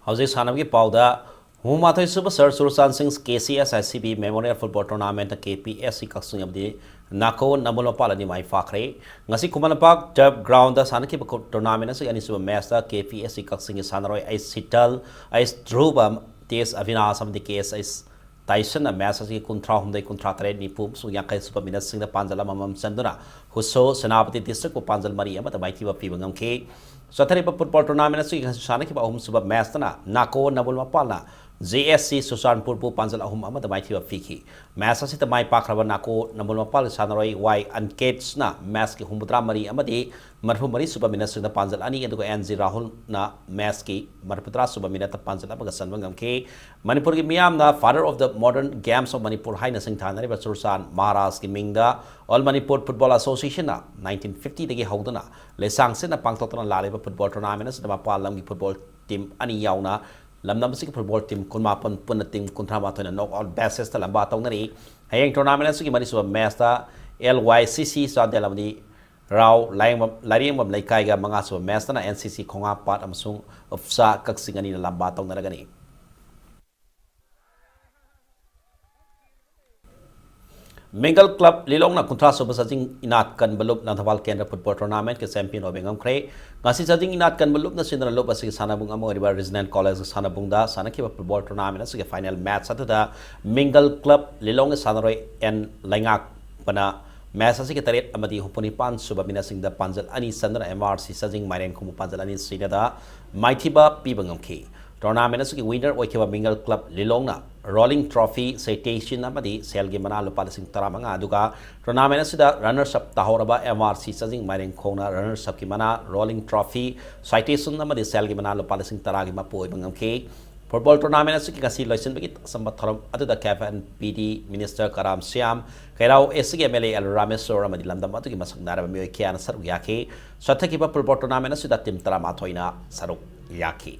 ꯍꯧꯖꯤꯛ ꯁꯥꯟꯅꯕꯒꯤ ꯄꯥꯎꯗ, ꯍꯨꯝꯐꯨꯃꯥꯊꯣꯏ ꯁꯨꯕ ꯁꯔ ꯁꯨꯔꯆꯥꯟ ꯁꯤꯡ K C S I C B memorial football ꯇꯣꯔꯅꯥꯃꯦꯟꯠꯇ ꯀꯦ ꯄꯤ ꯑꯦꯁ ꯁꯤ ꯀꯛꯆꯤꯡ ꯑꯃꯗꯤ ꯅꯥꯀꯣ ꯅꯝꯕꯣꯜ ꯃꯄꯥꯜ ꯑꯅꯤ ꯃꯥꯏ ꯄꯥꯛꯈ꯭ꯔꯦ꯫ ꯉꯁꯤ ꯈꯨꯃꯟ ꯂꯝꯄꯥꯛ ꯇꯔꯐ ꯒ꯭ꯔꯥꯎꯟꯗ ꯁꯥꯟꯅꯈꯤꯕ ꯈꯨ-, ꯇꯣꯔꯅꯥꯃꯦꯟꯠ ꯑꯁꯤꯒꯤ ꯑꯅꯤꯁꯨꯕ ꯃꯦꯆꯇ ꯀꯦ ꯄꯤ ꯑꯦꯁ ꯁꯤ ꯀꯛꯆꯤꯡꯒꯤ ꯁꯥꯟꯅꯔꯣꯏ ꯑꯩꯁ ꯁꯤꯇꯜ, ꯑꯩꯁ ꯙ꯭ꯔꯨꯕ, ꯇꯤ ꯑꯦꯁ ꯑꯕꯤꯅꯥꯁ ꯑꯃꯗꯤ ꯀꯦ ꯑꯦꯁ ꯑꯩꯁ ꯇꯥꯏꯁꯟꯅ ꯃꯦꯆ ꯑꯁꯤꯒꯤ ꯀꯨꯟꯊ꯭ꯔꯥꯍꯨꯝꯗꯣꯏ, ꯀꯨꯟꯊ꯭ꯔꯥꯇꯔꯦꯠ, ꯅꯤꯐꯨ ꯑꯃꯁꯨꯡ ꯌꯥꯡꯈꯩ ꯁꯨꯕ ꯃꯤꯅꯠꯁꯤꯡꯗ ꯄꯥꯟꯖꯜ ꯑꯃꯃꯝ ꯆꯟꯗꯨꯅ ꯍꯨꯁꯣ ꯁꯦꯅꯥꯄꯇꯤ ꯗꯤꯁꯇ꯭ꯔꯤꯛꯄꯨ ꯄꯥꯟꯖꯜ ꯃꯔꯤ ꯑꯃꯗ ꯃꯥꯏꯊꯤꯕ ꯄꯤꯕ ꯉꯝꯈꯤ꯫ ꯆꯠꯊꯔꯤꯕ ꯐꯨꯠꯕꯣꯜ ꯇꯣꯔꯅꯥꯃꯦꯟ ꯑꯁꯤꯒꯤ ꯉꯁꯤ ꯁꯥꯟꯅꯈꯤꯕ ꯑꯍꯨꯝꯁꯨꯕ ꯃꯦꯆꯇꯅ ꯅꯥꯀꯣ ꯅꯝꯕꯣꯜ ꯃꯄꯥꯜꯅ ꯖꯦ ꯑꯦꯁ ꯁꯤ ꯆꯨꯔꯆꯥꯟꯄꯨꯔꯕꯨ ꯄꯥꯟꯖꯜ ꯑꯍꯨꯝ ꯑꯃꯗ ꯃꯥꯏꯊꯤꯕ ꯄꯤꯈꯤ꯫ ꯃꯦꯆ ꯑꯁꯤꯗ ꯃꯥꯏ ꯄꯥꯛꯈ꯭ꯔꯕ ꯅꯥꯀꯣ ꯅꯝꯕꯣꯜ ꯃꯄꯥꯜꯒꯤ ꯁꯥꯟꯅꯔꯣꯏ ꯋꯥꯏ ꯑꯟꯀꯦꯠꯁꯅ ꯃꯦꯆꯀꯤ ꯍꯨꯝꯐꯨꯇꯔꯥ ꯃꯔꯤ ꯑꯃꯗꯤ ꯃꯔꯤꯐꯨ ꯃꯔꯤ ꯁꯨꯕ ꯃꯤꯅꯠꯁꯤꯡꯗ ꯄꯥꯟꯖꯜ ꯑꯅꯤ, ꯑꯗꯨꯒ ꯑꯦꯟ ꯖꯤ ꯔꯥꯍꯨꯜꯅ ꯃꯦꯆꯀꯤ ꯃꯔꯤꯐꯨꯇꯔꯥ ꯁꯨꯕ ꯃꯤꯅꯠꯇ ꯄꯥꯟꯖꯜ ꯑꯃꯒ ꯆꯟꯕ ꯉꯝꯈꯤ꯫ ꯃꯅꯤꯄꯨꯔꯒꯤ ꯃꯤꯌꯥꯝꯅ Father of the Modern Games of Manipur ꯍꯥꯏꯅ ꯁꯤꯡꯊꯥꯅꯔꯤꯕ ꯆꯨꯔꯆꯥꯟ ꯃꯍꯥꯔꯥꯖꯀꯤ ꯃꯤꯡꯗ All Manipur Football Associationꯅ ꯅꯥꯏꯟꯇꯤꯟ ꯐꯤꯐꯇꯤꯗꯒꯤ ꯍꯧꯗꯨꯅ ꯂꯩꯁꯥꯡ ꯁꯤꯠꯅ ꯄꯥꯡꯊꯣꯛꯇꯨꯅ ꯂꯥꯛꯂꯤꯕ ꯐꯨꯠꯕꯣꯜ ꯇꯣꯔꯅꯥꯃꯦꯟ ꯑꯁꯤꯗ ꯃꯄꯥꯟ ꯂꯝꯒꯤ ꯐꯨꯠꯕꯣꯜ ꯇꯤꯝ ꯑꯅꯤ ꯌꯥꯎꯅ ꯂꯝꯗꯝ ꯑꯁꯤꯒꯤ ꯐꯨꯠꯕꯣꯜ ꯇꯤꯝ ꯀꯨꯟꯃꯥꯄꯟ ꯄꯨꯟꯅ ꯇꯤꯝ ꯀꯨꯟꯊ꯭ꯔꯥ ꯃꯥꯊꯣꯏꯅ ꯅꯣꯛ ꯑꯥꯎꯠ ꯕꯦꯁꯤꯁꯇ ꯂꯝꯕꯥ ꯇꯧꯅꯔꯤ꯫ ꯍꯌꯦꯡ ꯇꯣꯔꯅꯥꯃꯦꯟ ꯑꯁꯤꯒꯤ ꯃꯔꯤꯁꯨꯕ ꯃꯦꯆꯇ ꯑꯦꯜ ꯋꯥꯏ ꯁꯤ ꯁꯤ ꯆꯥꯟꯗꯦꯜ ꯑꯃꯗꯤ ꯔꯥꯎ ꯂꯥꯏꯌꯦꯡꯕꯝ, ꯂꯥꯏꯔꯦꯝꯕꯝ ꯂꯩꯀꯥꯏꯒ ꯃꯉꯥꯁꯨꯕ ꯃꯦꯆꯇꯅ ꯑꯦꯟ ꯁꯤ ꯁꯤ ꯈꯣꯡꯍꯥꯝꯄꯥꯠ ꯑꯃꯁꯨꯡ ꯎꯞꯁꯥ ꯀꯛꯆꯤꯡ ꯑꯅꯤꯅ ꯂꯝꯕꯥ ꯇꯧꯅꯔꯒꯅꯤ꯫ ꯃꯤꯡꯒꯜ ꯀ꯭ꯂꯕ ꯂꯤꯂꯣꯡꯅ ꯀꯨꯟꯊ꯭ꯔꯥ ꯁꯨꯕ ꯆꯥꯖꯤꯡ ꯏꯅꯥꯠ ꯀꯟꯕ ꯂꯨꯞ ꯂꯪꯊꯕꯥꯜ ꯀꯦꯟꯗ꯭ꯔ ꯐꯨꯠꯕꯣꯜ ꯇꯣꯔꯅꯥꯃꯦꯟꯠꯀꯤ ꯆꯦꯝꯄꯤꯌꯟ ꯑꯣꯏꯕ ꯉꯝꯈ꯭ꯔꯦ꯫ ꯉꯁꯤ ꯆꯥꯖꯤꯡ ꯏꯅꯥꯠ ꯀꯟꯕ ꯂꯨꯞꯅ ꯁꯤꯟꯗꯨꯅ ꯂꯨꯞ ꯑꯁꯤꯒꯤ ꯁꯥꯟꯅꯕꯨꯡ ꯑꯃ ꯑꯣꯏꯔꯤꯕ ꯔꯤꯖꯅꯦꯜ ꯀꯣꯂꯦꯖ ꯁꯥꯟꯅꯕꯨꯡꯗ ꯁꯥꯟꯅꯈꯤꯕ ꯐꯨꯠꯕꯣꯜ ꯇꯣꯔꯅꯥꯃꯦꯟꯠ ꯑꯁꯤꯒꯤ ꯐꯥꯏꯅꯦꯜ ꯃꯦꯠꯆ ꯑꯗꯨꯗ ꯃꯤꯡꯒꯜ ꯀ꯭ꯂꯕ ꯂꯤꯂꯣꯡꯒꯤ ꯁꯥꯟꯅꯔꯣꯏ ꯑꯦꯟ ꯂꯩꯉꯥꯛꯄꯅ ꯃꯦꯠꯆ ꯑꯁꯤꯒꯤ ꯇꯔꯦꯠ ꯑꯃꯗꯤ ꯍꯨꯝꯐꯨ ꯅꯤꯄꯥꯟ ꯁꯨꯕ ꯃꯤꯅꯠꯁꯤꯡꯗ ꯄꯥꯟꯖꯜ ꯑꯅꯤ ꯆꯟꯗꯨꯅ ꯑꯦꯝ ꯑꯥꯔ ꯁꯤ ꯆꯥꯖꯤꯡ ꯃꯥꯏꯔꯦꯟ ꯈꯣꯡꯕꯨ ꯄꯥꯟꯖꯜ ꯑꯅꯤ ꯁꯤꯅꯗ ꯃꯥꯏꯊꯤꯕ ꯄꯤꯕ ꯉꯝꯈꯤ꯫ ꯇꯣꯔꯅꯥꯃꯦꯟꯠ ꯑꯁꯤꯒꯤ ꯋꯤꯟꯅꯔ ꯑꯣꯏꯈꯤꯕ ꯃꯤꯡꯒꯜ ꯀ꯭ꯂꯕ ꯂꯤꯂꯣꯡꯅ ꯔꯣꯂꯤꯡ ꯇ꯭ꯔꯣꯐꯤ, ꯁꯤꯇꯦꯁꯟ ꯑꯃꯗꯤ ꯁꯦꯜꯒꯤ ꯃꯅꯥ ꯂꯨꯄꯥ ꯂꯤꯁꯤꯡ ꯇꯔꯥꯃꯉꯥ, ꯑꯗꯨꯒ ꯇꯣꯔꯅꯥꯃꯦꯟꯠ ꯑꯁꯤꯗ ꯔꯅꯔꯁ ꯑꯞ ꯇꯥꯍꯧꯔꯕ M R C Chajing ꯃꯥꯏꯔꯦꯟꯈꯣꯡꯅ runners ꯑꯞꯀꯤ ꯃꯅꯥ, ꯔꯣꯂꯤꯡ ꯇ꯭ꯔꯣꯐꯤ, ꯁꯥꯏꯇꯦꯁꯟ ꯑꯃꯗꯤ ꯁꯦꯜꯒꯤ ꯃꯅꯥ ꯂꯨꯄꯥ ꯂꯤꯁꯤꯡ ꯇꯔꯥꯒꯤ ꯃꯄꯨ ꯑꯣꯏꯕ ꯉꯝꯈꯤ꯫ ꯐꯨꯠꯕꯣꯜ ꯇꯣꯔꯅꯥꯃꯦꯟꯠ ꯑꯁꯤꯒꯤ ꯉꯁꯤ ꯂꯣꯏꯁꯤꯟꯕꯒꯤ ꯑꯆꯝꯕ ꯊꯧꯔꯝ ꯑꯗꯨꯗ ꯀꯦꯞ N P D minister Karam Shyam, Keirao S ꯁꯤꯒꯤ M L A L Rameshwor ꯑꯃꯗꯤ ꯂꯝꯗꯝ ꯑꯗꯨꯒꯤ ꯃꯁꯛ ꯅꯥꯏꯔꯕ ꯃꯤꯑꯣꯏ ꯀꯌꯥꯅ ꯁꯔꯨꯛ ꯌꯥꯈꯤ꯫ ꯆꯠꯊꯈꯤꯕ ꯐꯨꯠꯕꯣꯜ ꯇꯣꯔꯅꯥꯃꯦꯟꯠ ꯑꯁꯤꯗ ꯇꯤꯝ ꯇꯔꯥꯃꯥꯊꯣꯏꯅ ꯁꯔꯨꯛ ꯌꯥꯈꯤ꯫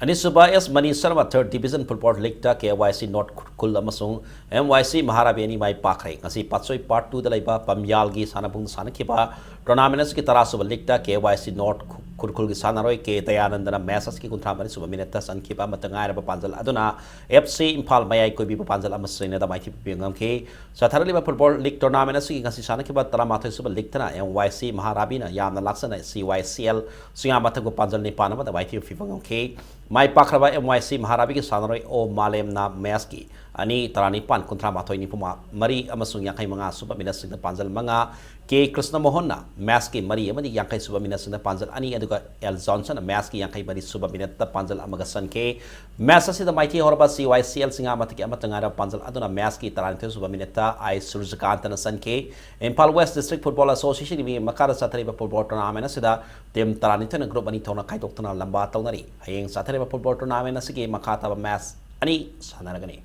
ꯑꯅꯤꯁꯨꯕ S Mani Sharma third division football ꯂꯤꯛꯇ ꯀꯦ ꯋꯥꯏ ꯁꯤ ꯅꯣꯔꯠ ꯈꯨꯔꯈꯨꯜ ꯑꯃꯁꯨꯡ ꯑꯦꯝ ꯋꯥꯏ ꯁꯤ ꯃꯍꯥꯔꯥꯕꯤ ꯑꯅꯤ ꯃꯥꯏ ꯄꯥꯛꯈ꯭ꯔꯦ꯫ ꯉꯁꯤ ꯄꯥꯠꯁꯣꯏ ꯄꯥꯔꯠ ꯇꯨꯗ ꯂꯩꯕ ꯄꯝꯌꯥꯜꯒꯤ ꯁꯥꯟꯅꯕꯨꯡꯗ ꯁꯥꯟꯅꯈꯤꯕ ꯇꯣꯔꯅꯥꯃꯦꯟ ꯑꯁꯤꯒꯤ ꯇꯔꯥꯁꯨꯕ ꯂꯤꯛꯇ ꯀꯦ ꯋꯥꯏ ꯁꯤ ꯅꯣꯔꯠ ꯈꯨꯔꯈꯨꯜꯒꯤ ꯁꯥꯟꯅꯔꯣꯏ ꯀꯦ ꯗꯌꯥꯅꯟꯗꯅ ꯃꯦꯆ ꯑꯁꯤꯒꯤ ꯀꯨꯟꯊ꯭ꯔꯥ ꯃꯔꯤ ꯁꯨꯕ ꯃꯤꯅꯠꯇ ꯆꯟꯈꯤꯕ ꯑꯃꯠꯇ ꯉꯥꯏꯔꯕ ꯄꯥꯟꯖꯜ ꯑꯗꯨꯅ ꯑꯦꯐ ꯁꯤ ꯏꯝꯐꯥꯜ ꯃꯌꯥꯏ ꯀꯣꯏꯕꯤꯕ ꯄꯥꯟꯖꯜ ꯑꯃ ꯁꯤꯅꯗ ꯃꯥꯏꯊꯤꯕ ꯄꯤꯕ ꯉꯝꯈꯤ꯫ ꯆꯠꯊꯔꯛꯂꯤꯕ ꯐꯨꯠꯕꯣꯜ ꯂꯤꯛ ꯇꯣꯔꯅꯥꯃꯦꯟ ꯑꯁꯤꯒꯤ ꯉꯁꯤ ꯁꯥꯟꯅꯈꯤꯕ ꯇꯔꯥꯃꯥꯊꯣꯏ ꯁꯨꯕ ꯂꯤꯛꯇꯅ ꯑꯦꯝ ꯋꯥꯏ ꯁꯤ ꯃꯍꯥꯔꯥꯕꯤꯅ ꯌꯥꯝꯅ ꯂꯥꯛꯆꯅ ꯁꯤ ꯋꯥꯏ ꯁꯤ ꯑꯦꯜ ꯁꯤꯡꯉꯥꯃꯊꯛꯄꯨ ꯄꯥꯟꯖꯜ ꯅꯤꯄꯥꯟ ꯑꯃꯗ ꯃꯥꯏꯊꯤꯕ ꯄꯤꯕ ꯉꯝꯈꯤ꯫ ꯃꯥꯏ ꯄꯥꯛꯈ꯭ꯔꯕ ꯑꯦꯝ ꯋꯥꯏ ꯁꯤ ꯃꯍꯥꯔꯥꯕꯤꯒꯤ ꯁꯥꯟꯅꯔꯣꯏ ꯑꯣ ꯃꯥꯂꯦꯝꯅ ꯃꯦꯆꯀꯤ ꯑꯅꯤ, ꯇꯔꯥꯅꯤꯄꯥꯟ, ꯀꯨꯟꯊ꯭ꯔꯥ ꯃꯥꯊꯣꯏ, ꯅꯤꯐꯨ ꯃꯔꯤ ꯑꯃꯁꯨꯡ ꯌꯥꯡꯈꯩ ꯃꯉꯥ ꯁꯨꯕ ꯃꯤꯅꯠꯁꯤꯡꯗ ꯄꯥꯟꯖꯜ ꯃꯉꯥ, ꯀꯦ ꯀ꯭ꯔꯤꯁꯅ ꯃꯣꯍꯟꯅ ꯃꯦꯆꯀꯤ ꯃꯔꯤ ꯑꯃꯗꯤ ꯌꯥꯡꯈꯩ ꯁꯨꯕ ꯃꯤꯅꯠꯁꯤꯡꯗ ꯄꯥꯟꯖꯜ ꯑꯅꯤ, ꯑꯗꯨꯒ ꯑꯦꯜ ꯖꯣꯟꯁꯟꯅ ꯃꯦꯆꯀꯤ ꯌꯥꯡꯈꯩ ꯃꯔꯤ ꯁꯨꯕ ꯃꯤꯅꯠꯇ ꯄꯥꯟꯖꯜ ꯑꯃꯒ ꯆꯟꯈꯤ꯫ ꯃꯦꯆ ꯑꯁꯤꯗ ꯃꯥꯏꯊꯤ ꯍꯧꯔꯕ ꯁꯤ ꯋꯥꯏ ꯁꯤ ꯑꯦꯜ ꯁꯤꯡꯉꯥꯃꯊꯛꯀꯤ ꯑꯃꯠꯇ ꯉꯥꯏꯔꯕ ꯄꯥꯟꯖꯜ ꯑꯗꯨꯅ ꯃꯦꯆꯀꯤ ꯇꯔꯥꯅꯤꯊꯣꯏ ꯁꯨꯕ ꯃꯤꯅꯠꯇ ꯑꯥꯏ ꯁꯨꯔꯖꯀꯥꯟꯇꯅ ꯆꯟꯈꯤ꯫ ꯏꯝꯐꯥꯜ ꯋꯦꯁ ꯗꯤꯁꯇ꯭ꯔꯤꯛ ꯐꯨꯠꯕꯣꯜ ꯑꯦꯁꯣꯁꯤꯌꯦꯁꯟꯒꯤ ꯃꯈꯥꯗ ꯆꯠꯊꯔꯤꯕ ꯐꯨꯠꯕꯣꯜ ꯇꯣꯔꯅꯥꯃꯦꯟ ꯑꯁꯤꯗ ꯇꯤꯝ ꯇꯔꯥꯅꯤꯊꯣꯏꯅ ꯒ꯭ꯔꯨꯞ ꯑꯅꯤ ꯊꯣꯛꯅ ꯈꯥꯏꯗꯣꯛꯇꯨꯅ ꯂꯝꯕꯥ ꯇꯧꯅꯔꯤ꯫ ꯍꯌꯦꯡ ꯆꯠꯊꯔꯤꯕ ꯐꯨꯠꯕꯣꯜ ꯇꯣꯔꯅꯥꯃꯦꯟ ꯑꯁꯤꯒꯤ ꯃꯈꯥ ꯇꯥꯕ ꯃꯦꯆ ꯑꯅꯤ ꯁꯥꯟꯅꯔꯒꯅꯤ꯫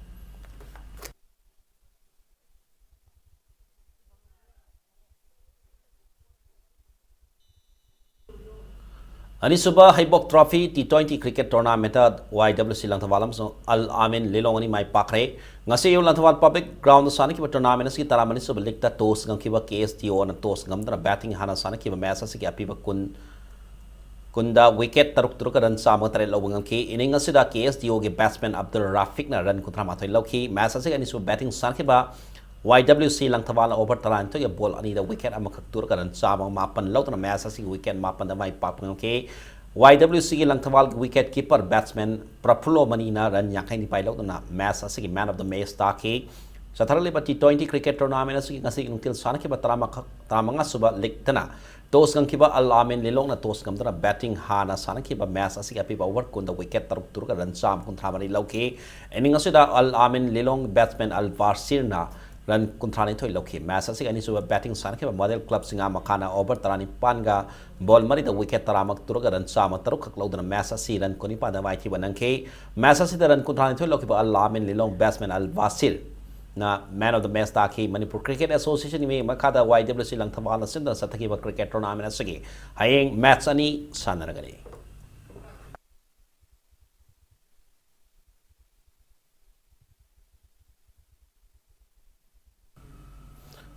ꯑꯅꯤꯁꯨꯕ ꯍꯩꯕꯣꯛ ꯇ꯭ꯔꯣꯐꯤ ꯇꯤ ꯇ꯭ꯋꯦꯟꯇꯤ ꯀ꯭ꯔꯤꯀꯦꯠ ꯇꯣꯔꯅꯥꯃꯦꯟꯇ ꯋꯥꯏ ꯗꯕ꯭ꯂꯤꯎ ꯁꯤ ꯂꯪꯊꯕꯥꯜ ꯑꯃꯁꯨꯡ ꯑꯜ ꯑꯃꯤꯟ ꯂꯤꯂꯣꯡ ꯑꯅꯤ ꯃꯥꯏ ꯄꯥꯛꯈ꯭ꯔꯦ꯫ ꯉꯁꯤ ꯑꯌꯨꯛ ꯂꯪꯊꯕꯥꯜ ꯄꯕ꯭ꯂꯤꯛ ꯒ꯭ꯔꯥꯎꯟꯗ ꯁꯥꯟꯅꯈꯤꯕ ꯇꯣꯔꯅꯥꯃꯦꯟ ꯑꯁꯤꯒꯤ ꯇꯔꯥꯃꯔꯤꯁꯨꯕ ꯂꯤꯛꯇ ꯇꯣꯁ ꯉꯝꯈꯤꯕ ꯀꯦ ꯑꯦꯁ ꯇꯤ ꯑꯣꯅ ꯇꯣꯁ ꯉꯝꯗꯨꯅ ꯕꯦꯇꯤꯡ ꯍꯥꯟꯅ ꯁꯥꯟꯅꯈꯤꯕ ꯃꯦꯆ ꯑꯁꯤꯒꯤ ꯑꯄꯤꯕ ꯀꯨꯟ ꯀꯨꯟꯗ wicket ꯇꯔꯨꯛ ꯇꯔꯨꯛꯀ run ꯆꯥꯝꯃꯒ ꯇꯔꯦꯠ ꯂꯧꯕ ꯉꯝꯈꯤ꯫ Innings ꯑꯁꯤꯗ K S D O ꯒꯤ batsman Abdul Rafiqꯅ run ꯀꯨꯟꯊ꯭ꯔꯥ ꯃꯥꯊꯣꯏ ꯂꯧꯈꯤ꯫ Match ꯑꯁꯤꯒꯤ ꯑꯅꯤꯁꯨꯕ batting ꯁꯥꯟꯅꯈꯤꯕ Y W C ꯂꯪꯊꯕꯥꯜꯅ over ꯇꯔꯥꯅꯤꯊꯣꯏꯒ ball ꯑꯅꯤꯗ wicket ꯑꯃꯈꯛ ꯇꯨꯔꯒ run ꯆꯥꯝꯃꯒ ꯃꯥꯄꯟ ꯂꯧꯗꯨꯅ match ꯑꯁꯤꯒꯤ wicket ꯃꯥꯄꯟꯗ ꯃꯥꯏ ꯄꯥꯛꯄ ꯉꯝꯈꯤ꯫ Y W C ꯒꯤ ꯂꯪꯊꯕꯥꯜꯒꯤ wicket keeper batsman Prafulla Maniꯅ run ꯌꯥꯡꯈꯩ ꯅꯤꯄꯥꯟ ꯂꯧꯗꯨꯅ match ꯑꯁꯤꯒꯤ man of the match ꯇꯥꯈꯤ꯫ ꯆꯠꯊꯔꯛꯂꯤꯕ T twenty cricket tournament ꯑꯁꯤꯒꯤ ꯉꯁꯤ ꯅꯨꯡꯊꯤꯜ ꯁꯥꯟꯅꯈꯤꯕ ꯇꯔꯥꯃꯉꯥ, ꯇꯔꯥꯃꯉꯥ ꯁꯨꯕ league ꯇꯅ toss ꯉꯝꯈꯤꯕ Al Amin Lilongꯅ toss ꯉꯝꯗꯨꯅ batting ꯍꯥꯟꯅ ꯁꯥꯟꯅꯈꯤꯕ match ꯑꯁꯤꯒꯤ ꯑꯄꯤꯕ over ꯀꯨꯟꯗ wicket ꯇꯔꯨꯛ ꯇꯨꯔꯒ run ꯆꯥꯝꯃ ꯀꯨꯟꯊ꯭ꯔꯥ ꯃꯔꯤ ꯂꯧꯈꯤ꯫ Inning ꯑꯁꯤꯗ Al Amin Lilong batsman Al Basirꯅ run ꯀꯨꯟꯊ꯭ꯔꯥ ꯅꯤꯊꯣꯏ ꯂꯧꯈꯤ꯫ Match ꯑꯁꯤꯒꯤ ꯑꯅꯤꯁꯨꯕ batting ꯁꯥꯟꯅꯈꯤꯕ Model Club ꯁꯤꯡꯉꯥꯃꯈꯥꯅ over ꯇꯔꯥꯅꯤꯄꯥꯟꯒ ball ꯃꯔꯤꯗ wicket ꯇꯔꯥꯃꯉꯥ ꯇꯨꯔꯒ run ꯆꯥꯝꯃ ꯇꯔꯨꯛꯈꯛ ꯂꯧꯗꯨꯅ match ꯑꯁꯤ run ꯀꯨꯟꯅꯤꯄꯥꯟꯗ ꯃꯥꯏꯊꯤꯕ ꯅꯪꯈꯤ꯫ Match ꯑꯁꯤꯗ run ꯀꯨꯟꯊ꯭ꯔꯥ ꯅꯤꯊꯣꯏ ꯂꯧꯈꯤꯕ Al Amin Lilong batsman Al Basirꯅ man of the match ꯇꯥꯈꯤ꯫ Manipur Cricket Associationꯒꯤ ꯃꯈꯥꯗ Y W C ꯂꯪꯊꯕꯥꯜꯅ ꯁꯤꯟꯗꯨꯅ ꯆꯠꯊꯈꯤꯕ cricket tournament ꯑꯁꯤꯒꯤ ꯍꯌꯦꯡ match ꯑꯅꯤ ꯁꯥꯟꯅꯔꯒꯅꯤ꯫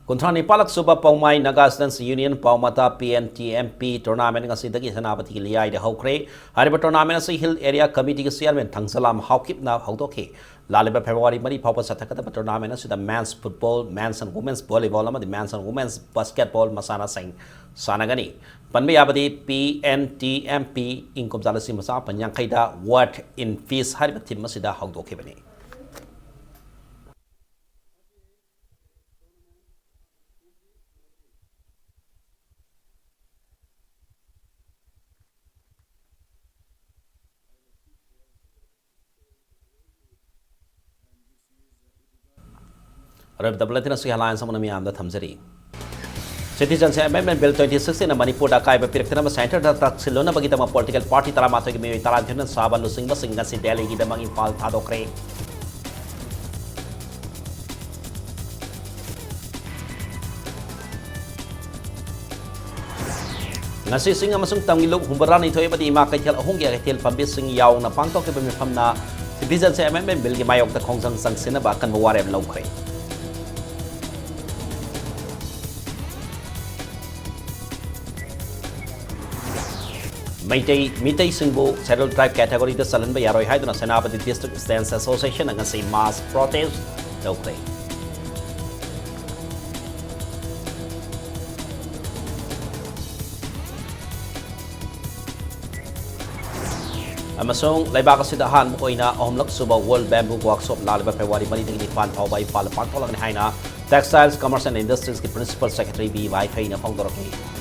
ꯀꯨꯟꯊ꯭ꯔꯥ ꯅꯤꯄꯥꯜꯂꯛ ꯁꯨꯕ ꯄꯧꯃꯥꯏ Naga Students Union ꯄꯥꯎꯃꯇꯥ P N T M P tournament ꯉꯁꯤꯗꯒꯤ ꯁꯦꯅꯥꯄꯇꯤꯒꯤ ꯂꯤꯌꯥꯏꯗ ꯍꯧꯈ꯭ꯔꯦ꯫ ꯍꯥꯏꯔꯤꯕ tournament ꯑꯁꯤ Hill Area Committeeꯒꯤ chairman ꯊꯥꯡꯖꯂꯥꯝ ꯍꯥꯎꯀꯤꯞꯅ ꯍꯧꯗꯣꯛꯈꯤ꯫ ꯂꯥꯛꯂꯤꯕ February ꯃꯔꯤ ꯐꯥꯎꯕ ꯆꯠꯊꯒꯗꯕ tournament ꯑꯁꯤꯗ men's football, men's and women's volleyball ꯑꯃꯗꯤ men's and women's basketball ꯃꯁꯥꯟꯅꯁꯤꯡ ꯁꯥꯟꯅꯒꯅꯤ꯫ ꯄꯟꯕ ꯌꯥꯕꯗꯤ P N T M P ꯏꯪ ꯀꯨꯝꯖꯥ ꯂꯤꯁꯤꯡ ꯑꯃ ꯆꯥꯃꯥꯄꯟ ꯌꯥꯡꯈꯩꯗ World in Peace ꯍꯥꯏꯔꯤꯕ theme ꯑꯁꯤꯗ ꯍꯧꯗꯣꯛꯈꯤꯕꯅꯤ꯫ ꯑꯔꯣꯏꯕꯗ bulletin ꯑꯁꯤꯒꯤ headlines ꯑꯃꯨꯛ ꯃꯤꯌꯥꯝꯗ ꯊꯝꯖꯔꯤ꯫ Citizenship Amendment Bill twenty sixteen ꯅ ꯃꯅꯤꯄꯨꯔꯗ ꯑꯀꯥꯏꯕ ꯄꯤꯔꯛꯇꯅꯕ centreꯗ ꯇꯛꯁꯤꯜꯂꯨꯅꯕꯒꯤꯗꯃꯛ political party ꯇꯔꯥꯃꯥꯊꯣꯏꯒꯤ ꯃꯤꯑꯣꯏ ꯇꯔꯥꯅꯤꯊꯣꯏꯅ ꯁꯥꯕ ꯂꯨꯆꯤꯡꯕꯁꯤꯡ ꯉꯁꯤ ꯗꯦꯜꯂꯤꯒꯤꯗꯃꯛ ꯏꯝꯐꯥꯜ ꯊꯥꯗꯣꯛꯈ꯭ꯔꯦ꯫ ꯉꯁꯤ ꯆꯤꯡ ꯑꯃꯁꯨꯡ ꯇꯝꯒꯤ ꯂꯨꯞ ꯍꯨꯝꯐꯨꯇꯔꯥꯅꯤꯊꯣꯏ ꯑꯃꯗꯤ ꯏꯃꯥ ꯀꯩꯊꯦꯜ ꯑꯍꯨꯝꯒꯤ ꯀꯩꯊꯦꯜ ꯐꯝꯕꯤꯁꯤꯡ ꯌꯥꯎꯅ ꯄꯥꯡꯊꯣꯛꯈꯤꯕ ꯃꯤꯐꯝꯅ Citizenship Amendment Billꯒꯤ ꯃꯥꯌꯣꯛꯇ ꯈꯣꯡꯖꯪ ꯆꯪꯁꯤꯟꯅꯕ ꯑꯀꯟꯕ ꯋꯥꯔꯦꯞ ꯂꯧꯈ꯭ꯔꯦ꯫ ꯃꯩꯇꯩ ꯃꯤꯇꯩꯁꯤꯡꯕꯨ Scheduled Tribe category ꯗ ꯆꯜꯍꯟꯕ ꯌꯥꯔꯣꯏ ꯍꯥꯏꯗꯨꯅ ꯁꯦꯅꯥꯄꯇꯤ District Students Association ꯅ ꯉꯁꯤ mass protest ꯇꯧꯈ꯭ꯔꯦ꯫ ꯑꯃꯁꯨꯡ ꯂꯩꯕꯥꯛ ꯑꯁꯤꯗ ꯑꯍꯥꯟꯕ ꯑꯣꯏꯅ ꯑꯍꯨꯝꯂꯛ ꯁꯨꯕ World Bamboo Workshop ꯂꯥꯛꯂꯤꯕ ꯐꯦꯕ꯭ꯔꯨꯋꯥꯔꯤ ꯃꯔꯤꯗꯒꯤ ꯅꯤꯄꯥꯟ ꯐꯥꯎꯕ ꯏꯝꯐꯥꯜꯗ ꯄꯥꯡꯊꯣꯛꯂꯒꯅꯤ ꯍꯥꯏꯅ Textiles, Commerce and Industries ꯀꯤ Principal Secretary ꯕꯤ ꯋꯥꯏꯐꯩꯅ ꯐꯣꯡꯗꯣꯔꯛꯂꯤ꯫